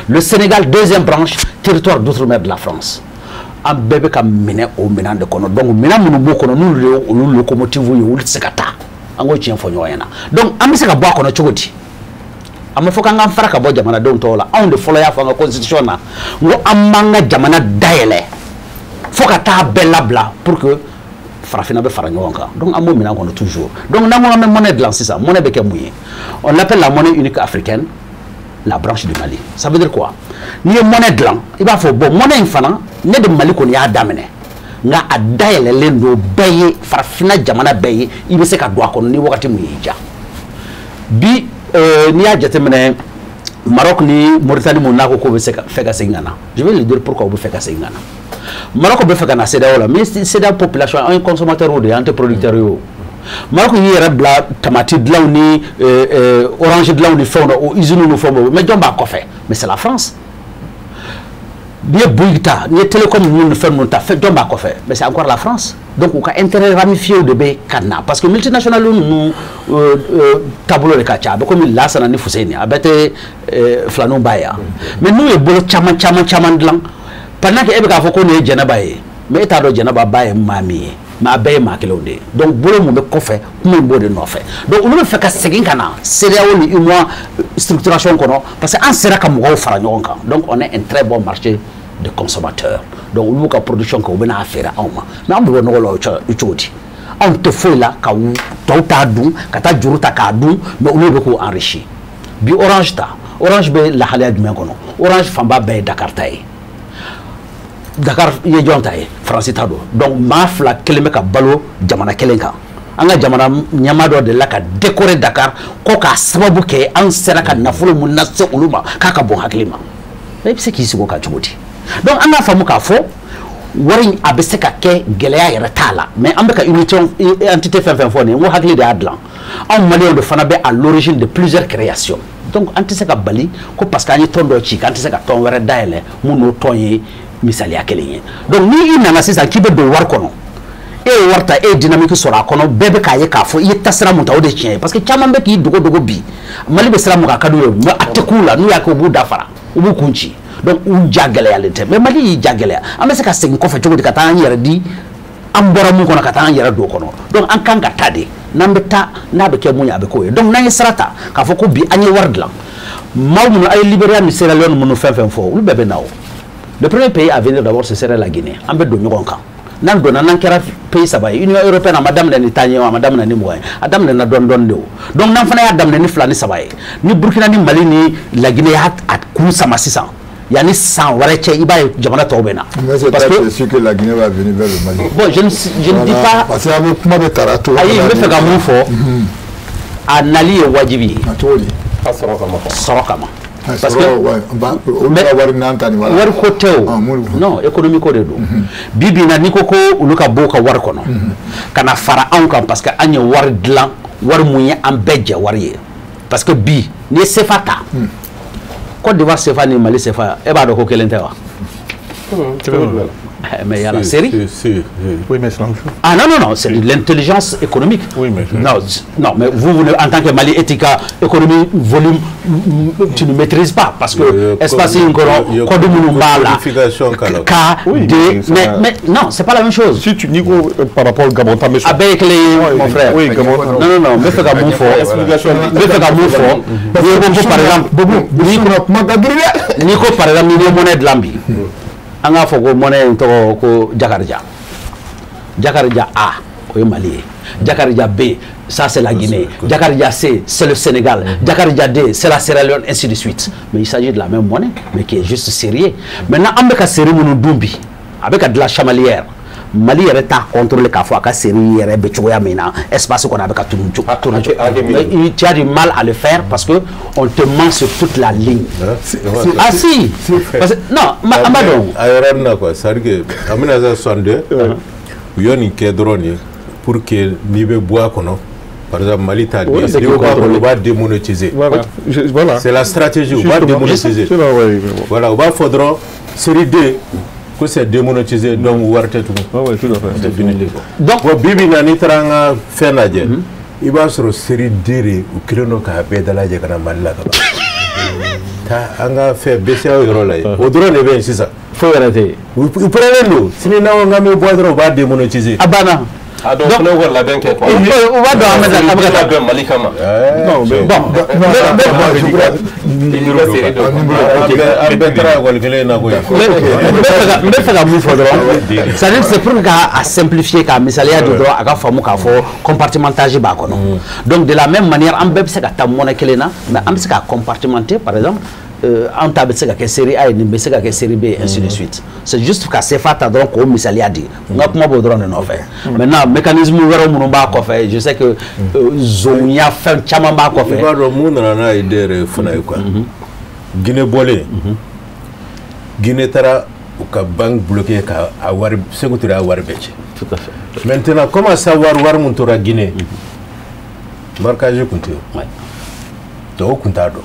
Le Sénégal, deuxième branche, territoire d'outre-mer de la France. An bɛɛ bɛ ka minɛ o minɛn de kɔnɔ. Donc minɛn minnu b'o kɔnɔ, n'olu de ye olu locomotive ye, olu tɛ se ka taa. An k'o tiɲɛ fɔ ɲɔgɔn ɲɛna. Donc an bɛ se ka bɔ a kɔnɔ cogo di? A ma fɔ k'an k'an fara ka bɔ jamanadenw tɔw la. Anw de fɔlɔ y'a fɔ an ka constitution na, n ko an b'an ka jamana dayɛlɛ fo ka taa bɛɛ labila pour que farafinna bɛ fara ɲɔgɔn kan. Donc an b'o minɛn kɔnɔ toujours. Donc n'an ko an bɛ monnaie dilan sisan, monnaie bɛ kɛ mun ye? On l'appelle la monnaie unique africaine, la branche du Mali. Ça veut dire quoi? N'i ye monnaie dilan, i b'a fɔ bon, monnaie in fana, ne de Mali kɔni y'a daminɛ, nka a dayɛlɛlen don bɛɛ ye, farafinna jamana bɛɛ ye, i bɛ se ka don a kɔnɔ ni wagati mun y'i diya. Bi n'i y'a jateminɛ, Maroc ni Mauritanie mun n'a ko k'o bɛ se ka fɛ ka segin ka na, je vais le dire pourquoi u bɛ fɛ ka segin ka na. Maroc bɛ fɛ ka na CEDEAO la, mais CEDEAO population, an ye consommateur de ye, an tɛ producteur ye. O Maroc y'i yɛrɛ bila tamati dilanw ni orange dilanw ni fɛnw na, o usines ni fɛnw, mais jɔn b'a kɔfɛ? Mais c'est la France. N'i ye Bouygues ta, n'i ye télécom ninnu ni fɛn ninnu ta, fɛn jɔn b'a kɔfɛ? Mais c'est encore la France. Donc u ka intérêt ramifié de bɛ ka na, parce que multinationales ninnu taabolo de ka ca. A bɛ komi Lasana ni Fuseni, a bɛɛ tɛ filaninw ba ye yan. Mais n'u ye bolo caman caman caman dilan, pendant que e bɛ k'a fɔ ko nin ye Jɛnɛba ye, mais e t'a dɔn Jɛnɛba ba ye maa min ye, mais a bɛɛ ye maa kelenw de ye. Donc bolo mun bɛ kɔfɛ, kuma in b'o de nɔfɛ. Donc olu bɛ fɛ ka segin ka na CEDEAO ni UEMOA structuration kɔnɔ, parce que an sera ka mɔgɔw fara ɲɔgɔn kan. Donc on est un très bon marché de consommateurs. Donc olu b'u ka production kɛ, u bɛ n'a feere anw ma. Mais an bɛ bɔ nɔgɔ la o cogo di? Anw tɛ foyi la ka tɔw t'a dun, ka taa juru ta k'a dun, mais olu bɛ k'u enrichir. Bi Orange ta, Orange bɛ lahalaya jumɛn kɔnɔ? Orange fanba bɛɛ ye Dakar ta ye. Dakar ye jɔn ta ye? Faransi ta don. Donc maa fila kelen bɛ ka balo jamana kelen kan. An ka jamana ɲɛmaa dɔ delila ka décorer Dakar ko k'a sababu kɛ an sera ka nafolo mun lase olu ma, k'a ka bon hakili ma. Mais i bɛ se k'i sigi o kan cogo di? Donc an k'a faamu k'a fɔ wari in a bɛ se ka kɛ, gɛlɛya yɛrɛ t'a la. Mais an bɛ ka unité entité fɛn fɛn fɔ nin ye, n ko hakili de y'a dilan. Anw maliyɛnw de fana bɛ à l'origine de plusieurs créations. Donc an tɛ se ka bali ko parce que an ye tɔn dɔ ci, k'an tɛ se ka tɔn wɛrɛ dayɛlɛ mun n'o tɔn ye misaliya kelen ye. Donc ni i nana sisan k'i bɛ don wari kɔnɔ, E ye wari ta, e ye dynamique sɔrɔ a kɔnɔ, bɛɛ bɛ k'a ye k'a fɔ i ye tasira mun ta, o de tiɲɛ ye, parce que caman bɛ k'i dogo dogo bi. Mali bɛ sira mun kan, a ka d'u ye, mais a tɛ k'u la. N'u y'a kɛ, u b'u dafara, u b'u kun ci. Donc u ja gɛlɛyalen tɛ, mais Mali y'i ja gɛlɛya. An bɛ se ka segin kɔfɛ cogo di ka taa an yɛrɛ di an bɔra mun kɔnɔ, ka taa an yɛrɛ don o kɔnɔ? Donc an kan ka taa de, n'an bɛ taa, n'a bɛ kɛ mun ye, a bɛ k'o ye. Donc n'an ye sira ta k'a fɔ ko bi an ye wari dilan, maaw minnu a ye Libéria ni Sierra Leone minnu fɛn fɛn fɔ, olu bɛɛ bɛ na o. Le premier pays à venir d'abord, ce serait la Guinée. An bɛ don ɲɔgɔn kan. N'an donna, n'an kɛra pays saba ye, Union européenne, a ma daminɛ ni 10 ye, a ma daminɛ ni 20 ye, a daminɛna dɔɔni dɔɔni de o. Donc n'an fana y'a daminɛ ni fila ni saba ye, ni Burkina ni Mali ni la Guinée y'a kun sama sisan, yanni san wɛrɛ cɛ, i b'a ye jamana tɔw bɛ na. Parce que c'est sûr que la Guinée va venir vers le Mali. Bon, je ne dis pas. Parce que a bɛ kuma bɛ tara to. Ayi, n bɛ fɛ ka mun fɔ, a nali ye wajibi ye. A cogo di? A sɔrɔ kama. Sɔrɔ kama. Parce que olu ka wari n'an ta nin wari ko tɛ o, non, économie ko de don. Bi bi in na, n'i ko ko olu ka bɔ u ka wari kɔnɔ ka na fara anw kan, parce que an ye wari dilan, wari mun ye an bɛɛ jɛ wari ye. Parce que bi n'i ye CFA ta, Côte d'Ivoire CFA ni Mali CFA, e b'a dɔn ko kelen tɛ wa? Mais il y a la série. Si, Oui, mais c'est la même chose. Ah non, non, non, c'est de l'intelligence économique. Oui, mais Non, non, mais vous, vous, en tant que Mali, Etika, économie, volume, tu ne maîtrises pas. Parce que espace code K, D, mais non, c'est pas la même chose. Si tu nigo par rapport au Gabon, Ah ben, mon frère. Oui, Gabon. Non, non, non, mais fais mon fort. Mais fais mon fort. Par exemple, Nico, par exemple, il y a monnaie de l'ambi. An k'a fɔ ko monnaie in tɔgɔ ko Jakarija. Jakarija A, o ye Mali ye. Jakarija B, ça c'est la Guinée. Jakarija C, c'est le Sénégal. Jakarija D, c'est la Sierra Leone, ainsi de suite. Mais il s'agit de la même monnaie, mais qui est juste sériée. Maintenant, an bɛ ka série minnu dun bi, a bɛ ka dilan chamalière. Mali yɛrɛ t'a contrôler k'a fɔ a ka série yɛrɛ bɛ cogoya min na espace kɔnɔ, a bɛ ka tunu cogo. Tu as du mal à le faire parce que on te ment sur toute la ligne. Ah si, parce que non, an b'a dɔn. A yɔrɔnin na quoi, c'est à dire que en 1962, u ye nin kɛ dɔrɔn de pour que n'i bɛ bɔ a kɔnɔ, par exemple Mali t'a di, n'i bɛ bɔ a kɔnɔ, u b'a démonétiser. Voilà. C'est la stratégie, u b'a démonétiser. Voilà, u b'a fɔ dɔrɔn série D que c'est démonétisé, donc wari tɛ tugun. Ah ouais, tout à fait. C'est fini. Donc bon, bi bi in na, n'i taara an ka fɛn lajɛ, i b'a sɔrɔ série D de u kɛlen don k'a bɛɛ dalajɛ ka na Mali la ka ban. Taa an ka fɛn BCEAO yɔrɔ la yen, o dɔrɔn de bɛ yen sisan. Foyi wɛrɛ tɛ yen. U pɛrɛnnen don sini, n'an ko k'an bɛ bɔ dɔrɔn, u b'a démonétiser. A banna. A dɔw fana y'u ka labɛn kɛ quoi. U b'a dɔn an bɛ taa, an bɛ ka taa. Labɛn Mali kama. Non, mais bon, An bɛɛ taara ekɔli kelen in na koyi. N bɛ fɛ ka mun fɔ dɔrɔn, c'est à dire c'est pour k'a simplifier, k'a misaliya di dɔrɔn, a ka faamu k'a fɔ compartimentage b'a kɔnɔ. Donc de la même manière, an bɛɛ bɛ se ka taa monnaie kelen na, mais an bɛ se k'a compartimenter. Par exemple, an ta bɛ se ka kɛ série A ye, nin bɛ se ka kɛ série B, ainsi de suite. C'est juste ka CFA ta dɔrɔn k'o misaliya di. N ka kuma b'o dɔrɔn de nɔfɛ. Maintenant, mécanisme wɛrɛw minnu b'a kɔfɛ, je sais que zonya fɛn caman b'a kɔfɛ. I b'a dɔn mun nana n'a idée yɛrɛ fana ye quoi. Guinée bɔlen, Guinée taara u ka banque bloqué ka a wari, Sékou Touré a wari bɛɛ cɛ. Tout à fait. Maintenant, comment savoir wari mun tora Guinée? Marquage kun tɛ yen. Donc o kun t'a dɔn.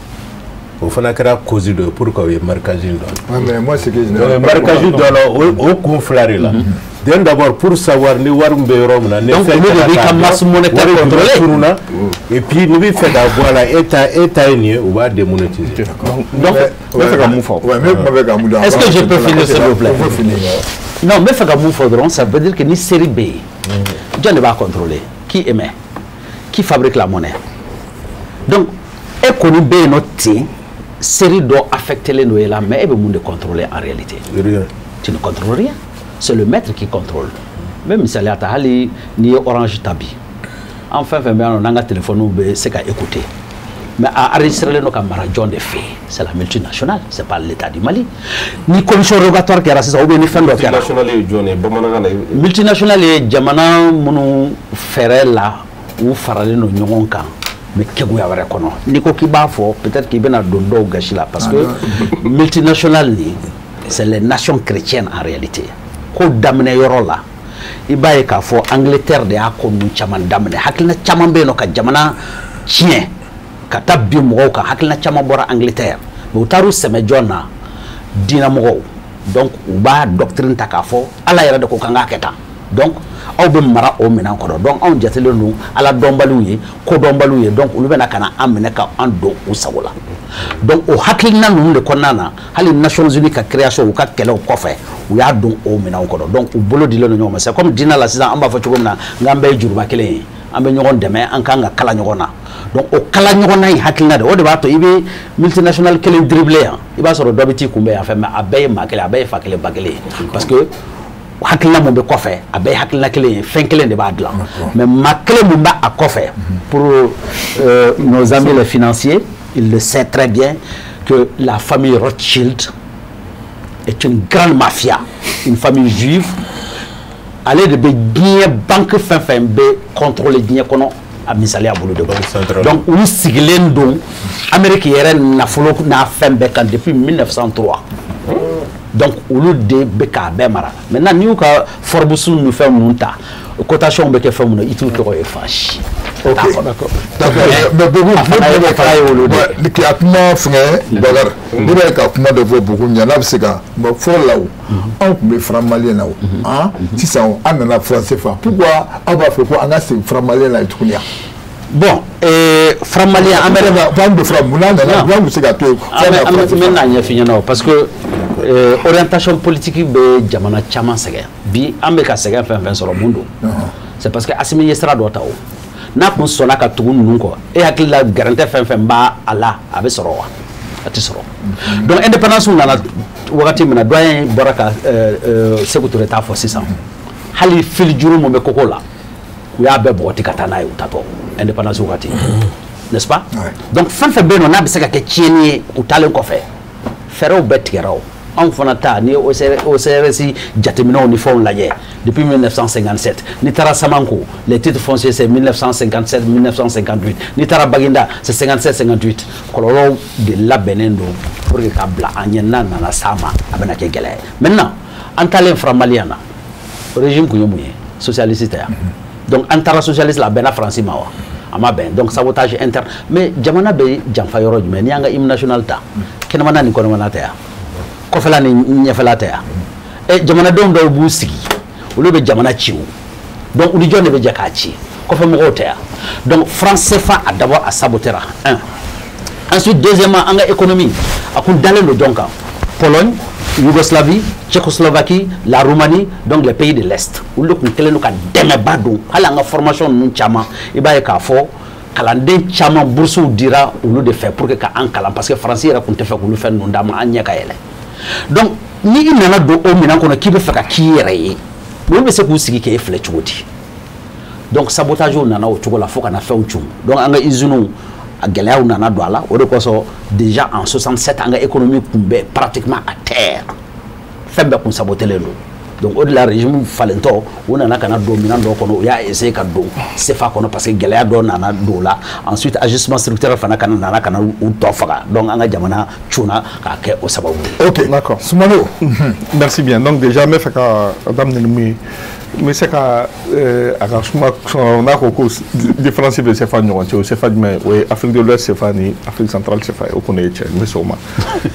O fana kɛra cause dɔ ye pour que u ye marquage in dɔn. Ouais, mais moi, ce que je Donc marquage dɔ la, o kun fila de la. Den d'abord pour savoir ni wari min bɛ yɔrɔ min na. Donc olu de b'i ka masse monétaire contrôler. Tununa, et puis n'i bɛ fɛ ka bɔ a la, e ta ye nin ye, u b'a démonétiser. Donc, n bɛ fɛ ka mun fɔ? Ouais, mais kuma bɛ ka mun dɔn. Est-ce que je peux finir, s'il vous plaît? Il faut finir. Non, n bɛ fɛ ka mun fɔ dɔrɔn, ça veut dire que ni série bɛ yen, jɔn de b'a contrôler? Qui émet? Qui fabrique la monnaie? Donc e kɔni bɛ yen nɔ ten, série dɔ affecté len don e la, mais e bɛ mun de contrôler en réalité? Rien. Tu ne contrôles rien. C'est le maître qui contrôle. N bɛ misaliya ta, hali n'i ye Orange ta bi, an fɛn fɛn bɛ yan nɔ, n'an ka téléphone bɛ se ka écouter, mais a enregistré len don ka mara jɔn de fɛ yen? C'est la multinationale, c'est pas l'État du Mali. Ni commission rogatoire kɛra sisan, ou bien ni fɛn dɔ kɛra. Multinationale ye jɔn ye bamanankan na? Multinationale ye jamana minnu fɛɛrɛ la, u faralen don ɲɔgɔn kan, mais kɛgoya wɛrɛ kɔnɔ. N'i ko k'i b'a fɔ, peut-être k'i bɛna don dɔw gasi la, parce que multinationale nin, c'est les nations chrétiennes en réalité. Ko daminɛ yɔrɔ la, i b'a ye k'a fɔ Angleterre de y'a ko ninnu caman daminɛ. Hakilina caman bɛ yen nɔ ka jamana tiɲɛ ka taa bin mɔgɔw kan, hakilina caman bɔra Angleterre, mais u taar'u sɛmɛ jɔn na? Diinɛmɔgɔw. Donc u b'a doctrine ta k'a fɔ Ala yɛrɛ de ko k'an k'a kɛ tan. Donc aw bɛ mara o minɛn kɔnɔ. Donc anw jatelen don ala dɔnbaliw ye, kodɔnbaliw ye. Donc olu bɛna ka na an minɛ ka an don u sago la. Donc o hakilina ninnu de kɔnɔna na, hali Nations Unies ka création, u ka kɛlɛw kɔfɛ, u y'a don o minɛnw kɔnɔ. Donc u bolo dilen don ɲɔgɔn ma. C'est comme diinɛ la sisan, an b'a fɔ cogo min na, n k'an bɛɛ ye juruba kelen ye, an bɛ ɲɔgɔn dɛmɛ, an kan ka kala ɲɔgɔn na. Donc o kala ɲɔgɔn na in hakilina de, o de b'a to i bɛ multinational kelen dribbler yan, i b'a sɔrɔ dɔ bɛ t'i kunbɛn yan fɛ, mais a bɛɛ ye maa kelen, a bɛɛ ye fa kelen ba kelen ye, parce que hakilina mun bɛ kɔfɛ, a bɛɛ ye hakilina kelen ye, fɛn kelen de b'a dilan. Mais maa kelen mun b'a a kɔfɛ, pour nos amis les financiers, ils le savent très bien que la famille Rothschild est une grande mafia, une famille juive. Ale de bɛ diɲɛ banque fɛn fɛn bɛ contrôler diɲɛ kɔnɔ, a misaliya bolo de bolo. Donc olu sigilen don Amérique yɛrɛ nafolo n'a fɛn bɛɛ kan depuis 1903. Donc olu de bɛ k'a bɛɛ mara. Maintenant, n'i y'u ka Forbes ni fɛn ninnu ta, cotation bɛ kɛ fɛn mun na, i t'u tɔgɔ ye fan si. Ok, d'accord. Mais beaucoup ne bɛ a kuma fɛngɛ Bakari, ne bɛ ka kuma dɔ fɔ Boku ɲɛ n'a bɛ se ka, mais fɔlɔ la, o anw tun bɛ franc malien na, o sisan an nana franc CFA. Pourquoi aw b'a fɔ ko an ka segin franc malien la tuguni yan? Bon, franc malien, an bɛ an bɛ franc, mun n'a nana, mun bɛ se ka to yen? An bɛ n'a ɲɛf'i ɲɛna o, parce que orientation politique bɛ jamana caman sɛgɛn bi. An bɛ ka sɛgɛn fɛn fɛn sɔrɔ, mun don? C'est parce que Assimi ye sira dɔ ta. O n'a kun sɔnna ka tugu ninnu kɔ, e hakili la gɛrɛntɛ fɛn fɛn b'a a la, a bɛ sɔrɔ wa? A tɛ sɔrɔ. Donc indépendance nana wagati min na, doyen bɔra ka Sékou Touré t'a fɔ sisan, hali fili juru mun bɛ koko la, u y'a bɛɛ bɔgɔti ka taa n'a ye u tatɔ indépendance wagati, n'est-ce pas? Donc fɛn fɛn bɛ yen nɔ n'a bɛ se ka kɛ tiɲɛni ye, u taalen kɔfɛ, fɛɛrɛw bɛɛ tigɛra. O anw fana ta, n'i ye OCRS jateminɛw ni fɛnw lajɛ depuis 1957, n'i taara Samanko, les titres fonciers, c'est 1957, 1958. N'i taara Baginda, c'est 57, 58. Kɔlɔlɔw de labɛnnen don pour que ka bila an ɲɛ, n'a nana s'a ma, a bɛna kɛ gɛlɛya ye. Maintenant, an taalen franc malien na, régime kun ye mun ye? Socialiste tɛ yan. Donc an taara socialiste la, a bɛnna Faransi ma wa? A ma bɛn. Donc sabotage interne. Mais jamana bɛ janfa yɔrɔ jumɛn? N'i y'an ka hymne national ta, kɛnɛmana ni kɔnɔmana tɛ yan, kɔfɛla ni ɲɛfɛla tɛ yan. Ɛ, jamanadenw dɔw b'u sigi, olu bɛ jamana ci. O donc u ni jɔn de bɛ jɛ k'a ci? Kɔfɛ mɔgɔw tɛ yan. Donc franc CFA, a d'abord a sabotera un. Ensuite, deuxièmement, an ka économie a kun dalen don jɔn kan? Pologne, Yougoslavie, Tchécoslovaquie, la Roumanie, donc les pays de l'Est. Olu de kun kɛlen don ka dɛmɛba don hali an ka formation ninnu caman. I b'a ye k'a fɔ kalanden caman boursew dira olu de fɛ pour que ka an kalan, parce que Faransi yɛrɛ kun tɛ fɛ k'olu fɛn ninnu d'an ma, an ɲɛ ka yɛlɛ. Donc ni i nana don o minɛn kɔnɔ k'i bɛ fɛ ka k'i yɛrɛ ye, olu bɛ se k'u sigi k'e filɛ cogo di? Donc sabotage nana o cogo la fo ka na fɛnw cun. Donc an ka usines, a gɛlɛyaw nana don a la. O de kosɔn déjà en 67, an ka économie kun bɛ pratiquement à terre, fɛn bɛɛ kun sabotelen don. Donc o de la, régime falentɔ, u nana ka na don minɛn dɔw kɔnɔ, u y'a essayer ka don CFA kɔnɔ, parce que gɛlɛya dɔ nana don o la. Ensuite, ajustement structurel fana kana nana ka na u tɔ faga. Donc an ka jamana cunna k'a kɛ o sababu ye. Ok, d'accord. Soumano. Merci bien. Donc déjà, n bɛ fɛ ka daminɛ ni mun ye, n bɛ se ka a ka suma n'a ko ko différence bɛ CFA ni ɲɔgɔn cɛ, o CFA jumɛn? O ye Afrique de l'Ouest CFA ni Afrique centrale CFA ye. O kɔni ye tiɲɛ, n bɛ sɔn o ma.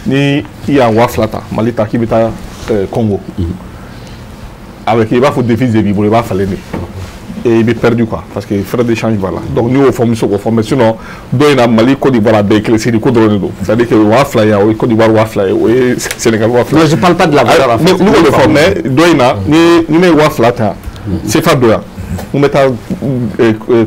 Ni i y'a 2000 ta, Mali ta, k'i bɛ taa Congo avec, i b'a fɔ devise de b'i bolo, i b'a falen de et i bɛ perdu quoi, parce que frais d'échange b'a la. Donc n'i y'o fɔ, n bɛ se k'o fɔ. Mais sinon, dɔ in na, Mali, Côte d'Ivoire, a bɛɛ ye kelen, sedi ko dɔrɔn de don. C'est à dire que 2000 yan, o ye Côte d'Ivoire 2000 ye, o ye Sénégal 2000. Non, je parle pas de la valeur en fait. Ne k'o de fɔ. Mais dɔ in na, ni ne ye 2000 ta CFA don yan, n bɛ taa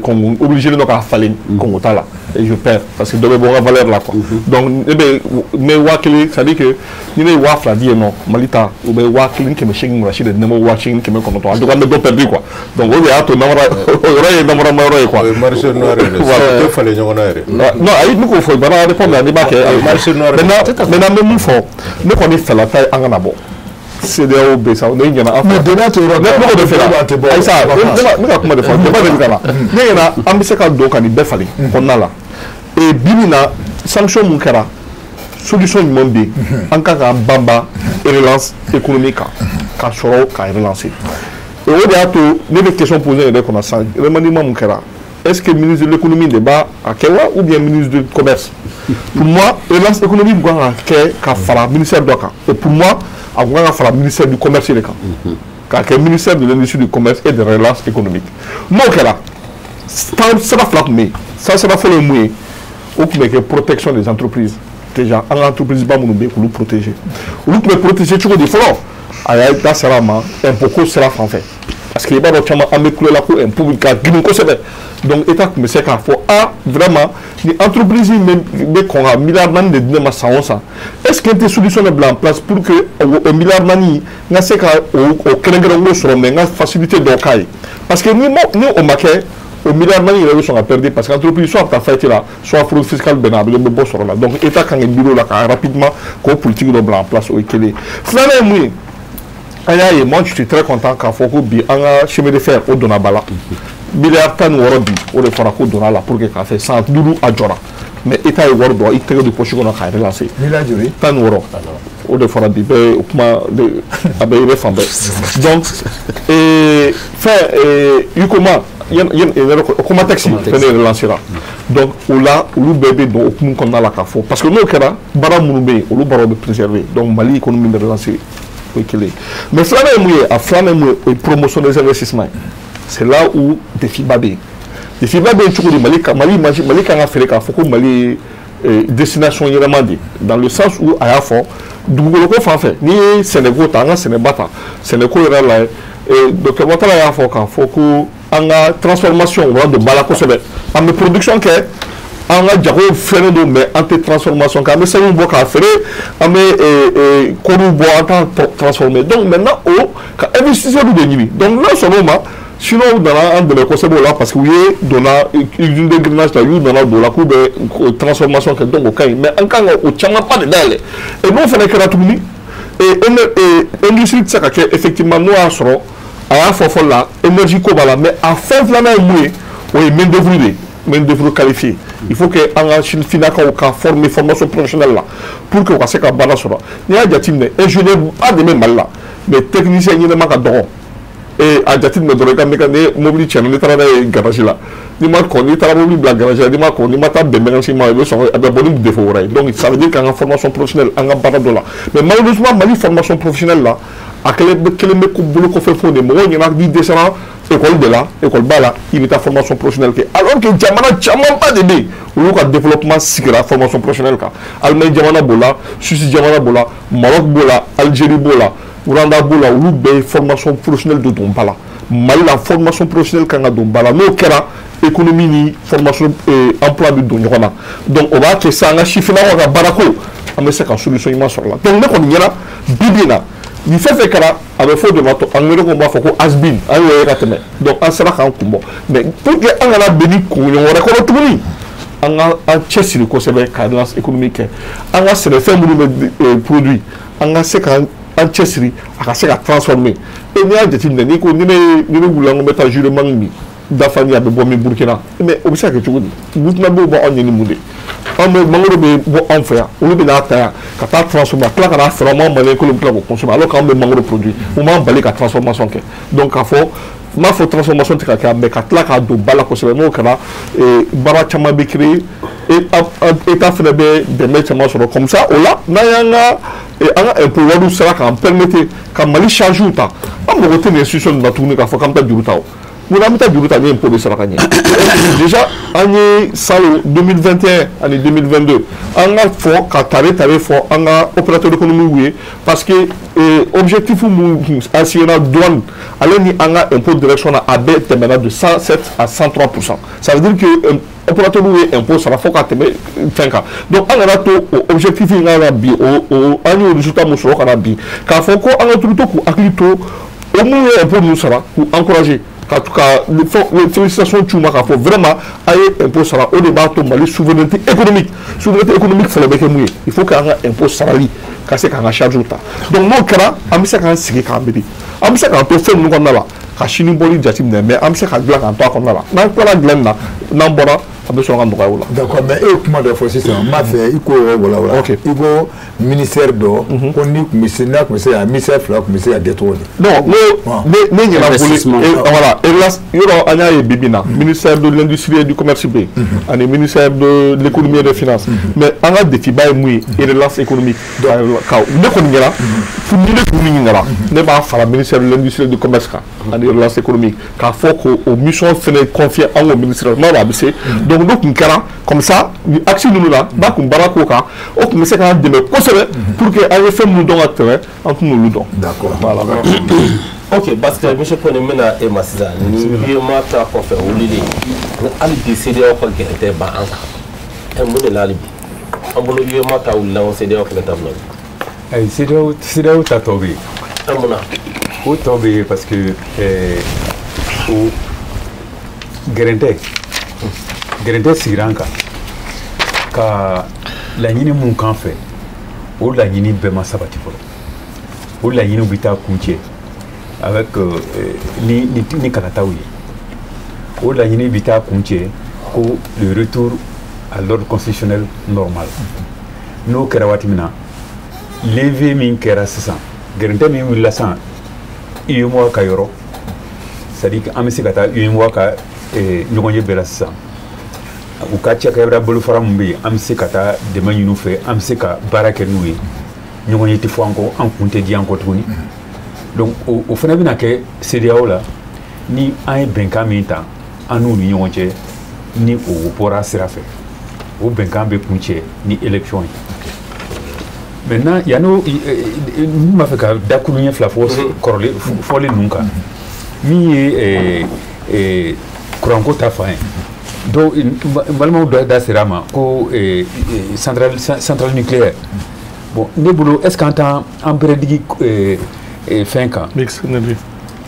Congo, obligé dɔ k'a falen Congo ta la et je perds, parce que dɔ bɛ bɔ n ka valeur la quoi. Donc ne bɛ n bɛ 1000, c'est à dire que ni ne ye 2000 di yen nɔ, Mali ta, u bɛ 1800 wurasi de di ne ma, 8900. En tout cas, n bɛ dɔ perdu quoi. Donc o de y'a to namara, o yɔrɔ ye namarama yɔrɔ ye quoi. O ye marché noir yɛrɛ, o tɛ falen ɲɔgɔn na yɛrɛ. Non, ayi, ne k'o fɔ bana répondre n'i b'a kɛ. Marché noir. Maintenant, n bɛ mun fɔ? Ne kɔni fɛla ta ye an kana bɔ CEDEAO bɛ sa, ne ɲɛna an Mais débat tɛ yɔrɔ ne k'o de fɛ la, tɛ bɔ. Ayi sa, ne ka kuma de fɔ, débat de bɛ ka na. Ne ɲɛna, an bɛ se ka don ka nin bɛɛ falen kɔnɔna la. Et bi bi in na, sanction mun kɛra, solution ɲuman bɛ yen. An kan k'an banba relance économique kan, ka sɔrɔ ka relancer. Et o de y'a to ne bɛ question poser yɛrɛ kɔnɔ sisan: remaniement mun kɛra, est-ce que ministre de l'économie de b'a a kɛ wa, ou bien ministre du commerce? Pour moi, relance économique kan ka kɛ ka fara ministère dɔ kan. Et pour moi, a kun kan ka fara ministère du commerce de kan. K'a kɛ ministère de l'Industrie, du Commerce et de Relance économique. N'o kɛra, sira fila tun bɛ yen. Sira fɔlɔ ye mun ye? O tun bɛ kɛ protection des entreprises. Déjà, an ka entreprise ba minnu bɛ yen, k'olu protéger. Olu tun bɛ protéger cogo di? Fɔlɔ, a y'a da sera a ma impôt ko sira fan fɛ, parce que i b'a dɔn, caman an bɛ kulo la ko impôt ka girin kosɛbɛ. Donc État tun bɛ se k'a fɔ: ah, vraiment, ni entreprise in bɛ kɔn ka miliyari 4 de di ne ma san o san, est ce que n tɛ solution dɔ bila en place pour que o miliyari 4 n ka se ka o kɛrɛnkɛrɛn ko sɔrɔ, mais n ka facilité dɔ k'a ye? Parce que ni o ma kɛ, o miliyari 4 yɛrɛ bɛ sɔn ka perdre, parce que entreprise soit a bɛ taa faillite la, soit fraude fiscale bɛ na, a bɛ bɔ sɔrɔ la. Donc État kan ka miiri o la ka rapidement k'o politique dɔ bila en place. O ye kelen ye. Filanan ye mun ye? An y'a ye, moi je suis très content k'a fɔ ko bi an ka chemin de fer, o donna ba la. Miliyari 16 bi, o de fɔra ko donna la pour que k'a fɛ san 5 a jɔra, mais État ye wari dɔn i tɛgɛ don poche kɔnɔ k'a relancer. Miliyari joli? 16, o de fɔra bi. Bɛɛ o kuma de a bɛ i bɛ fan bɛɛ. Donc fɛn Huicoma, Comatex fɛn relancé ra. Donc o la, olu bɛɛ bɛ don okumu kɔnɔna la k'a fɔ, parce que n'o kɛra, baara minnu bɛ yen, olu baaraw bɛ préserver. Donc Mali économie bɛ relancer, o ye kelen ye. Mais filanan ye mun ye? A filanan ye mun ye? O ye promotion des investissements ye. C'est là où défi ba bɛ yen. Défi ba bɛ yen cogo di? Mali ka Mali Mali kan ka feere k'a fɔ ko Mali ye destination ɲɛnama de, dans le sens où a y'a fɔ dugukolo ko fan fɛ, n'i ye sɛnɛko ta, an ka sɛnɛba ta, sɛnɛko yɛrɛ la, docteur Watara y'a fɔ k'a fɔ ko an ka transformation, o b'a don ba la kosɛbɛ. An bɛ production kɛ, an ka jago fɛnnen don, mais an tɛ transformation kɛ. An bɛ sanu bɔ k'a feere, an bɛ kɔɔriw bɔ, an t'a transformer. Donc maintenant, o ka investisseur de ɲini. Donc n'an sɔnn'o ma, Chinois nana an dɛmɛ kosɛbɛ o la, parce que u ye donna usine de grainage la, u y'u nana don o la k'u bɛ transformation kɛ. Donc o ka ɲi, mais an kan ka o camanba de dayɛlɛ. Et n'o fana kɛra tuguni, industrie tɛ se ka kɛ effectivement n'o y'a sɔrɔ a y'a fɔ fɔlɔ la, énergie ko b'a la. Mais a fɛn filanan ye mun ye? O ye main d'œuvre de ye, main d'œuvre qualifiée. Il faut que an ka sifinnakaw ka former formation professionnelle la pour que u ka se ka baara sɔrɔ. N'i y'a jateminɛ, ingénieur ba de bɛ Mali la, mais technicien ɲɛnama ka dɔgɔ. A jateminɛ dɔrɔn, i ka mécanicien, mobili tiɲɛna, n'i taara n'a ye garage la, n'i ma kɔn, n'i taara mobili bila garage la, n'i ma kɔn, n'i ma taa bɛn mécanicien ma, i bɛ sɔn a bɛ bɔ ni défaut wɛrɛ ye. Donc ça veut dire k'an ka formation professionnelle, an ka baara dɔ la. Mais malheureusement, Mali formation professionnelle la, a kɛlen bɛ kelen bɛ bolo kɔfɛ fo de mɔgɔw ɲɛna, n'i dɛsɛra école de la, école ba la, i bɛ taa formation professionnelle kɛ, alors que jamana camanba de bɛ yen, olu ka développement sigira formation professionnelle kan. Allemagne jamana b'o la, Suisse jamana b'o la, Maroc b'o la, Algérie b'o la, Rwanda b'o la, olu bɛɛ ye formation professionnelle de don ba la. Mali la, formation professionnelle kan ka don ba la. N'o kɛra, économie ni formation, emploi bɛ don ɲɔgɔn na. Donc o b'a kɛ sisan, an ka sifinnakaw ka baarako, an bɛ se ka solution ɲuman sɔrɔ la. Donc ne kɔni ɲɛna, bi bi in na, nin fɛn fɛn kɛra, a bɛ fɔ o de ma, angilɛ ko b'a fɔ ko has been, an y'o ye ka tɛmɛ. Donc an sera k'an kun bɔ, mais pour que an kana bin ni kunɲɔgɔn wɛrɛ kɔnɔ tuguni, an ka an cɛsiri kosɛbɛ ka relance économique kɛ. An ka sɛnɛfɛn minnu bɛ produit, an ka se k'an an cɛsiri a ka se ka transformer. Et n'i y'a jateminɛ, n'i ko ni ne wulila ko n bɛ taa jus de mangue min dafani, a bɛ bɔ min? Burukina. Mais o bɛ se ka kɛ cogo di? Burukina b'o bɔ anw ɲɛ ni mun de? An bɛ mangoro bɛ bɔ anw fɛ yan, olu bɛ n'a ta yan ka taa transformer, ka tila ka n'a feere an ma, malien kelen bɛ tila k'o consommer, alors qu'an bɛ mangoro produit, o m'an bali ka transformation kɛ. Donc k'a fɔ, n m'a fɔ transformation tɛ ka kɛ, mais ka tila k'a don ba la kosɛbɛ. N'o kɛra, baara caman bɛ créer, État fana bɛ dɛmɛ caman sɔrɔ. Comme ça, o la, n'an y'an ka an ka impôt wariw sera k'an permettre ka Mali charge ta, an mago tɛ nin institution nin na tuguni k'a fɔ k'an bɛ taa juru ta. O mun, an bɛ taa juru ta ni impôt bɛ sara ka ɲɛ? Déjà, an ye salon 2021 ani 2022, an ka fɔ ka tare tare fɔ an ka opérateur économique ye, parce que objectif mun kun assignera douane ale ni an ka impôt direction na, a bɛɛ tɛmɛna de 107 à 103%. Ça veut dire que opérateur ye impôt sara fo ka tɛmɛ fɛn kan. Donc an kana to o objectif in ka na bi, o an y'o résultat mun sɔrɔ ka na bi, k'a fɔ ko an ka autorité k'u hakili to o mun ye impôt ninnu sara, k'u encourager, ka félicitation c'u ma, k'a fɔ vraiment a ye impôt sara. O de b'a to Mali souveraineté économique, souveraineté économique fɔlɔ bɛ kɛ mun ye? Il faut k'an ka impôt sarali ka se k'an ka charge ta. Donc n'o kɛra, an bɛ se k'an sigi k'an miiri, an bɛ se k'an to fɛn ninnu kɔnɔna la ka sini bɔli jateminɛ, mais an bɛ se ka dilan k'an to a kɔnɔna la. N'an tilala dilanni na, n'an bɔra A bɛ sɔn ka nɔgɔya o la. D'accord, mais e ye kuma dɔ fɔ sisan, n b'a fɛ i k'o yɔrɔ walawala. Ok. I ko ministère dɔ, ko ni tun bɛ se, n'a tun bɛ se ka ministère fila tun bɛ se ka kɛ cogo di? Non, ne ɲɛna bolo, voilà, yɔrɔ an y'a ye bi bi in na, ministère de l'industrie et du commerce bɛ yen, ani ministère de l'économie et des finances, mais an ka défi ba ye mun ye? Relance économique. Ka ne kɔni ɲɛna, ni ne tun ɲininkara, ne b'a fara ministère de l'industrie et du commerce kan ani relance économique, k'a fɔ ko o mission fɛnɛ confier an k'o ministère la, n'a bɛ se. Donc n'o tun kɛra comme ça, ni axe ninnu la, n'a tun baara k'o kan, o tun bɛ se k'an dɛmɛ kosɛbɛ pour que an ye fɛn minnu dɔn ka tɛmɛ, an tun n'olu dɔn. D'accord. Voilà. Ok, parce que monsieur Kone, n bɛna e ma sisan. Ni UEMOA ta kɔfɛ wulilen ni hali bi CEDEAO ka gɛrɛ tɛ ban an kan, ɛ mun de la hali bi an bolo UEMOA ta wulila, ko CEDEAO fɛnɛ ta bila? Ayi, CEDEAO ta tɔ bɛ yen. An mun na? O tɔ bɛ yen parce que o gɛrɛntɛ sigira an kan ka laɲini mun k'an fɛ, o laɲini bɛɛ ma sabati fɔlɔ. O laɲiniw bɛ taa kuncɛ avec ni kalataw ye. O laɲini bɛ taa kuncɛ ko le retour à l'ordre constitutionnel normal. N'o kɛra waati min na, levée min kɛra sisan, gɛrɛntɛ min wulila sisan UEMOA ka yɔrɔ, c'est à dire an bɛ se ka taa UEMOA ka ɲɔgɔnye bɛɛ la sisan, u ka cakɛda bolofara min bɛ yen, an bɛ se ka taa dɛmɛ ɲini u fɛ, an bɛ se ka baara kɛ n'u ye, ɲɔgɔnye tɛ fɔ an kɔ, an kun tɛ di an kɔ tuguni. Donc o fana bɛna kɛ CEDEAO la, ni an ye bɛnkan min ta an n'u ni ɲɔgɔn cɛ, ni o bɔra sira fɛ, o bɛnkan bɛ kuncɛ ni élection ye. Maintenant, yan'o, n b'a fɛ ka dakuru ɲɛ fila fɔ kɔrɔlen fɔlen ninnu kan. Min ye kuranko ta fan ye, dɔw n balimaw dɔ da sera a ma ko centrale nucléaire. Bon, ne bolo, est ce que an t'an an bɛrɛdigi fɛn kan? Mix énergie.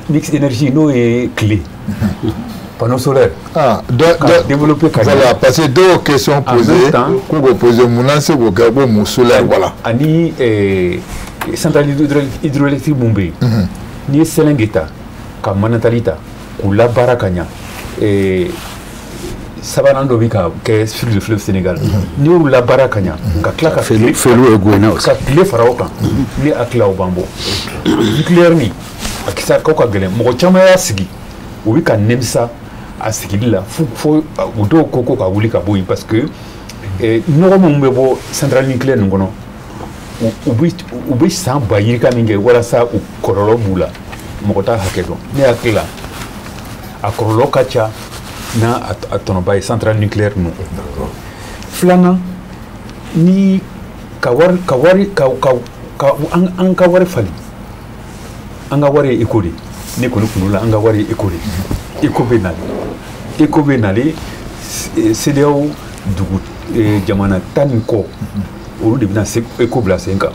Mix énergie, n'o ye tile, panneau solaire. Ah, ka développer ka ɲɛ. Voilà, parce que dɔw question posée, k'u k'o poser, mun na se k'o kɛ ko mun solaire, voilà. Ani centrale hydroélectrique mun bɛ yen, n'i ye Sɛlɛnge ta ka Manantali ta k'u labaara ka ɲa, sabanan dɔ bɛ ka kɛ sur le fleuve Sénégal, n'i y'olu labaara ka ɲa, ka tila ka Felu ye Goyena aussi. Ka tile fara o kan, ne hakili la o b'an bɔ nucléaire nin a kisɛ ko ka gɛlɛn. Mɔgɔ caman y'a sigi, u bɛ ka nimisa a sigili la, fo u dɔw ko ka wuli ka bɔ yen, parce que nɔgɔ minnu bɛ bɔ centrale nucléaire nin kɔnɔ, u bɛ san ba yirika min kɛ walasa u kɔlɔlɔ b'u la, mɔgɔ t'a hakɛ dɔn. Ne hakili la, a kɔlɔlɔ ka ca n'a a tɔnɔba ye centrale nucléaire ninnu. Filanan, ni ka wari ka wari ka ka ka an ka wari falen, an ka wari ye éco de ye. Ne kɔni kunkolo la, an ka wari ye éco de ye. Éco bɛ nalen CEDEAO dugu jamana 10 ni kɔ, olu de bɛna éco bila sen kan.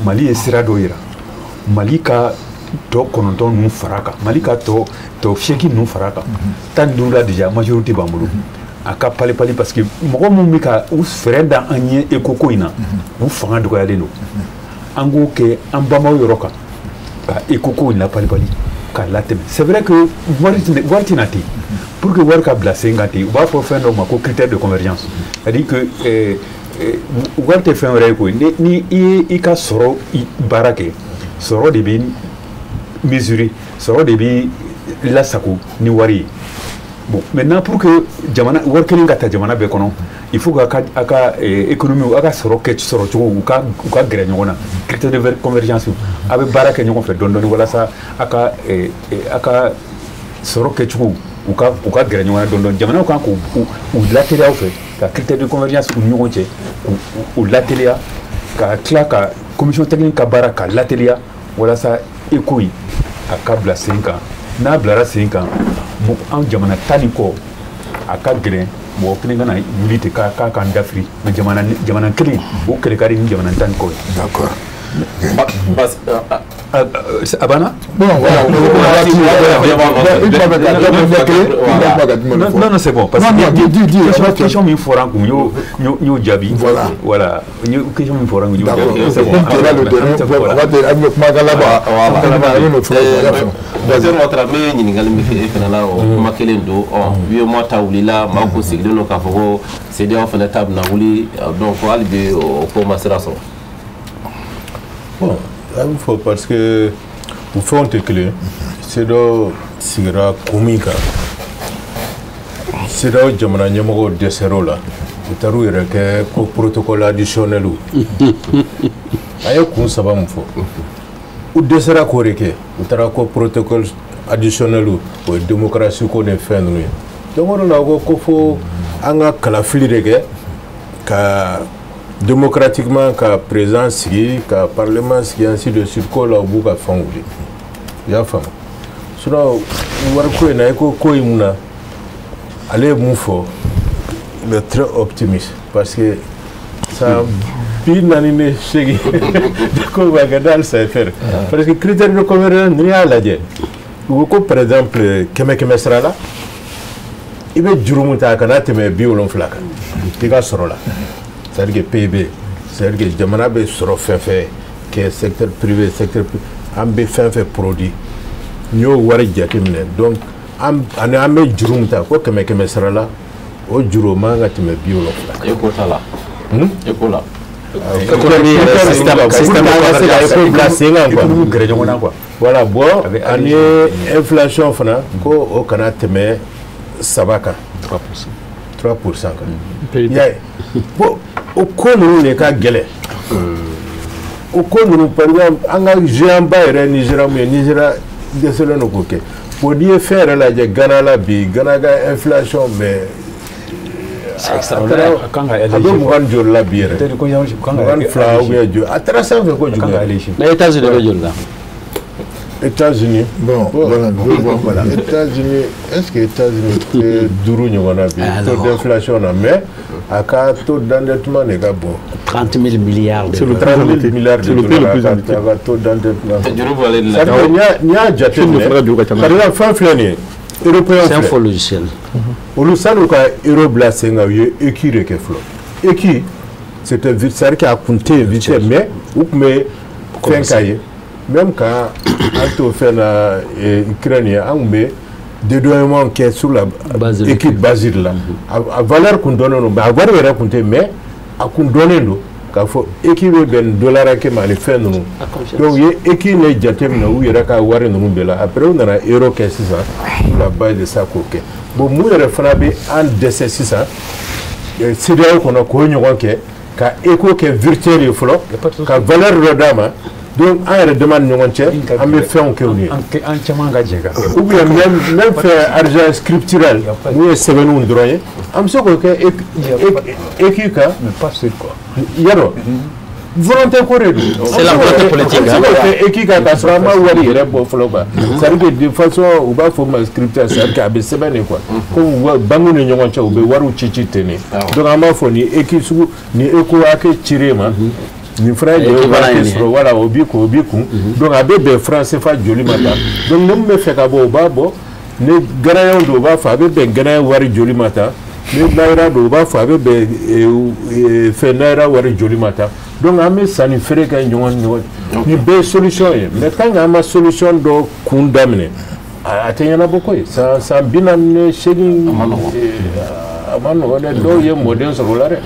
Mali ye sira dɔ yira, Mali ka tɔ 9 ninnu fara kan, Mali ka tɔ 8 ninnu fara kan, 15 la déjà majorité b'an bolo. A ka pali pali, parce que mɔgɔ minnu bɛ ka u fɛɛrɛ da an ɲɛ éco ko in na, u fanga dɔgɔyalen don. An k'o kɛ an bamaw yɔrɔ kan ka éco ko in la pali pali k'a latɛmɛ. C'est vrai que wari tɛna ten. Pour que wari ka bila sen kan ten, u b'a fɔ fɛn dɔ ma ko critère de convergence, c'est à dire que wari tɛ fɛn wɛrɛ ye koyi. Ni i ye i ka sɔrɔ baara kɛ, sɔrɔ de bɛ mesurer, sɔrɔ de bɛ lasago ni wari ye. Bon, maintenant, pour que jamana wari kelen ka ta jamana bɛɛ kɔnɔ, il faut que a ka économie, a ka sɔrɔ kɛ sɔrɔ cogo, u ka gɛrɛ ɲɔgɔn na, critère de convergence, a bɛ baara kɛ ɲɔgɔn fɛ dɔɔni dɔɔni walasa a ka sɔrɔ kɛcogo u ka gɛrɛ ɲɔgɔn na dɔɔni dɔɔni. Jamanaw kan k'u u lateliya aw fɛ ka critère de convergence u ni ɲɔgɔn cɛ, k'u lateliya, ka tila ka commission technique ka baara ka lateliya walasa éco in a ka bila sen kan. N'a bilara sen kan, an jamana 10 ni kɔ, a ka gɛlɛn mɔgɔ kelen ka na wuli ten k'a k'an dafiri, mais jamana kelen o kɛlɛ ka di ni jamana 10 ni kɔ ye. D'accord. Abana. Bon, voilà. Non, non, c'est bon. Parce que question min fɔra n kun, n y'o jaabi. Voilà. Voilà. Question min fɔra n kun, n y'o jaabi. C'est bon. On va kumakan laban. Docteur Ouattara, n bɛ ɲininkali min kɛ e fana la, o kuma kelen don. Ɔ, UEMOA ta wulila, maaw ko sigilen don k'a fɔ ko CEDEAO fana ta bɛna wuli, donc hali bi o ko ma sira sɔrɔ. Bon, a bɛ fɔ parce que u fɛnw tɛ kelen ye. CEDEAO sigira kun min kan, CEDEAO jamana ɲɛmɔgɔw dɛsɛr'o la, u taar'u yɛrɛ kɛ ko protocole additionnel. A ye kun saba min fɔ, u dɛsɛra k'o de kɛ, u taara ko protocole additionnel, o ye démocratie ko ni fɛn ninnu ye. Donc o de la u ko fo an ka kalafili de kɛ ka démocratiquement ka président sigi, ka parlement sigi, ainsi de suite, ko la u b'u ka fɛnw wuli. I y'a faamu? Sinon wariko in na, i ko ko in mun na, ale ye mun fɔ, il est très optimiste parce que san 48 ko b'a kɛ d'halisa faire, parce que critère de convergence, n'i y'a lajɛ, u ko ko par exemple kɛmɛ kɛmɛ sara la, i bɛ juru mun ta, a kana tɛmɛ 70 kan i ka sɔrɔ la, c'est à dire que PIB, c'est à dire que jamana bɛ sɔrɔ fɛn fɛn kɛ, secteur privé, secteur an bɛ fɛn fɛn produit, n'i y'o wari jateminɛ, donc an ani an bɛ juru min ta, ko kɛmɛ kɛmɛ sara la, o juru o man kan ka tɛmɛ 70 kan. E ko t'a la. E ko la. Économie système an ka se ka éco bila sen kan quoi. Économie gɛrɛ ɲɔgɔn na quoi. Voilà, bon, ani inflation fana, ko o kana tɛmɛ 3 kan. 3%. 3% kan. I y'a ye? Bon, o ko ninnu de ka gɛlɛn. O ko ninnu, par exemple, an ka géant ba yɛrɛ Nigéria mun ye, Nigéria dɛsɛlen don k'o kɛ. Bon, n'i ye fɛn yɛrɛ lajɛ Ghana la bi, Ghana ka inflation, mais C'est extraordinaire. A kan ka a bɛ 20 ni joli la bi yɛrɛ? 22 ou bien joli, a taara sanfɛ kojugu. Mais États-Unis bɛ joli la? États-Unis. Bon, voilà, voilà. États-Unis, est-ce que États-Unis tɛ 5 ɲɔgɔn na bi taux d'inflation na, mais a ka taux d'endettement de ka bon. 30 000 milliards de dollars. 30 000 milliards de dollars, a ka taux d'endettement. Juru bɔlen de la. N'i y'a jateminɛ, par exemple, fɛn filɛ nin ye, européen C'est un filɛ. faux logiciel. Olu san'u ka euro bila sen kan, u ye écu de kɛ fɔlɔ. Écu, c'était vite, c'est à dire k'a kun tɛ yen vite fait, mais u tun bɛ fɛn k'a ye. Même quand an t'o fɛn na Ukraine ye, an tun bɛ dédouanement kɛ sur la base de écu base de la. A valeur kun dɔnnen don, mais a wari yɛrɛ kun tɛ, mais a kun dɔnnen don k'a fɔ écu bɛ bɛn nin dollar hakɛ ma ani fɛn ninnu. Donc u ye écu ne jateminɛ u yɛrɛ ka wari ninnu bɛɛ la. Après u nana euro kɛ sisan sur la base de ça k'o kɛ. Bon, mun yɛrɛ fana bɛ an dɛsɛ sisan CEDEAO kɔnɔ k'o ɲɔgɔn kɛ, ka éco kɛ virtuel ye fɔlɔ, ka valeur dɔ d'a ma, donc an yɛrɛ dama ni ɲɔgɔn cɛ, an bɛ fɛnw kɛ u ye. An caman ka jɛ ka kɛ. Ou bien même fɛn argent scriptural mun ye sɛbɛnniw dɔrɔn ye, an bɛ se k'o kɛ écu kan. Mais pas sûr quoi. Yarɔ, volonté ko de don. C'est la volonté politique. An bɛ se k'o kɛ écu kan k'a sɔrɔ an ma wari yɛrɛ bɔ fɔlɔ quoi. C'est à dire que de façon u b'a fɔ o ma scriptural, c'est à dire que a bɛ sɛbɛn de quoi. Ko banque ni ɲɔgɔn cɛ, u bɛ wariw ci ci ten de. Donc an b'a fɔ ni écu sugu ni éco hakɛ cir'e ma, nin fana ye hakɛ sɔrɔ, voilà, o b'i kun, o b'i kun. Donc a bɛ bɛn franc CFA joli ma tan. Donc ni min bɛ fɛ ka bɔ, o b'a bɔ. Ni Ghanéen don, o b'a fɔ a bɛ bɛn Ghanéen wari joli ma tan. Ni naira don, o b'a fɔ a bɛ bɛn fɛn naira wari joli ma tan. Donc an bɛ sanni feere kɛ ɲɔgɔn ɲɔgɔn. Nin bɛɛ ye solution ye, mais tant que an ma solution dɔ kun daminɛ, a tɛ ɲɛnabɔ koyi. San 48, a ma nɔgɔn dɛ, dɔw ye mɔden sɔrɔ o la dɛ.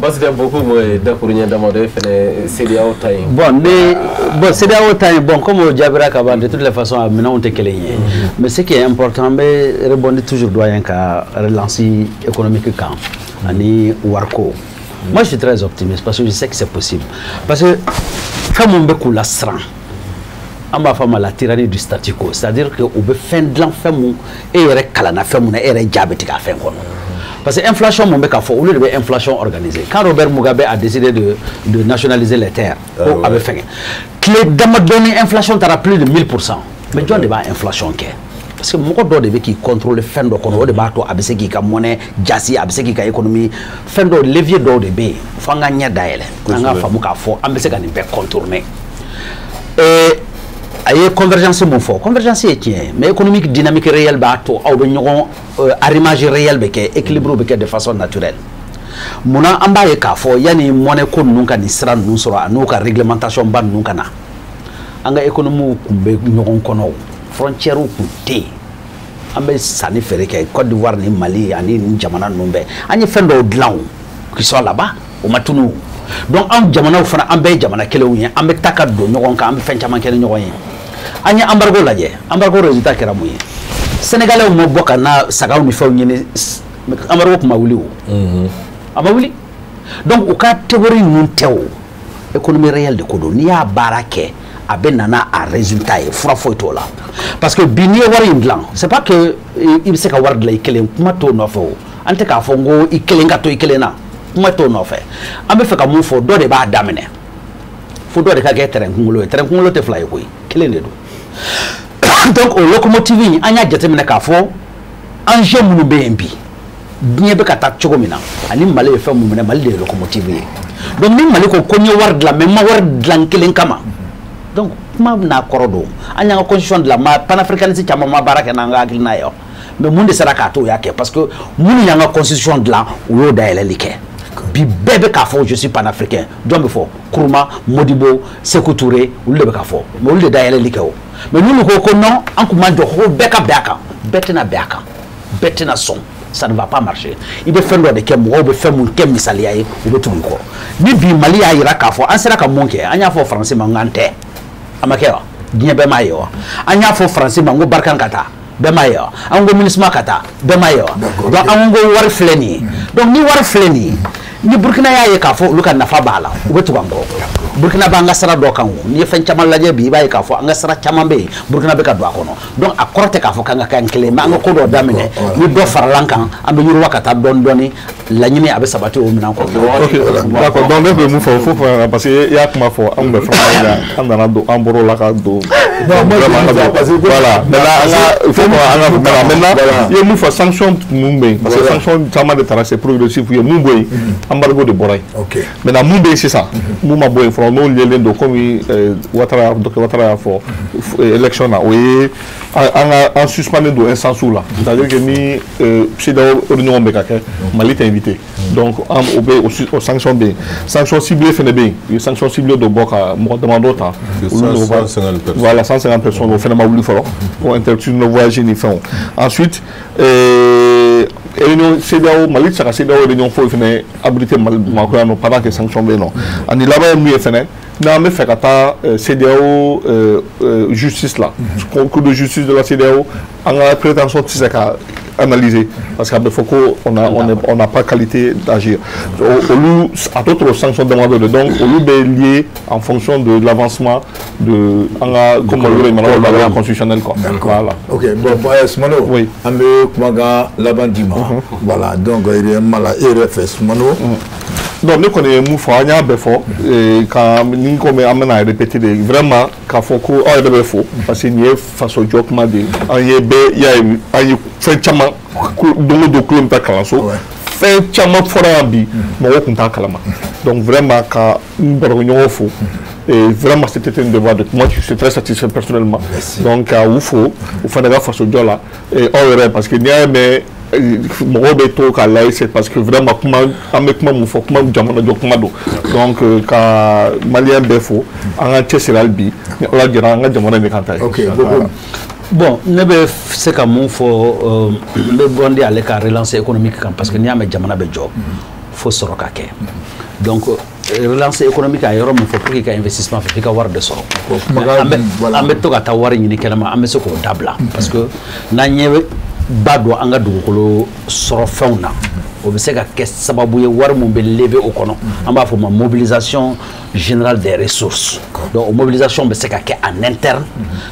Basi tɛ beaucoup, dakuruɲɛ damadɔ, e fɛnɛ CEDEAO ta in. Bon, ne, bon, CEDEAO ta in, bon, comme o jaabira ka ban, de toutes les façons a minɛnw tɛ kelen ye. Mais ce qui est important, an bɛ rebondir toujours doyen ka relance économique kan ani wariko. Moi, je suis très optimiste parce que je sais que c'est possible. Parce que fɛn mun bɛ k'u lasiran, an b'a fɔ a ma la tyrannie du statu quo, c'est-à-dire que u bɛ fɛn dilan, fɛn mun e yɛrɛ kalanna fɛn mun na, e yɛrɛ ja bɛ tigɛ a fɛn kɔnɔ. Parce que inflation mun bɛ ka fɔ, olu de bɛ inflation organiser. Quand Robert Mugabe a décidé de nationaliser les terres, ko a bɛ fɛngɛ, tile damadɔni inflation taara plus de 1000%. Mais jɔn de b'a inflation kɛ? Parce que mɔgɔ dɔ de bɛ k'i contrôler fɛn dɔ kɔnɔ, o de b'a to a bɛ se k'i ka monnaie jasi, a bɛ se k'i ka économie, fɛn dɔw levier dɔw de bɛ yen fo an ka ɲɛ dayɛlɛ, an ka faamu k'a fɔ an bɛ se ka nin bɛɛ contourner. A ye convergence mun fɔ, convergence ye tiɲɛ ye, mais économique dynamique réelle b'a to aw bɛ ɲɔgɔn arrimage réel bɛ kɛ, équilibre bɛ kɛ de façon naturelle. Munna an b'a ye k'a fɔ yanni monnaie ko ninnu ka nin sira ninnu sɔrɔ a n'u ka réglementation ba ninnu ka na, an ka économie kun bɛ ɲɔgɔn kɔnɔ, frontière kun tɛ yen, an bɛ sanni feere kɛ Côte d'Ivoire ni Mali ani nin jamana ninnu bɛɛ, an ye fɛn dɔw dilan o qui sont là-bas, o ma tunun o. Donc anw jamanaw fana an bɛɛ ye jamana kelenw ye, an bɛ taa ka don ɲɔgɔn kan, an bɛ fɛn caman kɛ ni ɲɔgɔn ye. An ye embargo lajɛ, embargo résultat kɛra mun ye? Sénégalais ma bɔ ka na sagaw ni fɛnw ɲini, embargo kun ma wuli o, a ma wuli. Donc u ka théorie ninnu tɛ o, économie réelle de ko don, n'i y'a baara kɛ a bɛ na n'a résultat ye, fura foyi t'o la. Parce que bi n'i ye wari in dilan, c'est pas que i bɛ se ka wari dilan i kelen, kuma t'o nɔfɛ o, an tɛ k'a fɔ n ko i kelen ka to i kelen na, kuma t'o nɔfɛ. An bɛ fɛ ka mun fɔ, dɔ de b'a daminɛ, fo dɔ de ka kɛ terrain kunkolo ye, terrain kunkolo tɛ fila ye koyi, kelen de don. Donc o locomotive in an y'a jateminɛ k'a fɔ enjeu minnu bɛ yen bi, diɲɛ bɛ ka taa cogo min na ani Mali ye fɛn mun minɛ, Mali de ye locomotive ye. Donc ni Mali ko ko n ye wari dilan, mais n ma wari dilan kelen kama, donc kuma n'a kɔrɔ don. An y'an ka constitution dilan, ma panafricaniste caman ma baara kɛ n'an ka hakilina ye, mais mun de sera k'a to o y'a kɛ? Parce que minnu y'an ka constitution dilan, u y'o dayɛlɛli kɛ. Bi bɛɛ bɛ k'a fɔ je suis panafricain, jɔn bɛ fɔ? Nkrumah, Modibo, Sékou Touré, olu de bɛ k'a fɔ, mais olu de dayɛlɛli kɛ o. Mais n'olu ko ko non, an kun man jɔ ko bɛɛ ka bɛn a kan, bɛɛ tɛna bɛn a kan, bɛɛ tɛna sɔn, ça ne va pas marcher. I bɛ fɛn dɔ de kɛ, mɔgɔw bɛ fɛn mun kɛ misaliya ye, u bɛ tugu i kɔ. Ni bi Mali y'a jira k'a fɔ an sera ka mun kɛ, an y'a fɔ Faransi ma n k'an tɛ, a ma kɛ wa? Diɲɛ bɛɛ m'a ye wa? An y'a fɔ Faransi ma n ko Barkhane ka taa, bɛɛ m'a ye wa? An ko MINUSMA ka taa, bɛɛ m'a ye wa? Donc an ko wari filɛ nin ye. Donc ni wari filɛ nin ye, ni Burkina y'a ye k'a fɔ olu ka nafa b'a la, u bɛ tugu an kɔ. Burkina b'an ka sira dɔ kan o, n'i ye fɛn caman lajɛ bi, i b'a ye k'a fɔ an ka sira caman bɛ yen, Burkina bɛ ka don a kɔnɔ. Donc a kɔrɔ tɛ k'a fɔ k'an ka kɛ kelen, mais an ka ko dɔ daminɛ, ni dɔ farala an kan, an bɛ yiriwa ka taa dɔɔni dɔɔni, laɲini a bɛ sabati o minɛn kɔnɔ. Ok, d'accord. Donc ne bɛ mun fɔ, fo parce que i y'a kuma fɔ, an tun bɛ fɛn la, an nana don, an bɔr'o la ka don. Non, moi je parce que voilà. Maintenant an ka il faut que an ka maintenant i ye mun fɔ, sanction mun bɛ yen, parce que sanction caman de taara, c'est progressif, u ye mun bɔ yen, embargo de bɔra yen. Maintenant mun bɛ yen sisan, mun ma bɔ yen fɔlɔ, n'o liélen don komi Ouattara, docteur Ouattara y'a fɔ élection na, o ye an ka an suspendé don instance la, c'est-à-dire que ni CEDEAO réunion bɛ ka kɛ, Mali tɛ invité. Donc an o bɛ o sanction bɛ yen, sanction ciblée fɛnɛ bɛ yen, u ye sanction ciblée dɔ bɔ ka mɔgɔ damadɔ ta. 150 personnes. Voilà, 150 personnes, o fɛnɛ ma wuli fɔlɔ, ko interdiction de voyager ni fɛnw. Ensuite réunion CEDEAO, Mali tɛ se ka CEDEAO réunion foyi fɛnɛ abriter Mali Bamakɔ yan nɔ pendant que sanction bɛ yen nɔ. Ani laban ye mun ye fɛnɛ, n'an bɛ fɛ ka taa CEDEAO justice la, cour de justice de la CEDEAO, an ka prétention tɛ se ka analyser parce que a bɛ fɔ ko on n'a pas qualité d'agir. Olu a tɔ tora sanction damadɔ de, donc olu bɛ lié en fonction de l'avancement de an ka comme olu bɛ la constitutionnelle quoi. Voilà. Ok, bon, Soumano, oui. An bɛ kumakan laban d'i ma. Voilà, donc ma la e yɛrɛ fɛ Soumano. Donc ne kɔni ye mun fɔ, an y'a bɛɛ fɔ, ka ni komi an bɛna répéter de, vraiment k'a fɔ ko aw yɛrɛ bɛ fo parce que nin ye fasojɔ kuma de ye. An ye bɛɛ y'a ye, an ye fɛn caman don o don kulo bɛ taa kalanso, fɛn caman fɔra yan bi, mɔgɔw tun t'a kalama. Donc vraiment ka n barokɛɲɔgɔn fo. Et vraiment, c'était un devoir de moi, je suis très satisfait personnellement. Merci. Donc, k'a u fo, u fana ka fasojɔ la, aw yɛrɛ, parce que n'i y'a mɛn mɔgɔw bɛ to k'a lajɛ, c'est parce que vraiment kuma an bɛ kuma mun fɔ, kuma jamana jɔ kuma don. Donc ka maliyɛn bɛɛ fo, an ka cɛsiri hali bi, ni Ala jɛra, an ka jamana in de kan ta ye. Ok, beaucoup. Bon, ne bɛ se ka mun fɔ, n bɛ bɔndi ale ka relance économique kan, parce que n'i y'a mɛn jamana bɛ jɔ, fo sɔrɔ ka kɛ. Donc relance économique a yɔrɔ min fɔ, pour que ka investissement fɛ, f'i ka wari de sɔrɔ. An bɛ to ka taa wari ɲini kɛnɛma, an bɛ se k'o dabila, parce que n'an ye ba don an ka dugukolo sɔrɔ fɛnw na, o bɛ se ka kɛ sababu ye wari mun bɛ lever o kɔnɔ, an b'a fɔ o ma mobilisation générale des ressources. Donc o mobilisation bɛ se ka kɛ en interne,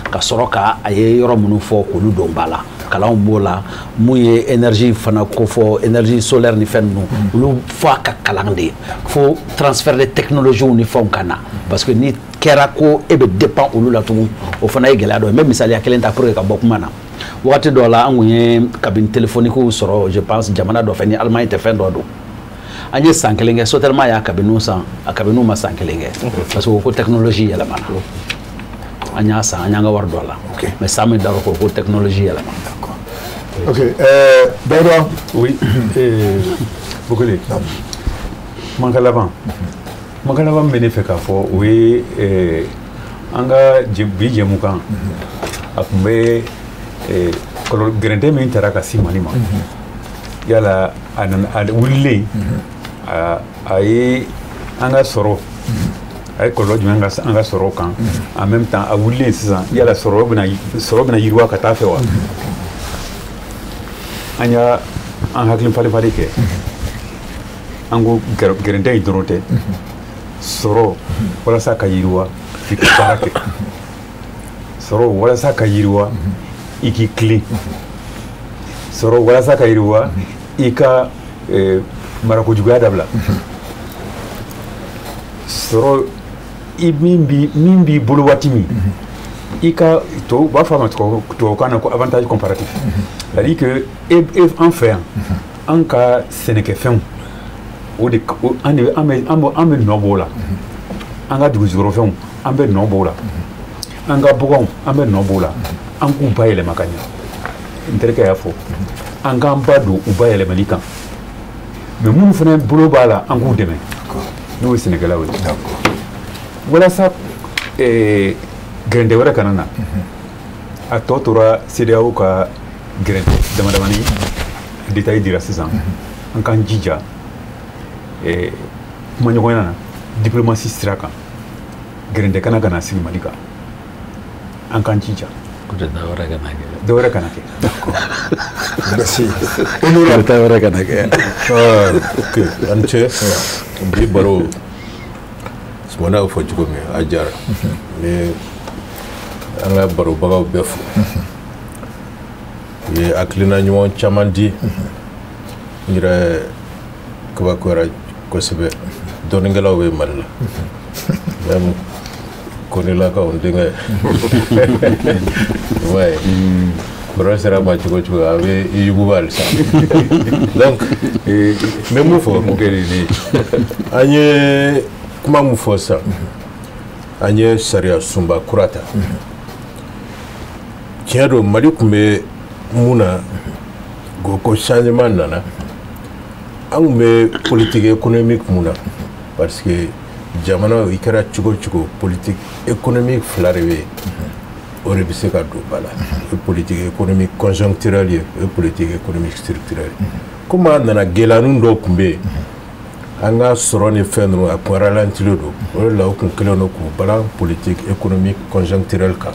ka sɔrɔ ka a ye yɔrɔ minnu fɔ k'olu don ba la, kalanw b'o la, mun ye énergie fana ko fɔ, énergie solaire ni fɛn ninnu, olu fo a ka kalan de, fo transfert de technologie ni fɛnw ka na, parce que ni kɛra ko e bɛ dépend olu la tugun, o fana ye gɛlɛya dɔ ye. N bɛ misaliya kelen ta pour que ka bɔ kuma na. Waati dɔ la, an kun ye cabine téléphonique sɔrɔ, je pense, jamana dɔ fɛ, ni Allemagne tɛ, fɛn dɔ don. An ye san kelen kɛ, Sotelma y'a cabine san, a cabine ma san kelen kɛ, parce que ko technologie yɛlɛmana. An y'a san, an y'an ka wari don a la, mais san min dar'o kɔ, ko technologie yɛlɛmana. Ok, Daouda. Oui, Bokele, kumakan laban, kumakan laban min bɛ ne fɛ k'a fɔ, o ye an ka bi jɛmukan, a tun bɛ kɔlɔlɔ gɛrɛntɛ min taara ka se Mali ma, yala a nana, a wulilen, a ye an ka sɔrɔ, a ye kɔlɔlɔ jumɛn ka an ka sɔrɔ kan? En même temps, a wulilen sisan, yala sɔrɔ bɛna yiriwa ka taa fɛ wa? An y'a an hakili falen falen kɛ, an ko gɛrɛntɛ in dɔrɔn tɛ. Sɔrɔ, walasa ka yiriwa, f'i ka baara kɛ. Sɔrɔ, walasa ka yiriwa, i k'i tilen. Sɔrɔ, walasa ka yiriwa, i ka marakojuguya dabila. Sɔrɔ, i min b'i bolo waati min, i ka tubabu b'a fɔ a ma tubabukan na ko avantage comparatif, c'est à dire que e an fɛ yan, an ka sɛnɛkɛfɛnw, o de an de an bɛ nɔ b'o la. An ka dugujukɔrɔfɛnw, an bɛ nɔ b'o la. An ka baganw, an bɛ nɔ b'o la. An k'u bayɛlɛma ka ɲɛ. N terikɛ y'a fɔ, an k'an ba don u bayɛlɛmali kan, mais minnu fana bolo b'a la, an k'u dɛmɛ, n'o ye sɛnɛkɛlaw ye, walasa gɛrɛntɛ wɛrɛ kana na. A tɔ tora CEDEAO ka gɛrɛntɛ dama damani détail dira sisan. An k'an jija kumaɲɔgɔnya na, diplomatie sira kan, gɛrɛntɛ kana ka na sigi Mali kan. An k'an jija. Dɔ wɛrɛ kana kɛ. Dɔ wɛrɛ kana kɛ. Merci. Dɔ wɛrɛ kana kɛ. Ok, an cɛ, bi baro, Sumana y'o fɔ cogo min, a diyara ni. An ka barobagaw bɛɛ fo, u ye hakilina ɲuman caman di. N yɛrɛ kabakoyara kosɛbɛ, dɔnnikɛlaw bɛ Mali la, même Konilakaw, n denkɛ, ouais, kɔrɔ sera ma cogo cogo, a bɛ i yuguba halisa. Donc n bɛ mun fɔ? An ye kuma mun fɔ sisan? An ye sariya sunba kura ta. Tiɲɛ don, Mali tun bɛ mun na ko changement nana, an tun bɛ politique économique mun na, parce que jamana, i kɛra cogo cogo, politique économique fila de bɛ yen, o de bɛ se ka don ba la: o ye politique économique conjoncturelle ye, o ye politique économique structurelle ye. Komi a nana, gɛlɛyanin dɔw tun bɛ yen, an ka sɔrɔ ni fɛn ninnu, a kun ralentilen don. O de la, o kun kɛlen don k'u balan politique économique conjoncturelle kan.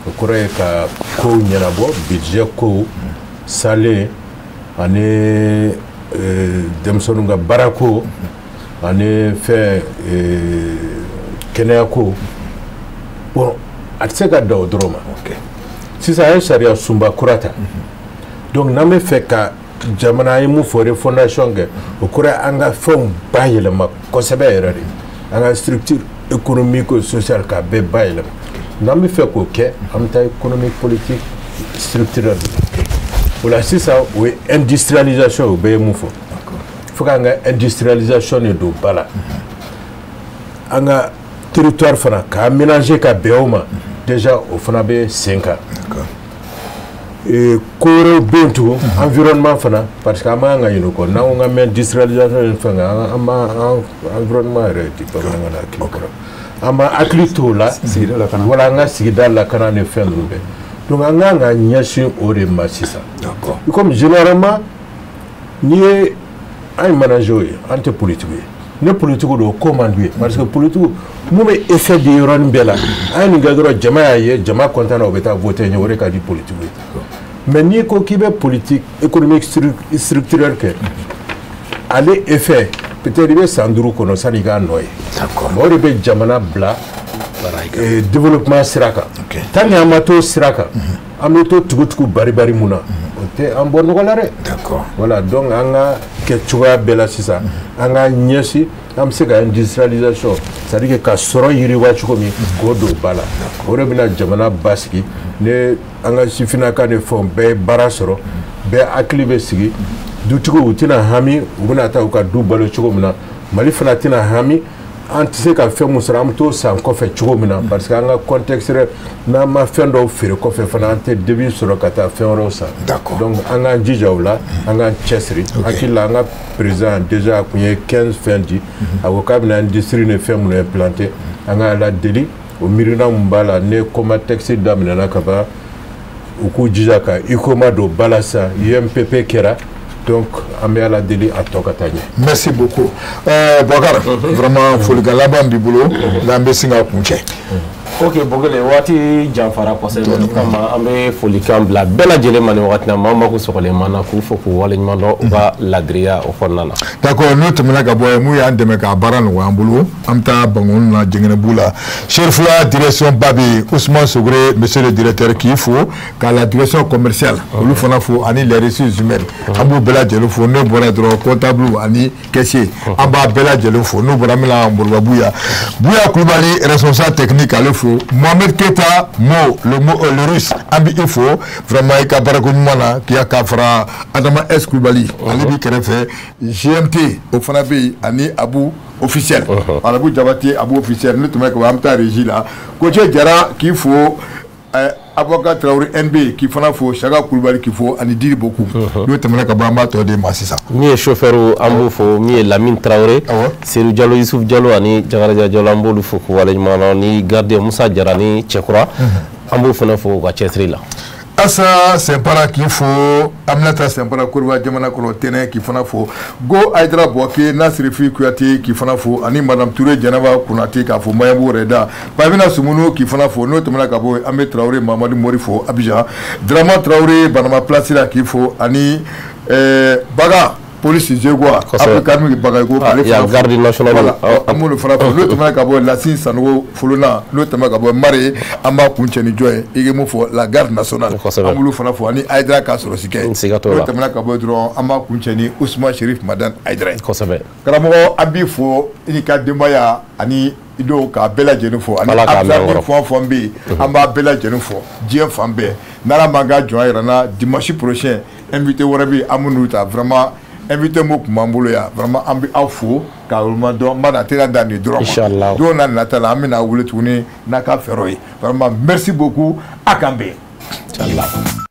O kɔrɔ ye ka kow ɲɛnabɔ, budget kow salen, ani denmisɛnninw ka baarako, ani fɛn kɛnɛyako. Bon, a tɛ se ka dan o dɔrɔn ma. Sisan, an ye sariya sunba kura ta. Donc n'an bɛ fɛ ka jamana, an ye mun fɔ, refondation kɛ, o kɔrɔ ye an ka fɛnw bayɛlɛma kosɛbɛ yɛrɛ de, an ka structure économique, sociale, k'a bɛɛ bayɛlɛma. N'an bɛ fɛ k'o kɛ, an bɛ taa économique politique structurelle o la. Sisan, o ye industrialisation, o bɛɛ ye mun fɔ, fo k'an ka industrialisation de don ba la, an ka territoire fana k'a aménager ka bɛn o ma. Déjà, o fana bɛ sen kan. Ko wɛrɛw bɛ yen tugun, environnement fana, parce que an b'an ka ɲinɛ o kɔ. N'an ko k'an bɛ industrialisation ni fɛn kɛ, an b'an environnement yɛrɛ di bamanankan na, hakili kɔrɔ, an b'an hakili t'o la. Sigida lakana. Wala an ka sigida lakana ni fɛn ninnu bɛɛ. Donc an kan ka ɲɛsin o de ma sisan. Comme généralement, n'i ye, an ye manager ye, an tɛ politique ye. Ne politique don, o ko man d'u ye, parce que politique mun bɛ effet di yɔrɔnin bɛɛ la, an ye nin kɛ dɔrɔn, jama y'a ye, jama content na, o bɛ taa voter ɲɛ. O de ka di politique ye. Mais n'i ko k'i bɛ politique économique structurelle kɛ, ale effet, peut-être i bɛ san 5 kɔnɔ sanni i k'a nɔ ye. O de bɛ jamana bila développement sira kan. Tant que an ma t'o sira kan, an bɛ to tugu-tugu bari-bari mun na, o tɛ an bɔ nɔgɔ la dɛ. Voilà, donc an ka kɛ cogoya bɛɛ la sisan, an ka ɲɛsin An bɛ se ka industrialisation, c'est à dire que ka sɔrɔ yiriwa cogo min, k'o don ba la, o de bɛna jamana basigi. Ne an ka sifinnaka ni fɛnw bɛɛ ye baara sɔrɔ, bɛɛ hakili bɛ sigi, dutigiw u tɛna hami u bɛna taa u ka du balo cogo min na. Mali fana tɛna hami an tɛ se ka fɛn mun sɔrɔ, an bɛ t'o san kɔfɛ cogo min na, parce que an ka contexte yɛrɛ, n'an ma fɛn dɔw feere kɔfɛ fana, an tɛ devise sɔrɔ ka taa fɛn wɛrɛw san. Donc an k'an jija o la, an k'an cɛsiri. Hakili la, an ka président déjà a kun ye 15 fɛn di, a ko k'a bɛna industrie ni fɛn minnu implanter. An ka Ala deli, o miirina mun b'a la, ne Comatex daminɛna ka ban, u k'u jija ka UCOMA don ba la sisan, UMPP kɛra. Donc an bɛ Ala deli a tɔ ka taa ɲɛ. Merci beaucoup. Boubacar, vraiment folikan laban b'i bolo la, an bɛ sin ka kun cɛ. Ok, Bokele, waati janfara kosɛbɛ, o kama an bɛ folikan bila bɛɛ lajɛlen ma nin wagati na. Maa mako sɔgɔlen ma na k'u fo k'u waleɲuman dɔn u ka ladiriya o kɔnɔna na. D'accord, n'o tɛmɛna ka bɔ yen, mun y'an dɛmɛ k'a baara nɔgɔya an bolo, an bɛ taa Bankoni na, Jɛngɛnɛbugu la, Serifula direction ba bɛ yen, Ousmane Sogore, monsieur le directeur, k'i fo, ka la direction commerciale olu fana fo, ani les ressources humaines, an b'u bɛɛ lajɛlen fo. N'o bɔra yen dɔrɔn, comptable ani caissier, an b'a bɛɛ lajɛlen fo. N'o bɔra, an bɛna Moriba Buya, Buya Kulubali, responsable technique, ale fo. Mohamed Keita Mo le, Mo, le russe, an bɛ i fo vraiment i ka baarako ɲuman na k'i ka fara Adama S Kulubali, ale b'i kɛrɛfɛ. GMT o fana bɛ yen, ani Abu officiel, Abu Jabate, Abu officiel. Ne tun bɛ ka an bɛ taa régie la, Kocɛ Jara k'i fo, Abubakar Traoré NB k'i fana fo, Saka Kulubali k'i fo, ani Diri Boku. N'o tɛmɛna ka bɔ, an b'a tɔ di ma sisan. Min ye chauffeur, an b'o fo, min ye Lamine Traoré, Seydou Diallo, Youssouf Diallo ani Jakarija Diallo, an b'olu fo k'u waleɲuman dɔn, ni gardien Musa Jara ni Cɛkura, an b'o fana fo u ka cɛsiri la. Asa Sɛnpara k'i fo, Aminata Sɛnpara, Koriba jamana kɔnɔ, Tɛnɛ k'i fana fo, Go Ayidara Bɔke, Nasirifi Kuyate k'i fana fo, ani Madame Touré Jɛnɛba Konate k'a fo Maɲanbugu yɛrɛ da, Babina Sumunu k'i fana fo. N'o tɛmɛna ka bɔ, an bɛ Traoré Mamadu Mori fo Abidjan, Dramane Traoré Banama Place la k'i fo, ani Baga police Zegoa, Abdulkarim Bagayogo k'ale fana fo, garde nationale, an b'olu fana fo. N'o tɛmɛna ka bɔ, Lasine Sanogo Folona. N'o tɛmɛna ka bɔ, Mare, an b'a kun cɛ ni jɔn ye, i ye mun fɔ, la garde nationale, an b'olu fana fo, ani Ayidara k'a sɔrɔ sikɛ. N'o tɛmɛna ka bɔ dɔrɔn, an b'a kun cɛ ni Ousmane Chérif Madane Ayidara ye. Karamɔgɔ, an b'i fo, i n'i ka denbaya ani i denw, k'a bɛɛ lajɛlen fo, ani Abdulayi fɛn o fɛn bɛ yen, an b'a bɛɛ lajɛlen fo diɲɛ fan bɛɛ. N'Ala m'an ka jɔn yɛrɛ na, dimanche prochain invité wɛrɛ bɛ yen, an b'u ta. Vraiment invité mun tun b'an bolo yan, vraiment an bɛ aw fo k'a waleɲuman dɔn. N b'a na teliya da nin dɔrɔn ma, don n'a nata la, an bɛna wele tuguni n'a ka fɛɛrɛw ye. Vraiment merci beaucoup, a k'an bɛn. Inchallah.